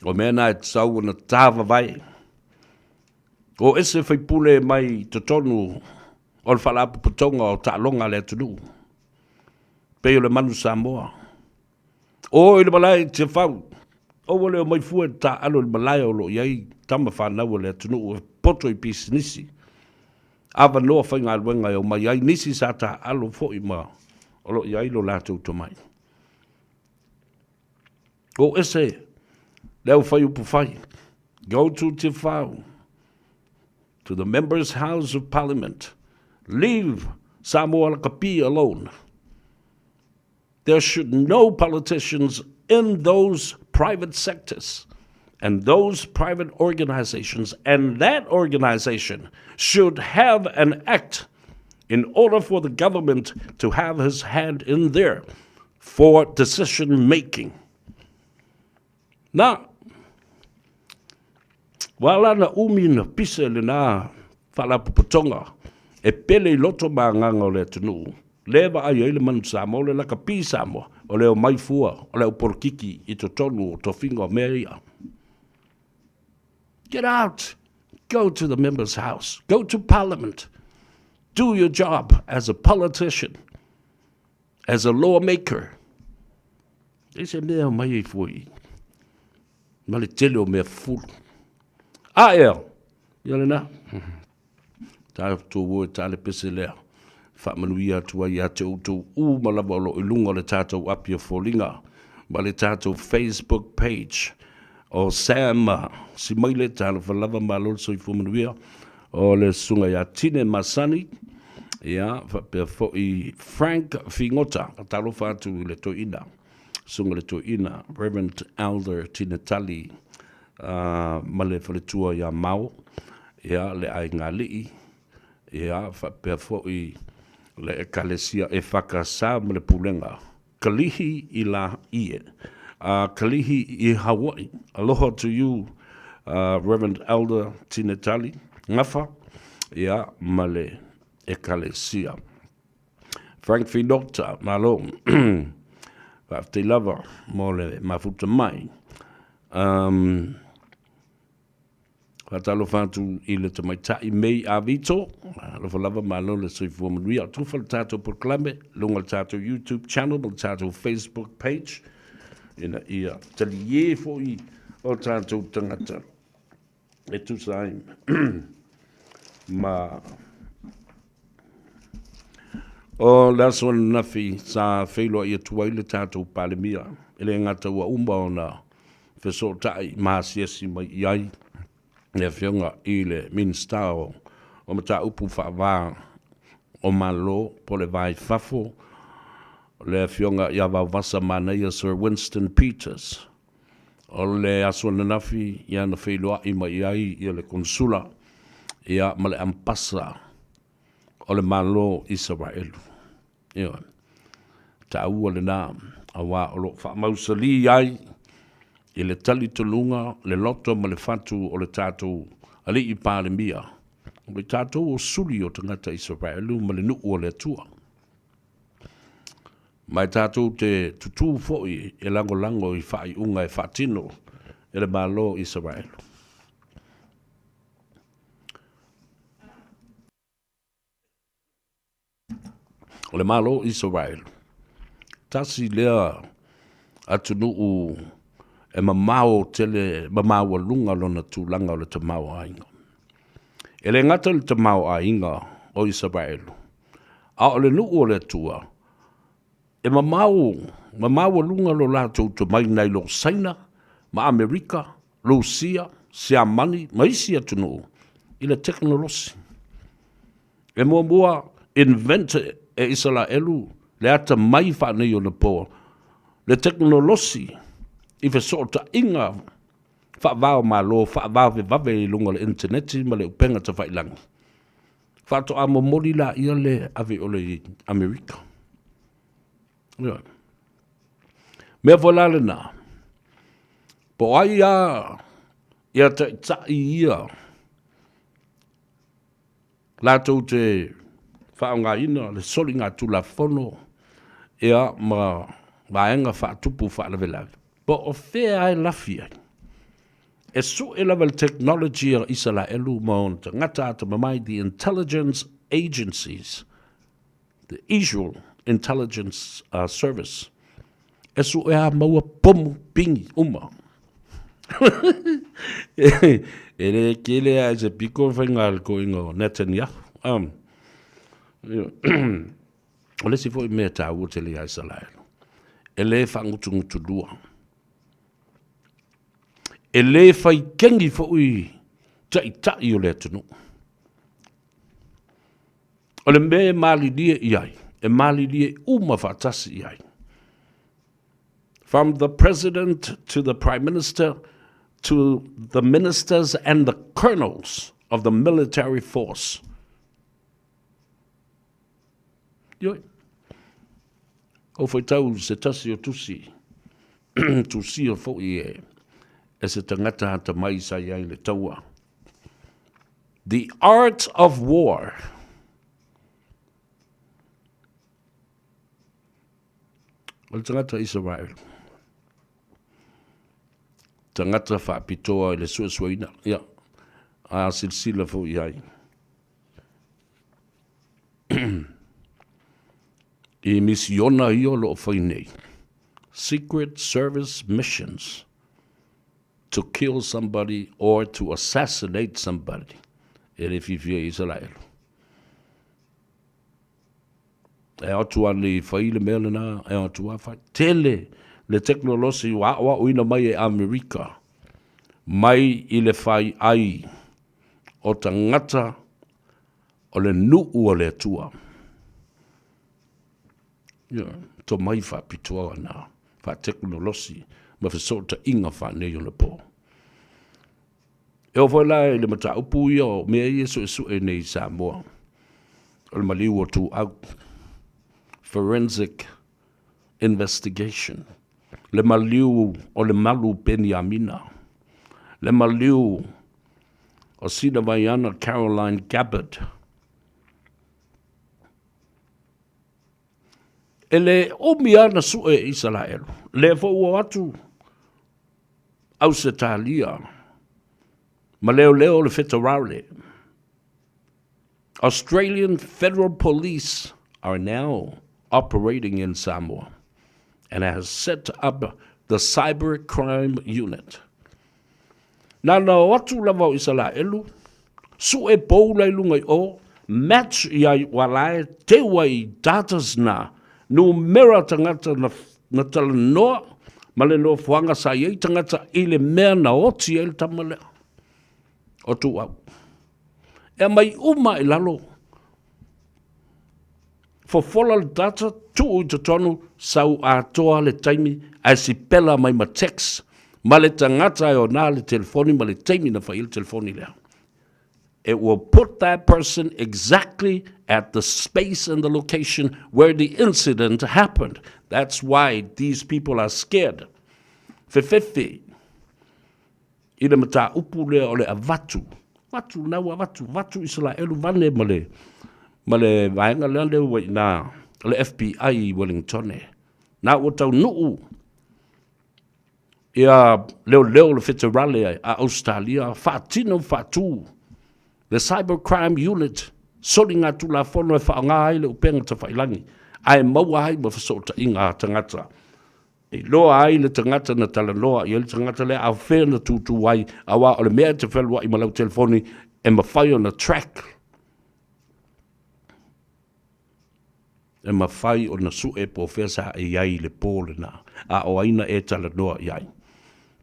o mea na e tatau ona tavavae. O ese faipule mai totonu o le Faalapotopotoga o Taaloga a le atunuu, pei o le Manu Samoa. O i le malae i Tiafau, aua le omai fua e taaalo i le malae o lo o i ai tama fanau a le atunuu e poto i pisinisi, avanoa faigaluega e omai ai nisi sa taaalo foi ma o lo o i ai lo latou tomai. O ese le au fai upu fai. Go to Tiafau, to the Members' House of Parliament. Leave Samoa Lakapi alone. There should no politicians in those private sectors and those private organizations, and that organization should have an act in order for the government to have his hand in there for decision making. Na, ua ala ona umi na pisa i lena faalapotopotoga e pele i loto ma agaga o le atunuu, lea e vaai ai le manu Samoa, o le lakapi Samoa, o le omai fua o le au polokiki i totonu o tofiga o mea ia. Get out! Go to the member's house. Go to parliament. Do your job as a politician, as a lawmaker. E se mea o mai ai fua i ma le tele o mea fufulu. A ea, ia lena. Tatou o e ta le pese lea. Faamanuia atu ai ia te outou uma lava o lo o i luga o le tatou api o foliga ma le tatou Facebook page o Sam Simaile, talofa lava, malo le soifua manuia, o le susuga ia Tine Masani, ia, faapea foi Frank Figota, talofa atu i le toeaina, susuga i le toeaina Reverend Elder Tine Tali, ma le faletua ia Mao, ia, le aiga alii, ia, faapea foi le Ekalesia EFKS ma le Pulega Kalihi i la ie. Kalihi i Hawaii. Aloha to you, Reverend Elder Tine Tali Gafa, ia, ma le Ekalesia. Frank Finota, malo. Faafetai lava mo le mafuta mai. Um, Faatalofa atu i le tamaitai May Avito, alofa lava malo le soifua manuia. O tufa le tatou polokalame, luga o le tatou YouTube channel ma le tatou Facebook page, ina ia taliē foi o tatou tagata e tusa ai ma O le aso ananafi sa feiloai atu ai le tatou Palemia, e le gata ua uma ona fesootai ma asiasi mai i ai le Afioga i le Minisita o Mataupu Faava o Malo po o le Va i Fafo, le Afioga ia Vaovasa Manaia Sir Winston Peters. O le aso ananafi ia na feiloai mai ai ia le Konesula ia ma le Ampasa o le Malo o Isaraelu. Ioe. Taua lena, aua o lo o faamausalī ai i le talitonuga, le loto ma le fatu o le tatou Alii Palemia, o i tatou o suli o tagata Isaraelu ma le nuu o le Atua. Ma e tatou te tutū foi e lagolago i faaiuga e faatino e le Malo o Isaraelu. O le Malo o Isaraelu, tasi lea atunuu e mamao tele ma maualuga lona tulaga o le tamaoaiga. E le gata i le tamaoaiga o Isaraelu, a o le nuu o le Atua, E mamao ma maualuga lo latou tomai nai lo Saina ma Amerika, Rusia, Siamani ma isi atunuu i le tekonolosi. E muamua invent e Isalaelu le atamai faaneionapo le tekonolosi i fesootaiga faava-o-Malo faavavevave i luga o le initaneti ma le upega tafailagi. Faatoa momoli laia le ave ole i Amerika. Ioe. Mea foi la lena, po o ai a ia taitai ia latou te faaaogaina le soligatulafono ia ma vaega faatupu faalavelave, po o fea lava e lafi ai, e sue lava le technology a Isaraelu ma ona tagata atamamai, the intelligence agencies, the Israel Intelligence uh, Service, e sue a maua pomu pingi uma. e le kele a se piko whainga le koinga o Netanyahu. Um, o le isi foi mea taua tele iā Isaraelu, e lē faagutugutulua, e lē faikegi foi taʻitaʻi o le atunuu. O le mea e malilie i ai, e malilie uma faatasi i ai. From the President to the Prime Minister to the ministers and the colonels of the military force. Ioe. Ou faitau se tasi o tusi, tusia foi e, e se tagata atamai sa i ai le taua. The Art of War. O le tagata Israel. Tagata faapitoa i le suesueina. Ia, a silasila foi i ai. I misiona ia o lo o fai nei, Secret Service missions to kill somebody or to assassinate somebody, e le fiafia i Isaraelu. E ao atu lava nei fai le mea lena, e ao atu lava fai. Tele le tekonolosi ua aoaoina mai e Amerika mai i le fai ai o tagata o le nuu o le Atua. Ia, tomai faapitoa na faatekonolosi ma fesootaiga faaneionapo. E oo foi la i le mataupu ia o mea ia e suesue nei i Samoa, o le maliu o Tuuau, forensic investigation, le maliu o le malu Peniamina, le maliu o Sina Vaiana Caroline Gabbard. E le umi lava na sue e Isaraelu, lea foi ua o atu Ausetalia ma leoleo le Federale. Australian Federal Police are now operating in Samoa and has set up the Cyber Crime Unit. Na na o atu lava o Isaraelu, sue pou la i luga i o, match i ai ua la e teu ai i datas na numera tagata na na talanoa ma le nofoaga sa i ai tagata i le mea na oti ai le tama lea o Tuuau. E aumai uma i lalo, fofola le data, tuu i totonu, sau atoa le taimi ae sipela mai ma text ma le tagata e ona le telefoni ma le taimi na fai ai le telefoni lea. It will put that person exactly at the space and the location where the incident happened. That's why these people are scared. Fefefe i le mataupu lea o le avatu, vatu na ua avatu, vatu Isaraelu vane ma le, ma le vaega lea lea ua i ina, le FBI i Wellingtone. Na ua taunuu ia leoleo o le feterale a Ausetalia faatino ma faatu le Cyber Crime Unit soligatulafono e faaaoga ai le upega tafailagi ae maua ai ma fesootaiga a tagata e iloa ai le tagata na talanoa i ai le tagata lea a o fea na tūtū ai aua o le mea e te fealuai ma lau telefoni e mafai ona track E mafai ona sue po o fea sa e i ai i le pō lenā, a o ai na e talanoa i ai.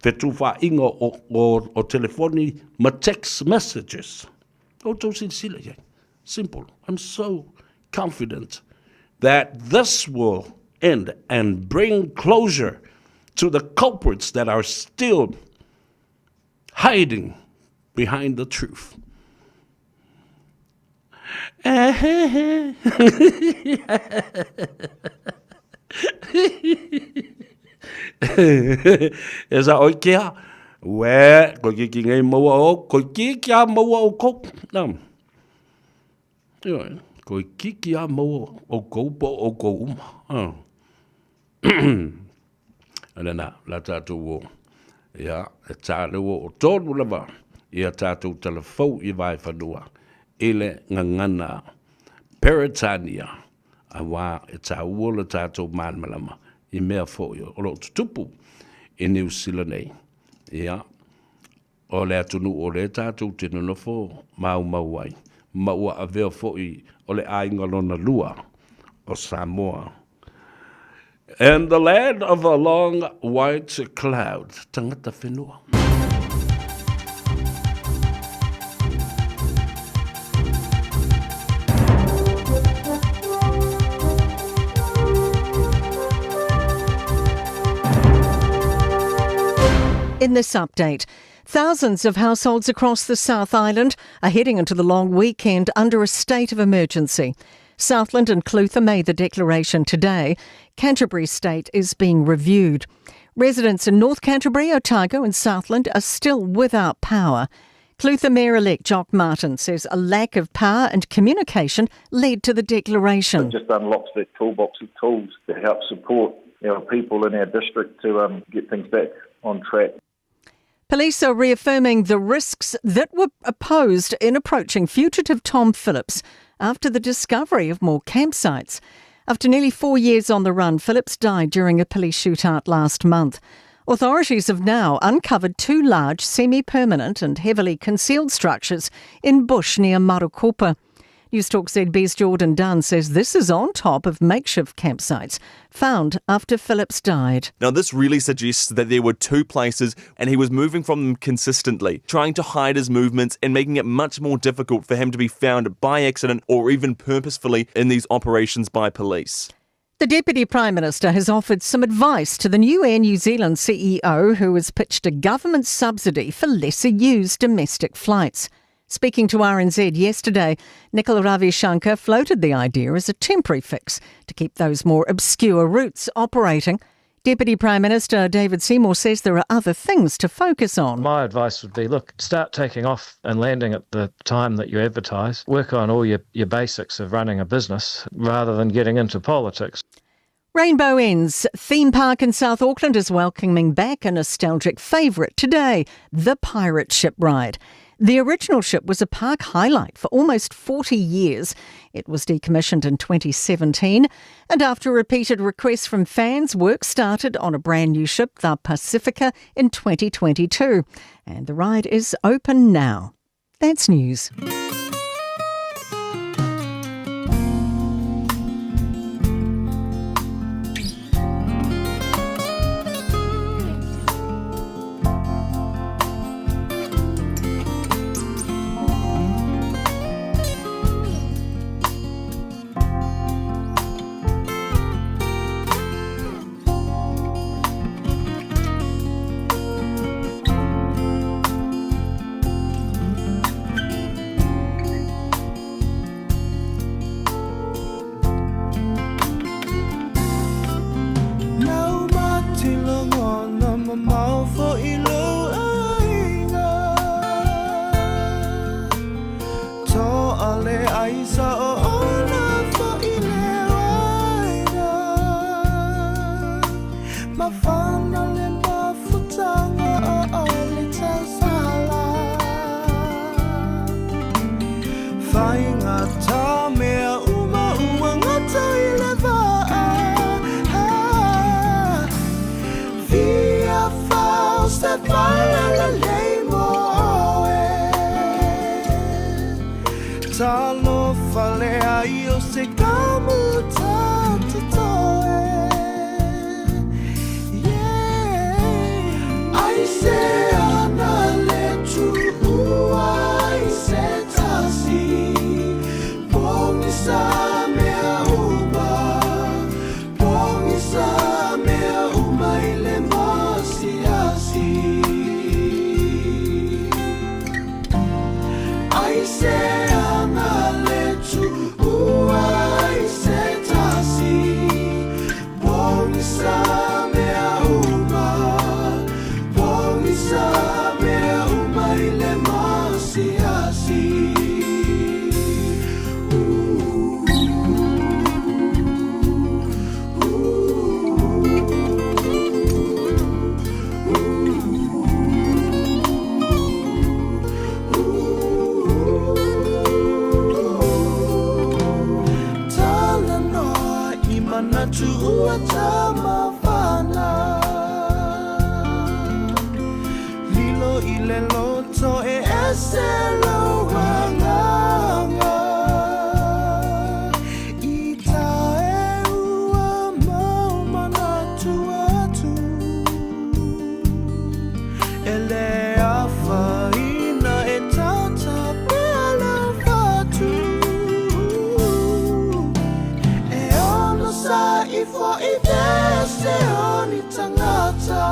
Fetufaaiga o, o, o telefoni ma text messages. Outou silasila i ai. Simple. I'm so confident that this will end and bring closure to the culprits that are still hiding behind the truth. E sa oi kia, we, koe ki ki ngei maua o, koe ki ki a maua o kou. No. Koe ki ki a maua o kou po o kou uma. Oh. Lena, la tātou o, ia, e tālewa o tōnu lava, ia tātou talafou i Vaefanua, i le ngangana Peretania, auā e tāua le tātou mālamalama i mea foi o lo o tutupu i Niu Sila nei. Ia, o le atunuu o lea tātou te nonofo maumau ai, ma ua avea foi o le aiga lona lua o Samoa. And the land of a long white cloud, tangata whenua. In this update, thousands of households across the South Island are heading into the long weekend under a state of emergency. Southland and Clutha made the declaration today. Canterbury State is being reviewed. Residents in North Canterbury, Otago, and Southland are still without power. Clutha Mayor elect Jock Martin says a lack of power and communication led to the declaration. It just unlocks that toolbox of tools to help support our people in our district to um, get things back on track. Police are reaffirming the risks that were opposed in approaching fugitive Tom Phillips after the discovery of more campsites. After nearly four years on the run, Phillips died during a police shootout last month. Authorities have now uncovered two large, semi permanent and heavily concealed structures in bush near Marokopa. Newstalk ZB's Jordan Dunn says this is on top of makeshift campsites found after Phillips died. Now, this really suggests that there were two places and he was moving from them consistently, trying to hide his movements and making it much more difficult for him to be found by accident or even purposefully in these operations by police. The Deputy Prime Minister has offered some advice to the new Air New Zealand CEO who has pitched a government subsidy for lesser used domestic flights. Speaking to RNZ yesterday, Nicola Ravi Shankar floated the idea as a temporary fix to keep those more obscure routes operating. Deputy Prime Minister David Seymour says there are other things to focus on. My advice would be look, start taking off and landing at the time that you advertise. Work on all your, your basics of running a business rather than getting into politics. Rainbow Ends theme park in South Auckland is welcoming back a nostalgic favourite today, the Pirate Ship Ride. The original ship was a park highlight for almost 40 years. It was decommissioned in 2017, and after repeated requests from fans, work started on a brand new ship, the Pacifica, in 2022. And the ride is open now. That's news. ai o se kamuta totoe. Yeah. Ai se ana le tuua ai se tasi Pongisa mea uma Pongisa mea uma i le masiasi Ai se ana le tuua ai se tasi Pongisa mea uma Pongisa mea uma i le masiasi. Talanoa i manatu ua tamavana Lilo i le loto e ese lou agaga I tae ua mau manatu atu E le afaina e tautapea lau fatu E onosai fo'i vese o ni tagata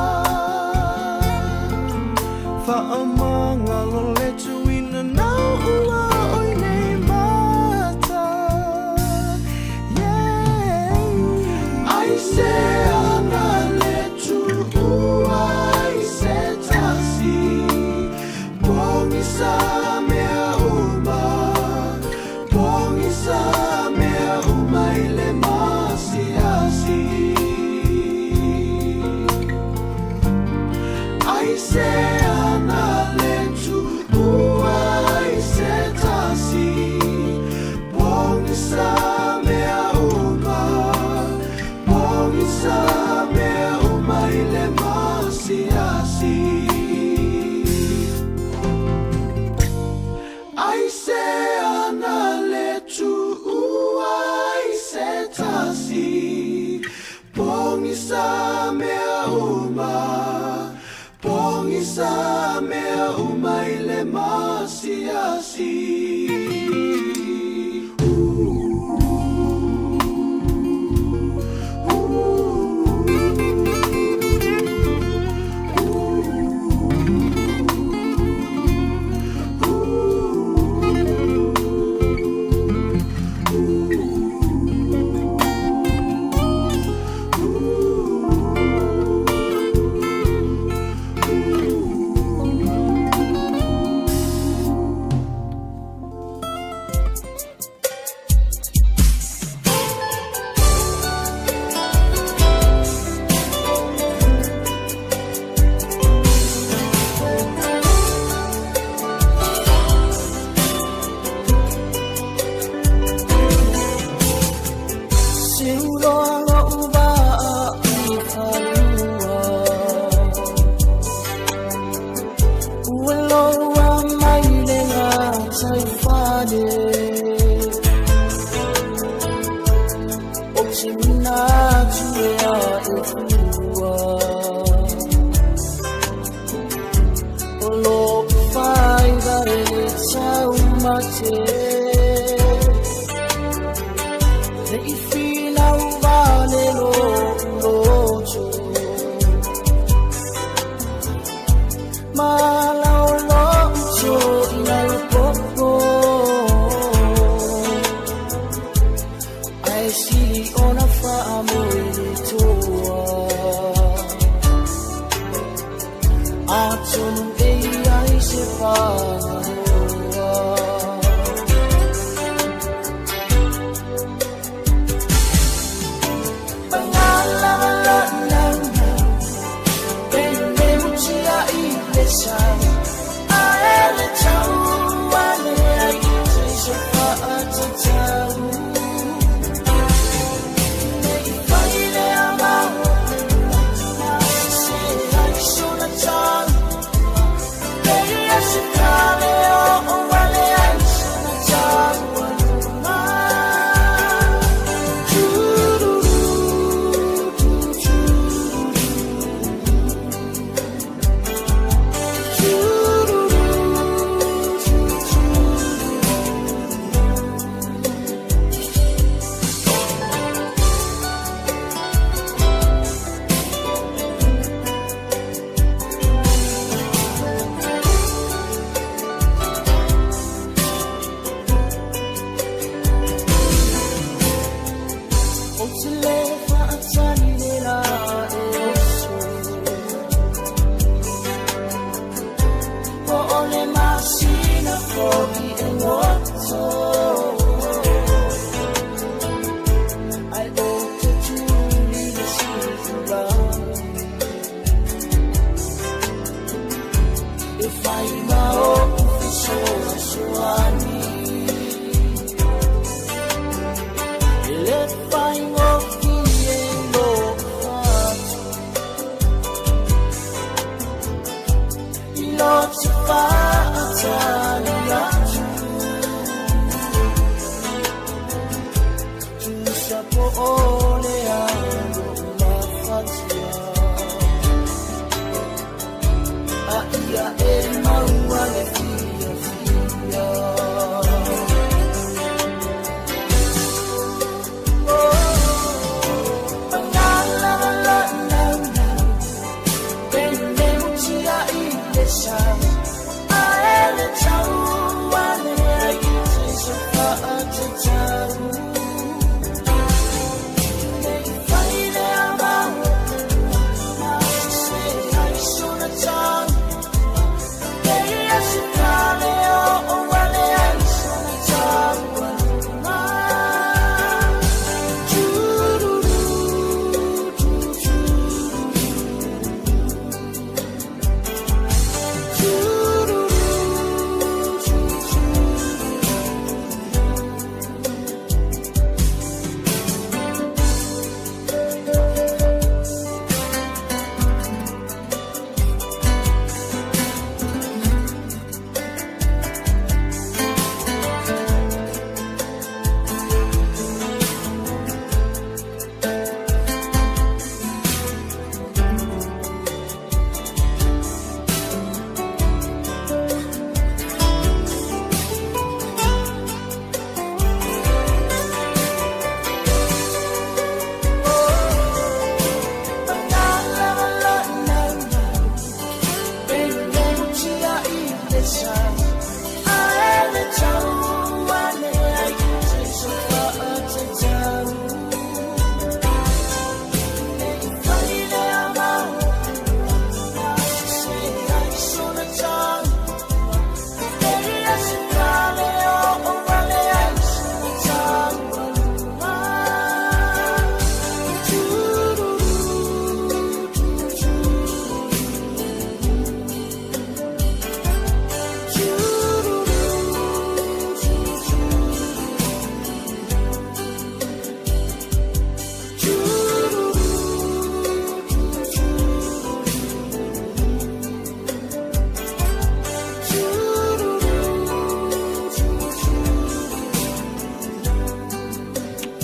Faamagalo le tuuina nau ua oi nei mata. Yeah. Ai se ana le tuua ai se tasi Pongisa mea uma Pongisa mea uma i le masiasi Ai se ana le tuua ai se tasi Pongisa mea uma Pongisa mea uma i le masiasi Ai se ana le tuua ai se tasi Pongisa mea uma Pongisa mea uma i le masiasi.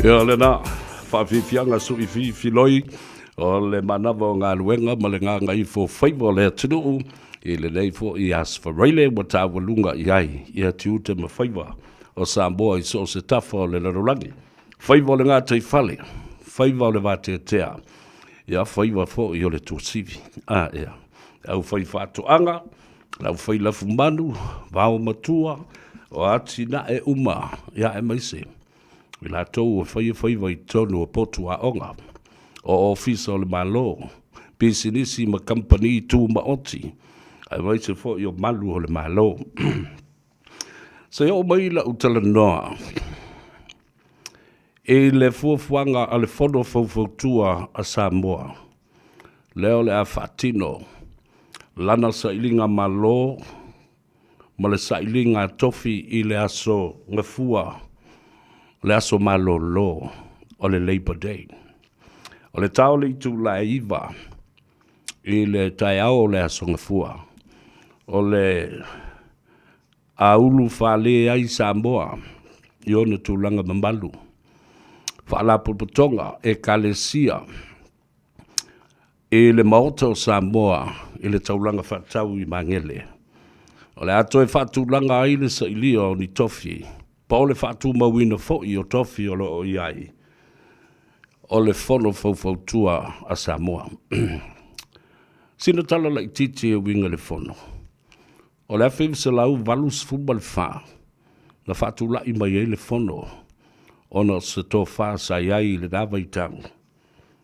Ia lena faafiafiaga suʻi fifiloi o le manava o galuega ma le gagaifo faiva o le atunuu i lenei foi aso Faraile ua taualuga i ai ia tiute ma faiva o Samoa i so o se tafa o le lalolagi. Faiva o le gataifale, faiva o le vateatea, ia faiva foi o le tuasivi. A ea, le aufaifaatoaga, le aufailafumanu, vaomatua, o atinae uma, ia aemaise i latou e faia faiva i totonu o potu aoga, o ofisa o le Malo, pisinisi ma kamupani tumaoti, aemaise foi o malu o le Malo. Se i oo mai lau talanoa i le fuafuaga a le Fono Faufautua a Samoa, lea o le a faatino lana sailiga malo ma le sailiga tofi i le aso Gafua, le aso malolo o le Labour Day. O le ta o le itula e 9 i le taeao o le aso Gafua, o le a ulufale ai Samoa i ona tulaga mamalu, faalapotopotoga, Ekalesia, i le Maota o Samoa i le taulaga faatau i Magele. O le a toe faatulaga ai le sailia o ni tofi, po o le faatumauina foi o tofi o lo o i ai o le Fono Faufautua a Samoa. Sina tala laitiiti e uiga i le Fono. O le 1984 na faatulai mai ai le Fono ona o se tofa sa i ai i lena vaitau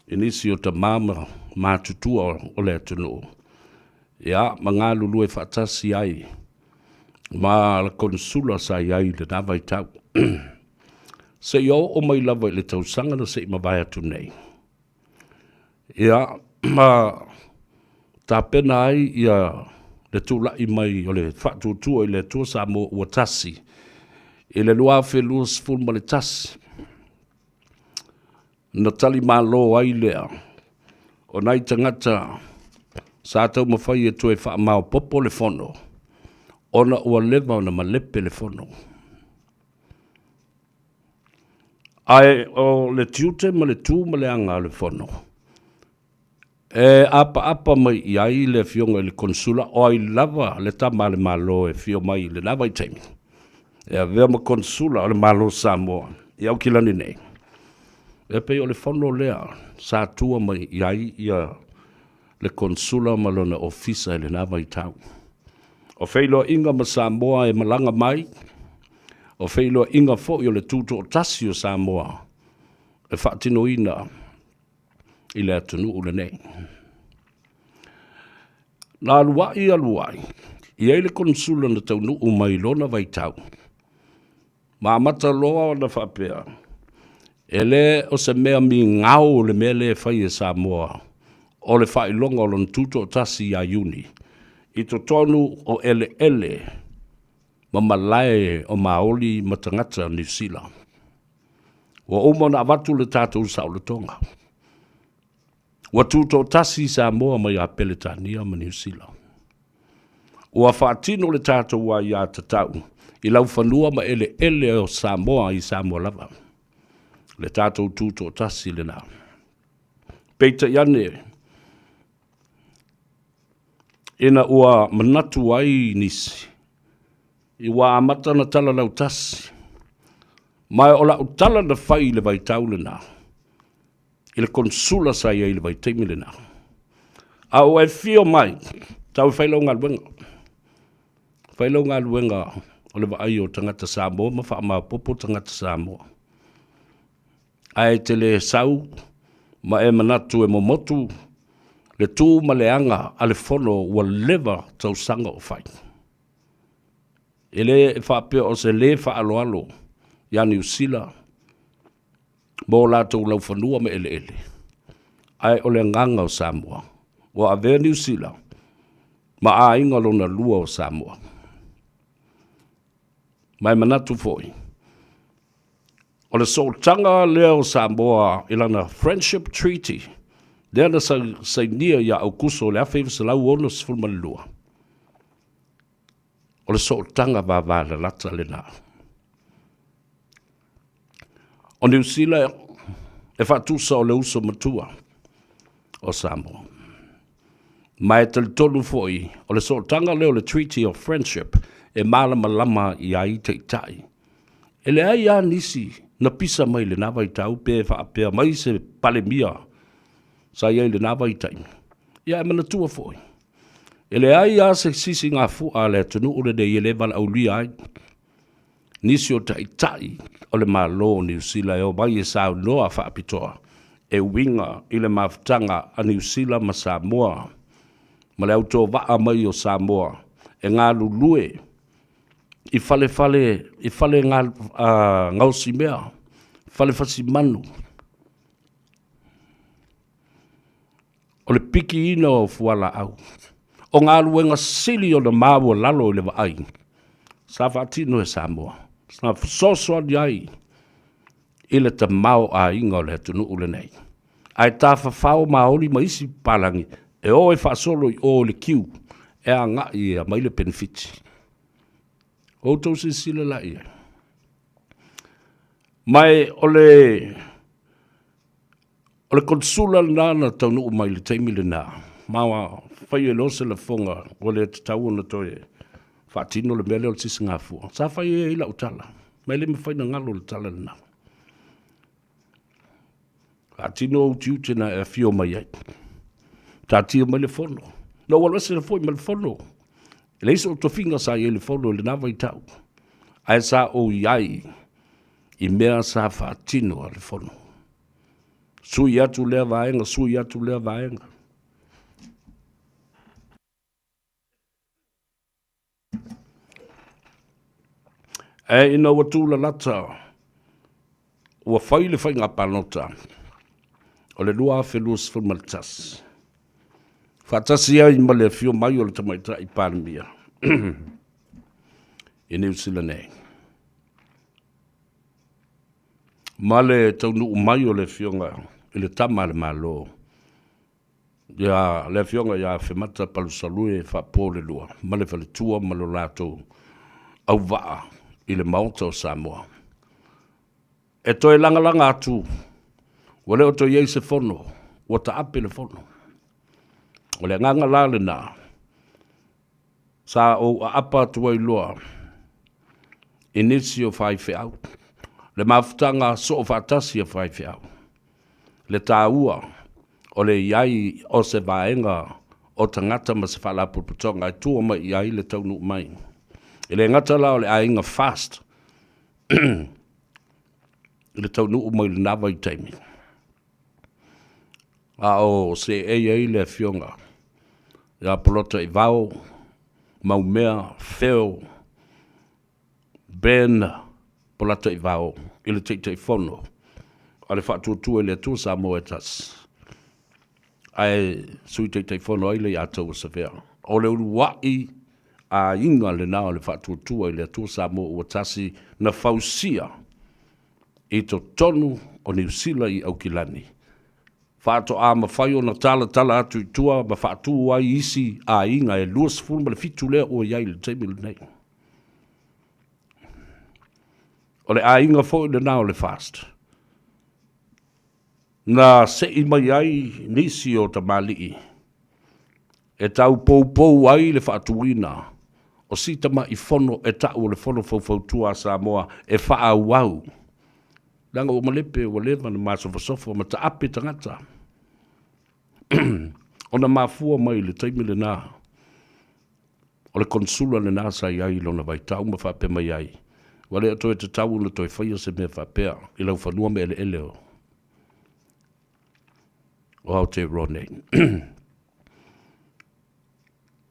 i nisi o tama ma matutua o le atunuu, ia, ma galulue faatasi ai ma le Konesula sa i ai i lena vaitau. Seia oo mai lava i le tausaga na se i mavae atu nei, ia, ma tapena ai ia le tulai mai o le Faatuatua i le Atua Samoa ua Tasi i le 2021. Na tali malo ai lea o nai tagata sa taumafai e toe faamaopoopo le fono ona ua leva ona malepe le fono. Ae o le tiute ma le tu ma le aga o le fono, e apaapa mai i ai le Afioga i le Konesula, o ai lava le tama a le Malo e afio mai i lena vaitaimi, e avea ma Konesula o le Malo o Samoa i Aukilani nei. E pei o le fono lea sa tua mai i ai ia le Konesula ma lona ofisa i lena vaitau. O feiloaiga ma Samoa e malaga mai, o feiloaiga foi o le tutoatasi o Samoa e faatinoina i le atunuu lenei. Na aluai aluai, i ai le Konesula na taunuu mai i lona vaitau, ma amata loa ona faapea, e le o se mea migao le mea lea e fai e Samoa o le faailoga o lona tutoatasi ia Iuni i totonu o eleele ma malae o Maoli ma tagata o Niu Sila. Ua uma ona avatu le tatou saolotoga. Ua tutoatasi Samoa mai ia Peretania ma Niu Sila. Ua faatino le tatou aiatatau i laufanua ma eleele o Samoa i Samoa lava. Le tatou tutoatasi lena. Peitai ane, ina ua manatu ai nisi, i ua amata ona tala lautasi, ma o lau tala na fai i le vaitau lena, i le konesula sa i ai i le vaitaimi lena. A ua e fio mai, tau e fai lau galuega. Fai lau galuega o le vaai o tagata Samoa ma faamaopoopo tagata Samoa. Ae e te le sau ma e manatu e momotu le tu ma le aga a le fono ua leva tausaga o fai. E le faapea o se le faaaloalo ia Niu Sila mo latou laufanua ma eleele, ae o le agaga o Samoa, ua avea Niu Sila ma aiga lona lua o Samoa. Ma e manatu foi, o le sootaga lea o Samoa i lana Friendship Treaty, lea na sainia ia Aukuso o le 1962, o le sootaga vavalalata lena. O Niu Sila e faatusa o le uso matua o Samoa. Ma e talitonu foi o le sootaga lea o le Treaty of Friendship e malamalama i ai taitai. E leai lava nisi na pisa mai i lena vaitau pe faapea mai se Palemia sa i ai i lena vaitaimi. Ia ae manatua foi, e leai lava se sisigafua a le atunuu lenei e le valaaulia ai nisi o taitai o le Malo o Niu Sila e omai e saunoa faapitoa e uiga i le mafutaga a Niu Sila ma Samoa ma le autovaa mai o Samoa e galulue i falefale i fale gaosimea, fale fasimanu. O le pikiina o fualaau, o galuega sili ona maualalo i le vaai sa faatino e Samoa, sa fesoasoani ai i le tamaoaiga o le atunuu lenei. Ae tafafao maoli ma isi papalagi e o e faasolo i o i le kiu e agai e aumai le penefiti. O outou silasila la i ai. Ma o le O le konesula lena na taunuu mai i le taimi lena, ma fai ai loa se lafoga ua le tatau ona toe faatino le mea lea o le sisigafua. Sa fai ai lau tala, ma e le mafai ona galo le tala lena. Faatino ou tiute na e afio mai ai. Taatia mai le fono. Na ou alu ese foi ma le fono. E leai sou tofiga sa i ai i le fono i lena vaitau, ae sa ou i ai i mea sa faatino a le fono. Sui atu lea vaega, sui atu lea vaega. Ae ina ua tulalata, ua fai le faiga palota o le 2021, faatasi ai ma le afio mai o le Tamaitai Palemia i Niu Sila nei. Ma le taunuu mai o le Afioga i le Tama a le Malo, ia le Afioga ia Afemata Palusalue Faapolelua ma le faletua ma lo latou auvaa i le Maota o Samoa. E toe lagalaga atu, ua le o toe i ai se fono, ua taape le fono. O le agaga la lena, Sa ou aapa atu ai loa i nisi o faifeau, le mafutaga soo faatasi a faifeau, le taua o le i ai o se vaega o tagata ma se faalapotopotoga e tua mai i ai le taunuu mai. E le gata la o le aiga FAST i le taunuu mai i lena vaitaimi, a o seei ai le Afioga ia Polataivao, Maumea, Phil, Ben Polataivao i le Taitaifono a le Faatuatua i le Atua Samoa e Tasi, ae Sui Taitaifono ai Leiataua Savea. O le uluai aiga lena o le Faatuatua i le Atua Samoa ua Tasi na fausia i totonu o Niu Sila i Aukilani, faatoa mafai ona talatala atu i tua ma faatu ai isi aiga e 27 lea ua i ai i le taimi lenei. O le aiga foi lena o le FAST. Na sei mai ai nisi o tamalii e tau poupou ai le faatuina o si tama'i fono e ta'u o le Fono Faufautua a Samoa e faaauau, leaga ua malepe ua leva ona masofasofa ma taape tagata ona mafua mai i le taimi lena o le Konesula lena sa i ai i lona vaitau ma faapea mai ai, Ua le o toe tatau ona toe faia se mea faapea i lau fanua ma eleele o o Aotearoa nei.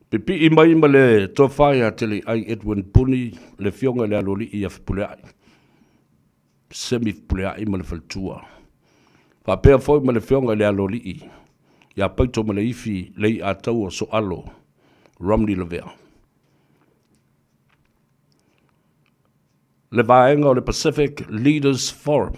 Pipii mai ma le tofa ia Teleiai Edwin Puni, le afioga i le Aloalii ia Fepuleai, Semi Fepuleai ma le faletua. Faapea foi ma le afioga i le Aloalii ia Paito Maleifi Leiataua Soalo Romney Lavea. Le vaega o le Pacific Leaders Forum.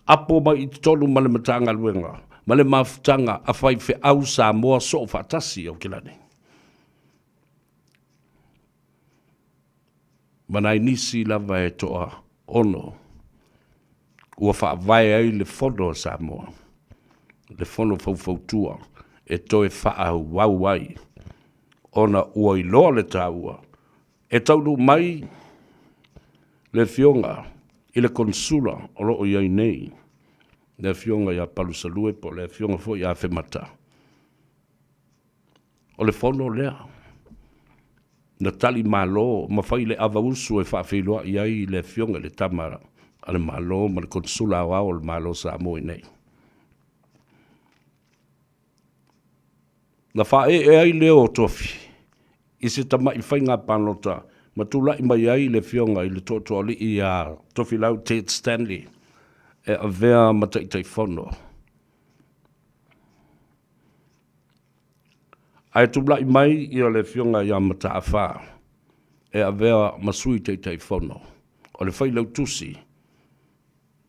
Apo mai i totonu ma le Matagaluega ma le mafutaga a faifeau Samoa soofaatasi i Aukilani. Ma nai nisi lava e toa ono. Ua faavae ai le Fono a Samoa, le Fono Faufautua e toe faaauau ai ona ua iloa le taua e taunuu mai le Afioga i le Konesula o lo o i ai nei, le Afioga ia Palusalue po o le Afioga foi ia Afemata. O le fono lea na tali malo ma fai le avausu e faafeiloai ai le Afioga i le Tama a le Malo ma le Konesula Aoao o le Malo o Samoa i inei. Na faaee ai lea o Tofi i se tamai faiga palota ma tulai mai ai le Afioga i le Tootooalii ia Tofilau Ted Stanley e avea ma Taitaifono. Ae tulai mai ia le Afioga ia Mataafa e avea ma Sui Taitaifono o le Failautusi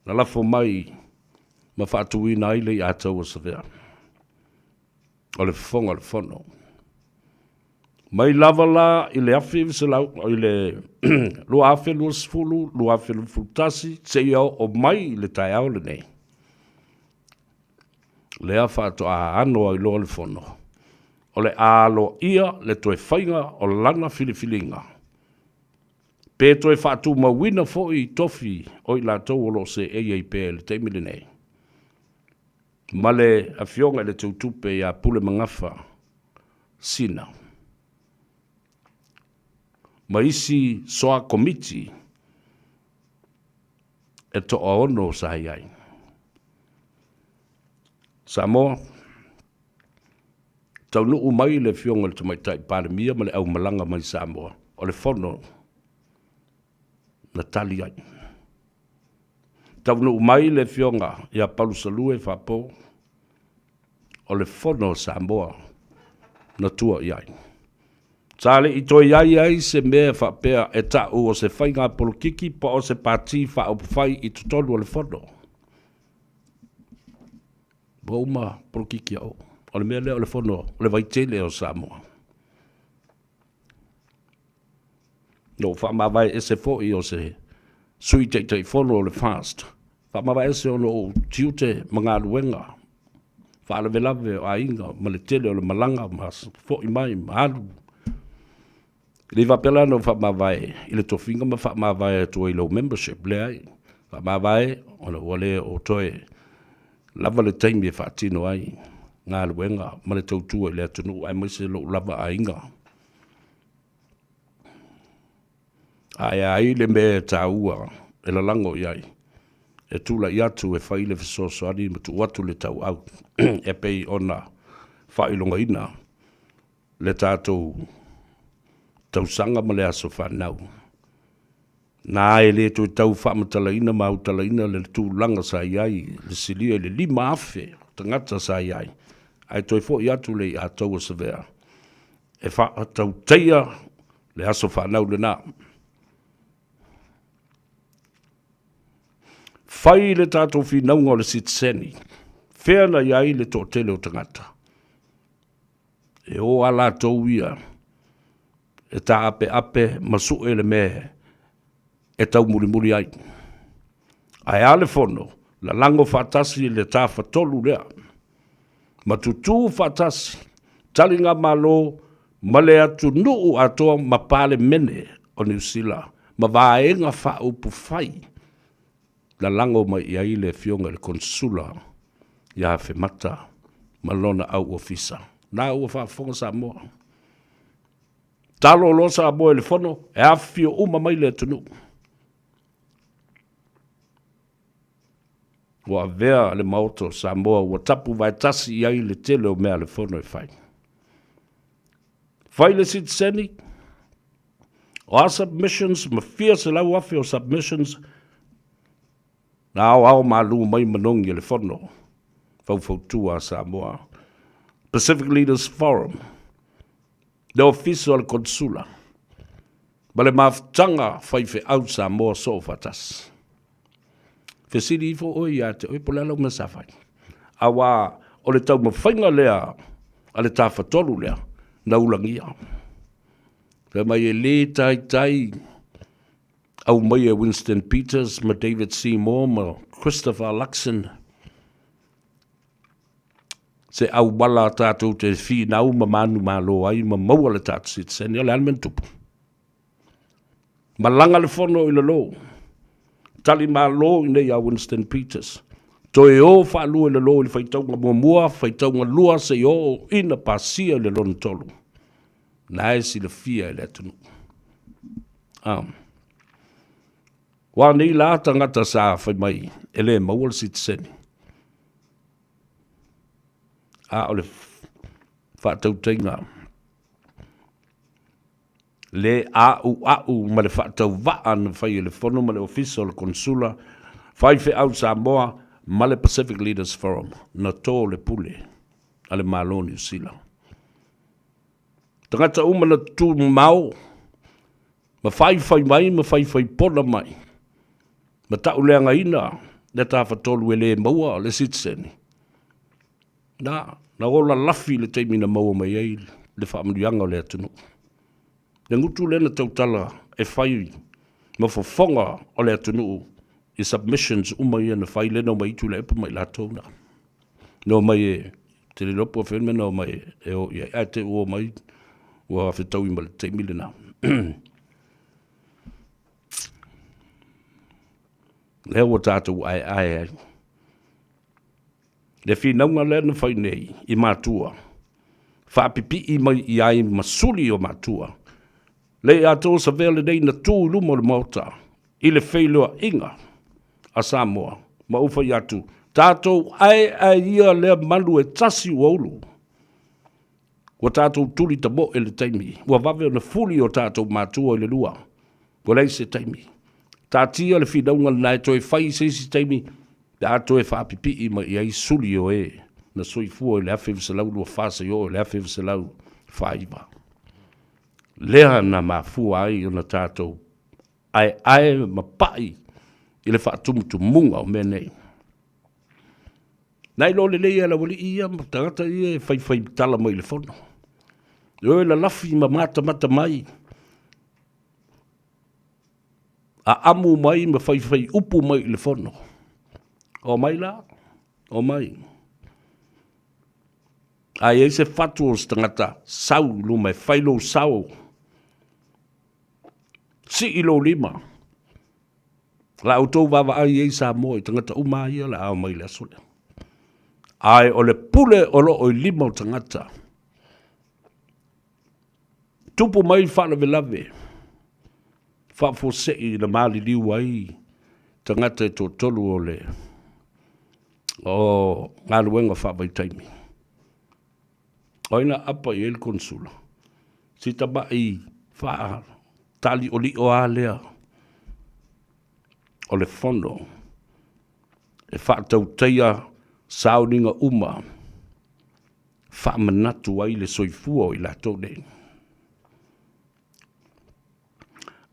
na lafo mai ma faatuina ai le Iataua Savea o le Fofoga o le Fono. Mai lava la i le 1900, i le 2020, 2021 seia oo mai i le taeao lenei, lea faatoa ano ai loa le Fono, o le a aloaia le toe faiga o lana filifiliga, pe toe faatumauina foi tofi o i latou o lo o seei ai pea i le taimi lenei, ma le Afioga i le Teutupe ia Pulemagafa Sina, ma isi soa komiti e toaono sa i ai. Samoa, taunuu mai le Afioga i le Tamaitai Palemia ma le aumalaga mai Samoa, o le fono na tali ai. Taunuu mai le Afioga ia Palusalue Faapo, o le fono a Samoa na tua i ai. Sa le i toe i ai ai se mea faapea e ta'u o se faiga polokiki po o se pati faaupufai i totonu o le Fono. Ua uma polokiki a o. O le mea lea o le Fono o le Vaitele o Samoa. Na ou faamavae ese foi o se Sui Taitaifono o le FAST. Faamavae ese ona o ou tiute ma galuega faalavelave o aiga ma le tele o le malaga ma fo'i mai ma alu. E le faapea la na ou faamavae i le tofiga ma faamavae atu ai i lou membership, leai. Faamavae ona ua le o toe lava le taimi e faatino ai galuega ma le tautua i le atunuu aemaise lou lava aiga. Ae a ai le mea e taua e lalago i ai, e tulai atu e fai le fesoasoani ma tuu atu le tauau e pei ona faailogaina le tatou tausaga ma le aso fanau. Na e le toe tau faamatalaina ma autalaina le tulaga sa i ai le silia i le 5,000 o tagata sa i ai, ae toe foi atu le Iataua Savea e faatautaia le aso fanau lena. Fai le tatou finauga o le sitiseni, fea na i ai le toatele o tagata? E o a latou ia e taapeape ma sue le mea e taumulimuli ai. Ae a le fono, lalago faatasi le tafatolu lea, ma tutū faatasi taligamalo ma le atunuu atoa ma Palemene o Niu Sila ma Vaega Faaupufai, lalago mai i ai le Afioga i le Konesula ia Afemata ma lona au ofisa. Na ua faafofoga Samoa. Talo loa Samoa i le fono, e afifio uma mai le atunuu. Ua avea le Maota o Samoa ua tapu vaetasi i ai le tele o mea a le fono e fai. Fai le sitiseni, o a submissions ma fia 100,000 o submissions na aoao malu mai manogi e le fono faufautua a Samoa. Pacific Leaders Forum, le Ofisa o le Konesula ma le mafutaga faifeau Samoa soofaatasi. Fesili ifo oe ia te oe po o le a lau mea sa fai. Aua o le taumafaiga lea a le Tafatolu lea na ulagia. Fai mai e le taitai. Aumaia e Winston Peters ma David Seymour ma Christopher Luxon se auala a tātou te whinau ma manu malo ai ma maua le tātou citizen. O le a le mea na tupu? Malaga le fono i lalo. Tali malo i nei a Winston Peters. Toe o faalua i lalo i le faitauga muamua, faitauga lua seia oo ina pasia i le lona tolu. Na e silafia e le atunuu. Ah. Ua nei la tagata sa fai mai e le maua le sitiseni. A o le faatautaiga le a'ua'u ma le faatauvaa na fai e le Fono ma le Ofisa o le Konesula, Faifeau Samoa ma le Pacific Leaders Forum na tō le pule a le Malo o Niu Sila. Tagata uma na tumau ma faifai mai ma faifai pona mai ma ta'uleagaina le Tafatolu e lē maua le sitiseni. Na, na ola lafi i le taimi na maua mai ai le faamanuiaga o le atunuu. Le gutu lea na tautala e fai ma fofoga o le atunuu i submissions uma ia na fai lea na omai i Tuilaepa ma i latou na. Na omai e te le iloa po o fea le mea na omai e o i ai, ae te ua omai ua fetaui ma le taimi lena. Lea ua tatou aeae ai. Le finauga lea na fai nei i matua, faapipii mai i ai ma suli o matua, le i atoa savea lenei na tu i luma o le Maota i le feiloaiga a Samoa ma ou fai atu, tatou aeae ia lea malu e tasi ua ulu. Ua tatou tuli tamoe le taimi, ua vave ona fuli o tatou matua i le lua. Ua leai se taimi. Taatia le finauga lena e toe fai i se isi taimi pe a toe faapipii mai i ai suli o e na soifua i le 1924 seia oo i le 1949. Lea na mafua ai ona tatou aeae ma pai i le faatumutumuga o mea nei. Na iloa lelei e le aualii ia ma tagata ia e faifai tala mai i le fono. E o e lalafi ma matamata mai, aamu mai ma faifai upu mai i le fono. O mai la, o mai. A i ai se fatu o se tagata, sau i luma e fai lou sao. Sii lou lima. La outou vaavaai i ai Samoa i tagata uma lava ia o le a omai i le aso lea. Ae o le pule o lo o i lima o tagata. Tupu mai faalavelave, faafuasei na maliliu ai tagata e toatolu o le o galuega faavaitaimi. O ai na aapa i ai le konesula? Si tamai faataliolio lava lea o le fono e faatautaia sauniga uma faamanatu ai le soifua o i latou nei.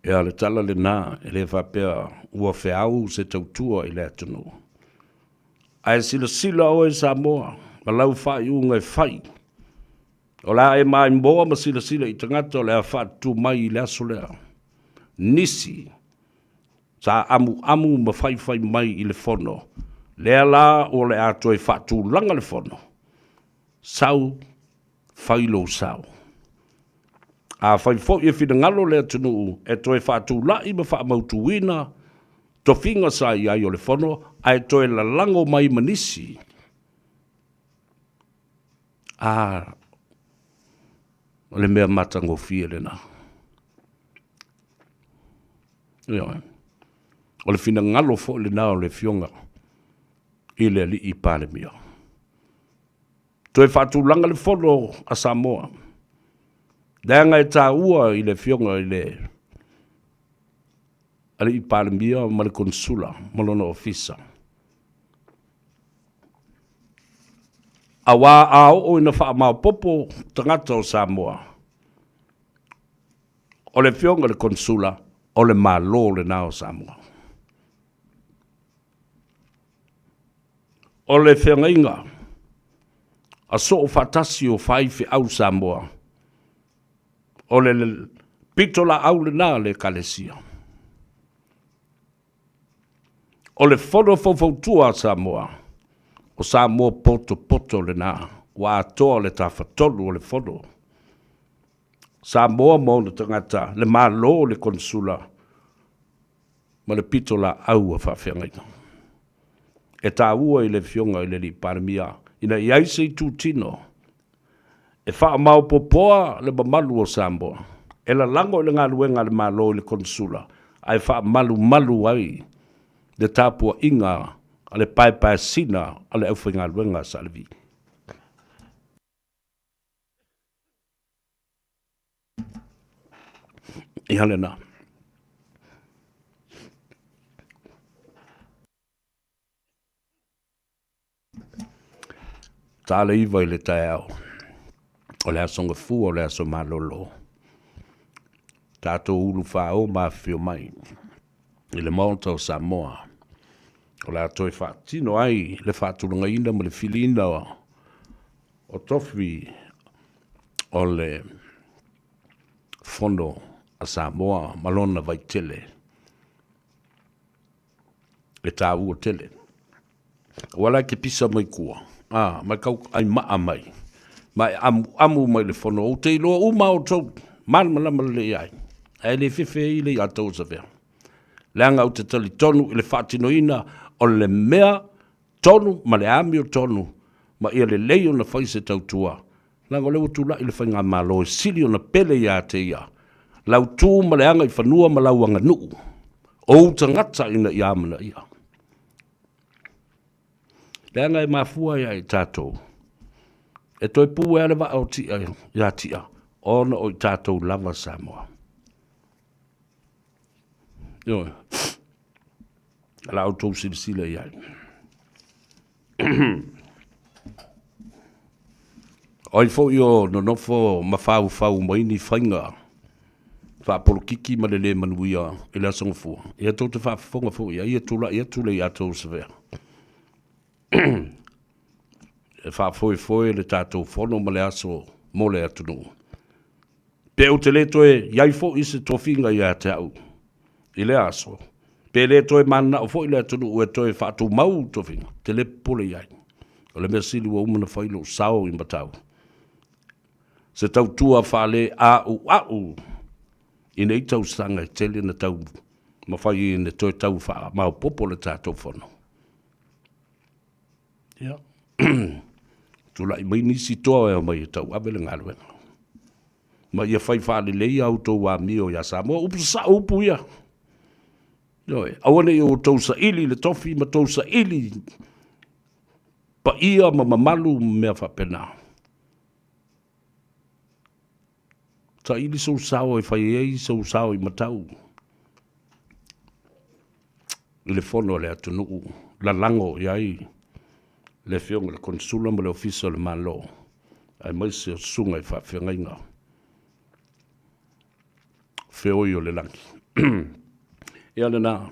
Ia, o le tala lena, e le faapea ua feau se tautua i le atunuu. Ae silasila oe Samoa ma lau faaiuga e fai. O le a e maimoa ma silasila i tagata o le a faatutu mai i le aso lea. Nisi sa amuamu ma faifai mai i le fono, lea la o le a toe faatulaga le fono. Sau, fai lou sao. Afai foi e finagalo le atunuu e toe faatulai ma faamautuina tofiga sa i ai o le Fono ae toe lalago mai ma nisi, a, o le mea matagofie lena. Ioe. O le finagalo foi lena o le Afioga i le Alii Palemia. Toe faatulaga le Fono a Samoa, leaga e taua i le Afioga i le Alii Palemia ma le Konesula ma lona Ofisa. Auā a oo ina faamaopoopo tagata o Samoa, o le Afioga i le Konesula, o le Malo lena o Samoa. O le feagaiga a soo faatasi o faifeau Samoa, o le pitolaau lena a le Ekalesia. O le Fono Faufautua a Samoa, o Samoa potopoto lena, ua atoa le Tafatolu o le Fono. Samoa ma ona tagata, le Malo, le Konesula ma le pitolaau a faafeagaiga. E taua i le Afioga i le Alii Palemia ina i ai se itutino e faamaopoopoa le mamalu o Samoa, e lalago i le galuega a le Malo i le Konesula ae faamalumalu ai le tapuaiga a le paepaesina a le aufaigaluega a Sa Levi. Ia lena. Ta le 9 i le taeao o le aso Gafua o le aso malolo. Tatou ulu faaoo ma afifio mai i le Maota o Samoa o le a toe faatino ai le faatulagaina ma le filiina o tofi o le Fono a Samoa ma lona vaitele e taua tele. Aua la e te pisa mai tua, a, ma e tau aimaa mai, ma e amuamu mai le fono, ou te iloa uma outou, malamalama lelei ai, ae le fefe ai le ia tou Savea. Leaga ou te talitonu i le faatinoina o le mea tonu ma le amiotonu ma ia lelei ona fai se tautua, leaga o lea ua tulai le faigamalo e sili ona pele ia te ia lau tu ma le agaifanua ma lau aganuu, o ou tagata ina ia amanaia. Leaga e mafua ia i tatou e toe pu ai le vaa o Tia ia Tia ona o i tatou lava Samoa. Ioe. La outou silasila i ai. O ai foi o nonofo ma faufau mai ni faiga faapolokiki ma le lē manuia i le Aso Gafua, ia tou te faafofoga foi i ai, ia tulai atu le ia tou Savea e faafoefoe le tatou fono ma le aso mo le atunuu. Pe ou te le toe i ai foi se tofiga ia te au i lea aso, pe le toe mananao foi le atunuu e toe faatumau tofiga, ou te le popole i ai. O le mea sili ua uma ona fai lou sao i Matau, se tautua faale-a'ua'u i nei tausaga e tele na tau mafai ai ona toe tau faamaopoopo le tatou fono. Ia, tulai mai nisi toa e omai e tauave le galuega. Ma ia fai faalelei a outou amio ia Samoa. Upu sasao upu ia. Ioe, aua ne i outou saili le tofi ma tou saili paia ma mamalu ma mea faapena. Saili sou sao e fai ai sou sao i matau i le fono a le atunuu, lalago i ai le Afioga i le Konesula ma le Ofisa o le Malo, aemaise o susuga i faafeagaiga feoi o le lagi. Ia lena,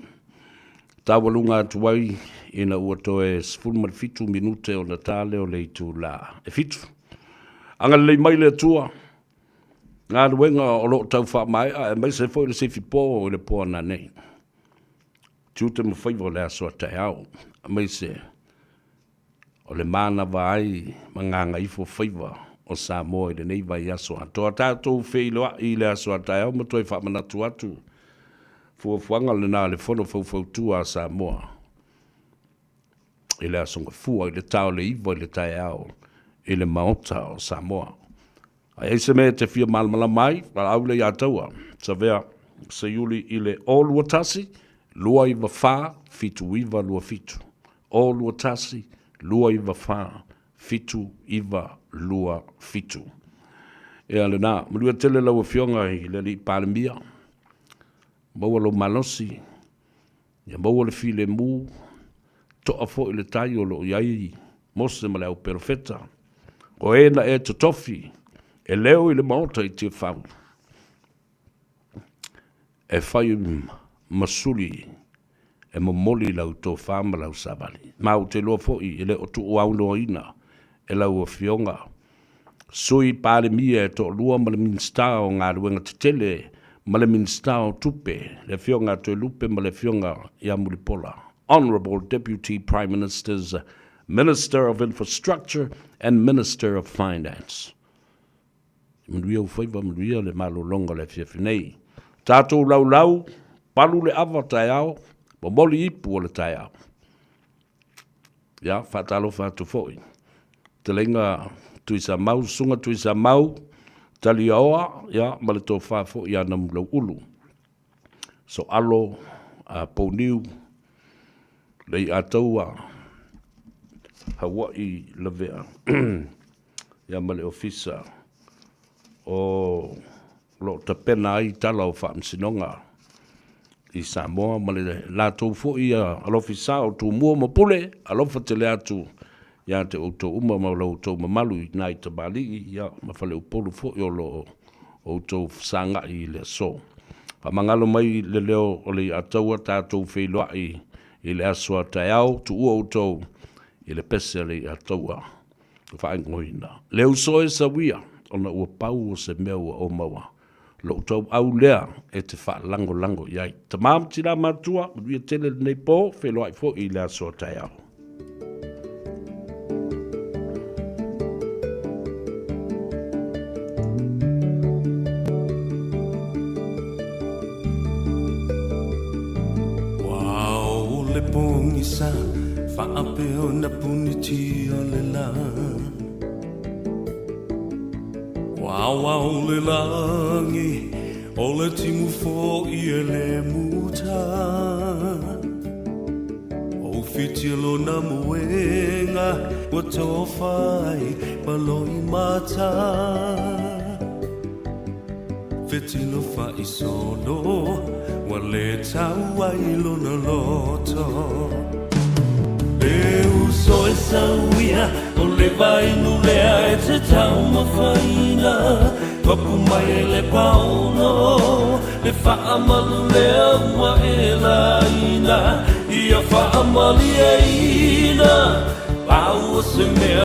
taualuga atu ai ina ua toe 17 minute ona ta lea o le itula e 7. Agalelei mai le Atua, galuega o lo o tau faamaea aemaise foi le sifipo i le po nanei. Tiute ma faiva o le aso a taeao, aemaise o le manava ai ma gagaifo faiva o Samoa i lenei vaiaso atoa. Tatou feiloai i le aso a taeao ma toe faamanatu atu fuafuaga lena a le Fono Faufautua a Samoa i le Aso Gafua i le ta o le 9 i le taeao i le Maota o Samoa. A i ai se mea e te fia malamalama ai, valaau lea ia Taua, Savea Seiuli i le 021 294 7927. 021 294 7927. Ia lena, manuia tele lau Afioga i le Alii Palemia, maua lou malosi, ia maua le filemu, to'a foi le tai o lo o i ai Mose ma le au perofeta, o e na e totofi e leo i le maota i Tiafau, e fai ma suli e momoli lau tofa ma lau savali. Ma ou te iloa foi e le o tuuaunoaina e lau Afioga Sui Palemia e toalua ma le Minisita o Galuega Tetele ma le Minisita o Tupe, le Afioga ia Toelupe ma le Afioga ia Mulipola. Honourable Deputy Prime Minister's Minister of Infrastructure and Minister of Finance. Manuia ou faiva, manuia le malologa o le afiafi nei. Tatou laulau, palu le ava taeao, momoli ipu o le taeao. Ia, faatalofa atu foi. Fetalaiga Tuisamau, Susuga Tuisamau, Taliaoa, ia, ma le tofa foi ia Namulauulu. Soalo, a Pouniu, Leiataua, Hawaii Lavea, ia ma le Ofisa o lo o tapena ai tala o faamasinoga i Samoa ma le latou foi alofisa o Tumua ma Pule, alofa tele atu ia te outou uma ma lo outou mamalu i nai tamalii ia ma faleupolu foi o lo o outou fesagai i le aso. Faamagalo mai le leo o le Iataua tatou feiloai i le aso a taeao, tuua outou i le pese a le Iataua faaigoaina. Le uso e sauia, ona ua pau o se mea ua ou maua. Lou tauau lea e te faalagolago i ai. Tama ma tina matua, manuia tele lenei po, feiloai foi i le aso a taeao. Ua o le pogisa faapea ona punitia le lā Ua aoao le lagi o le timu fo'i e le muta O whiti lona moenga ua tofa ai ma loimata Fetilo fa'isolo ua lē tau ai lona loto E uso e sauia o le vainu lea e te taumafaina Papu mai e le paono le fa'amalu lea ua e laina Ia fa'amalieina pau o se mea.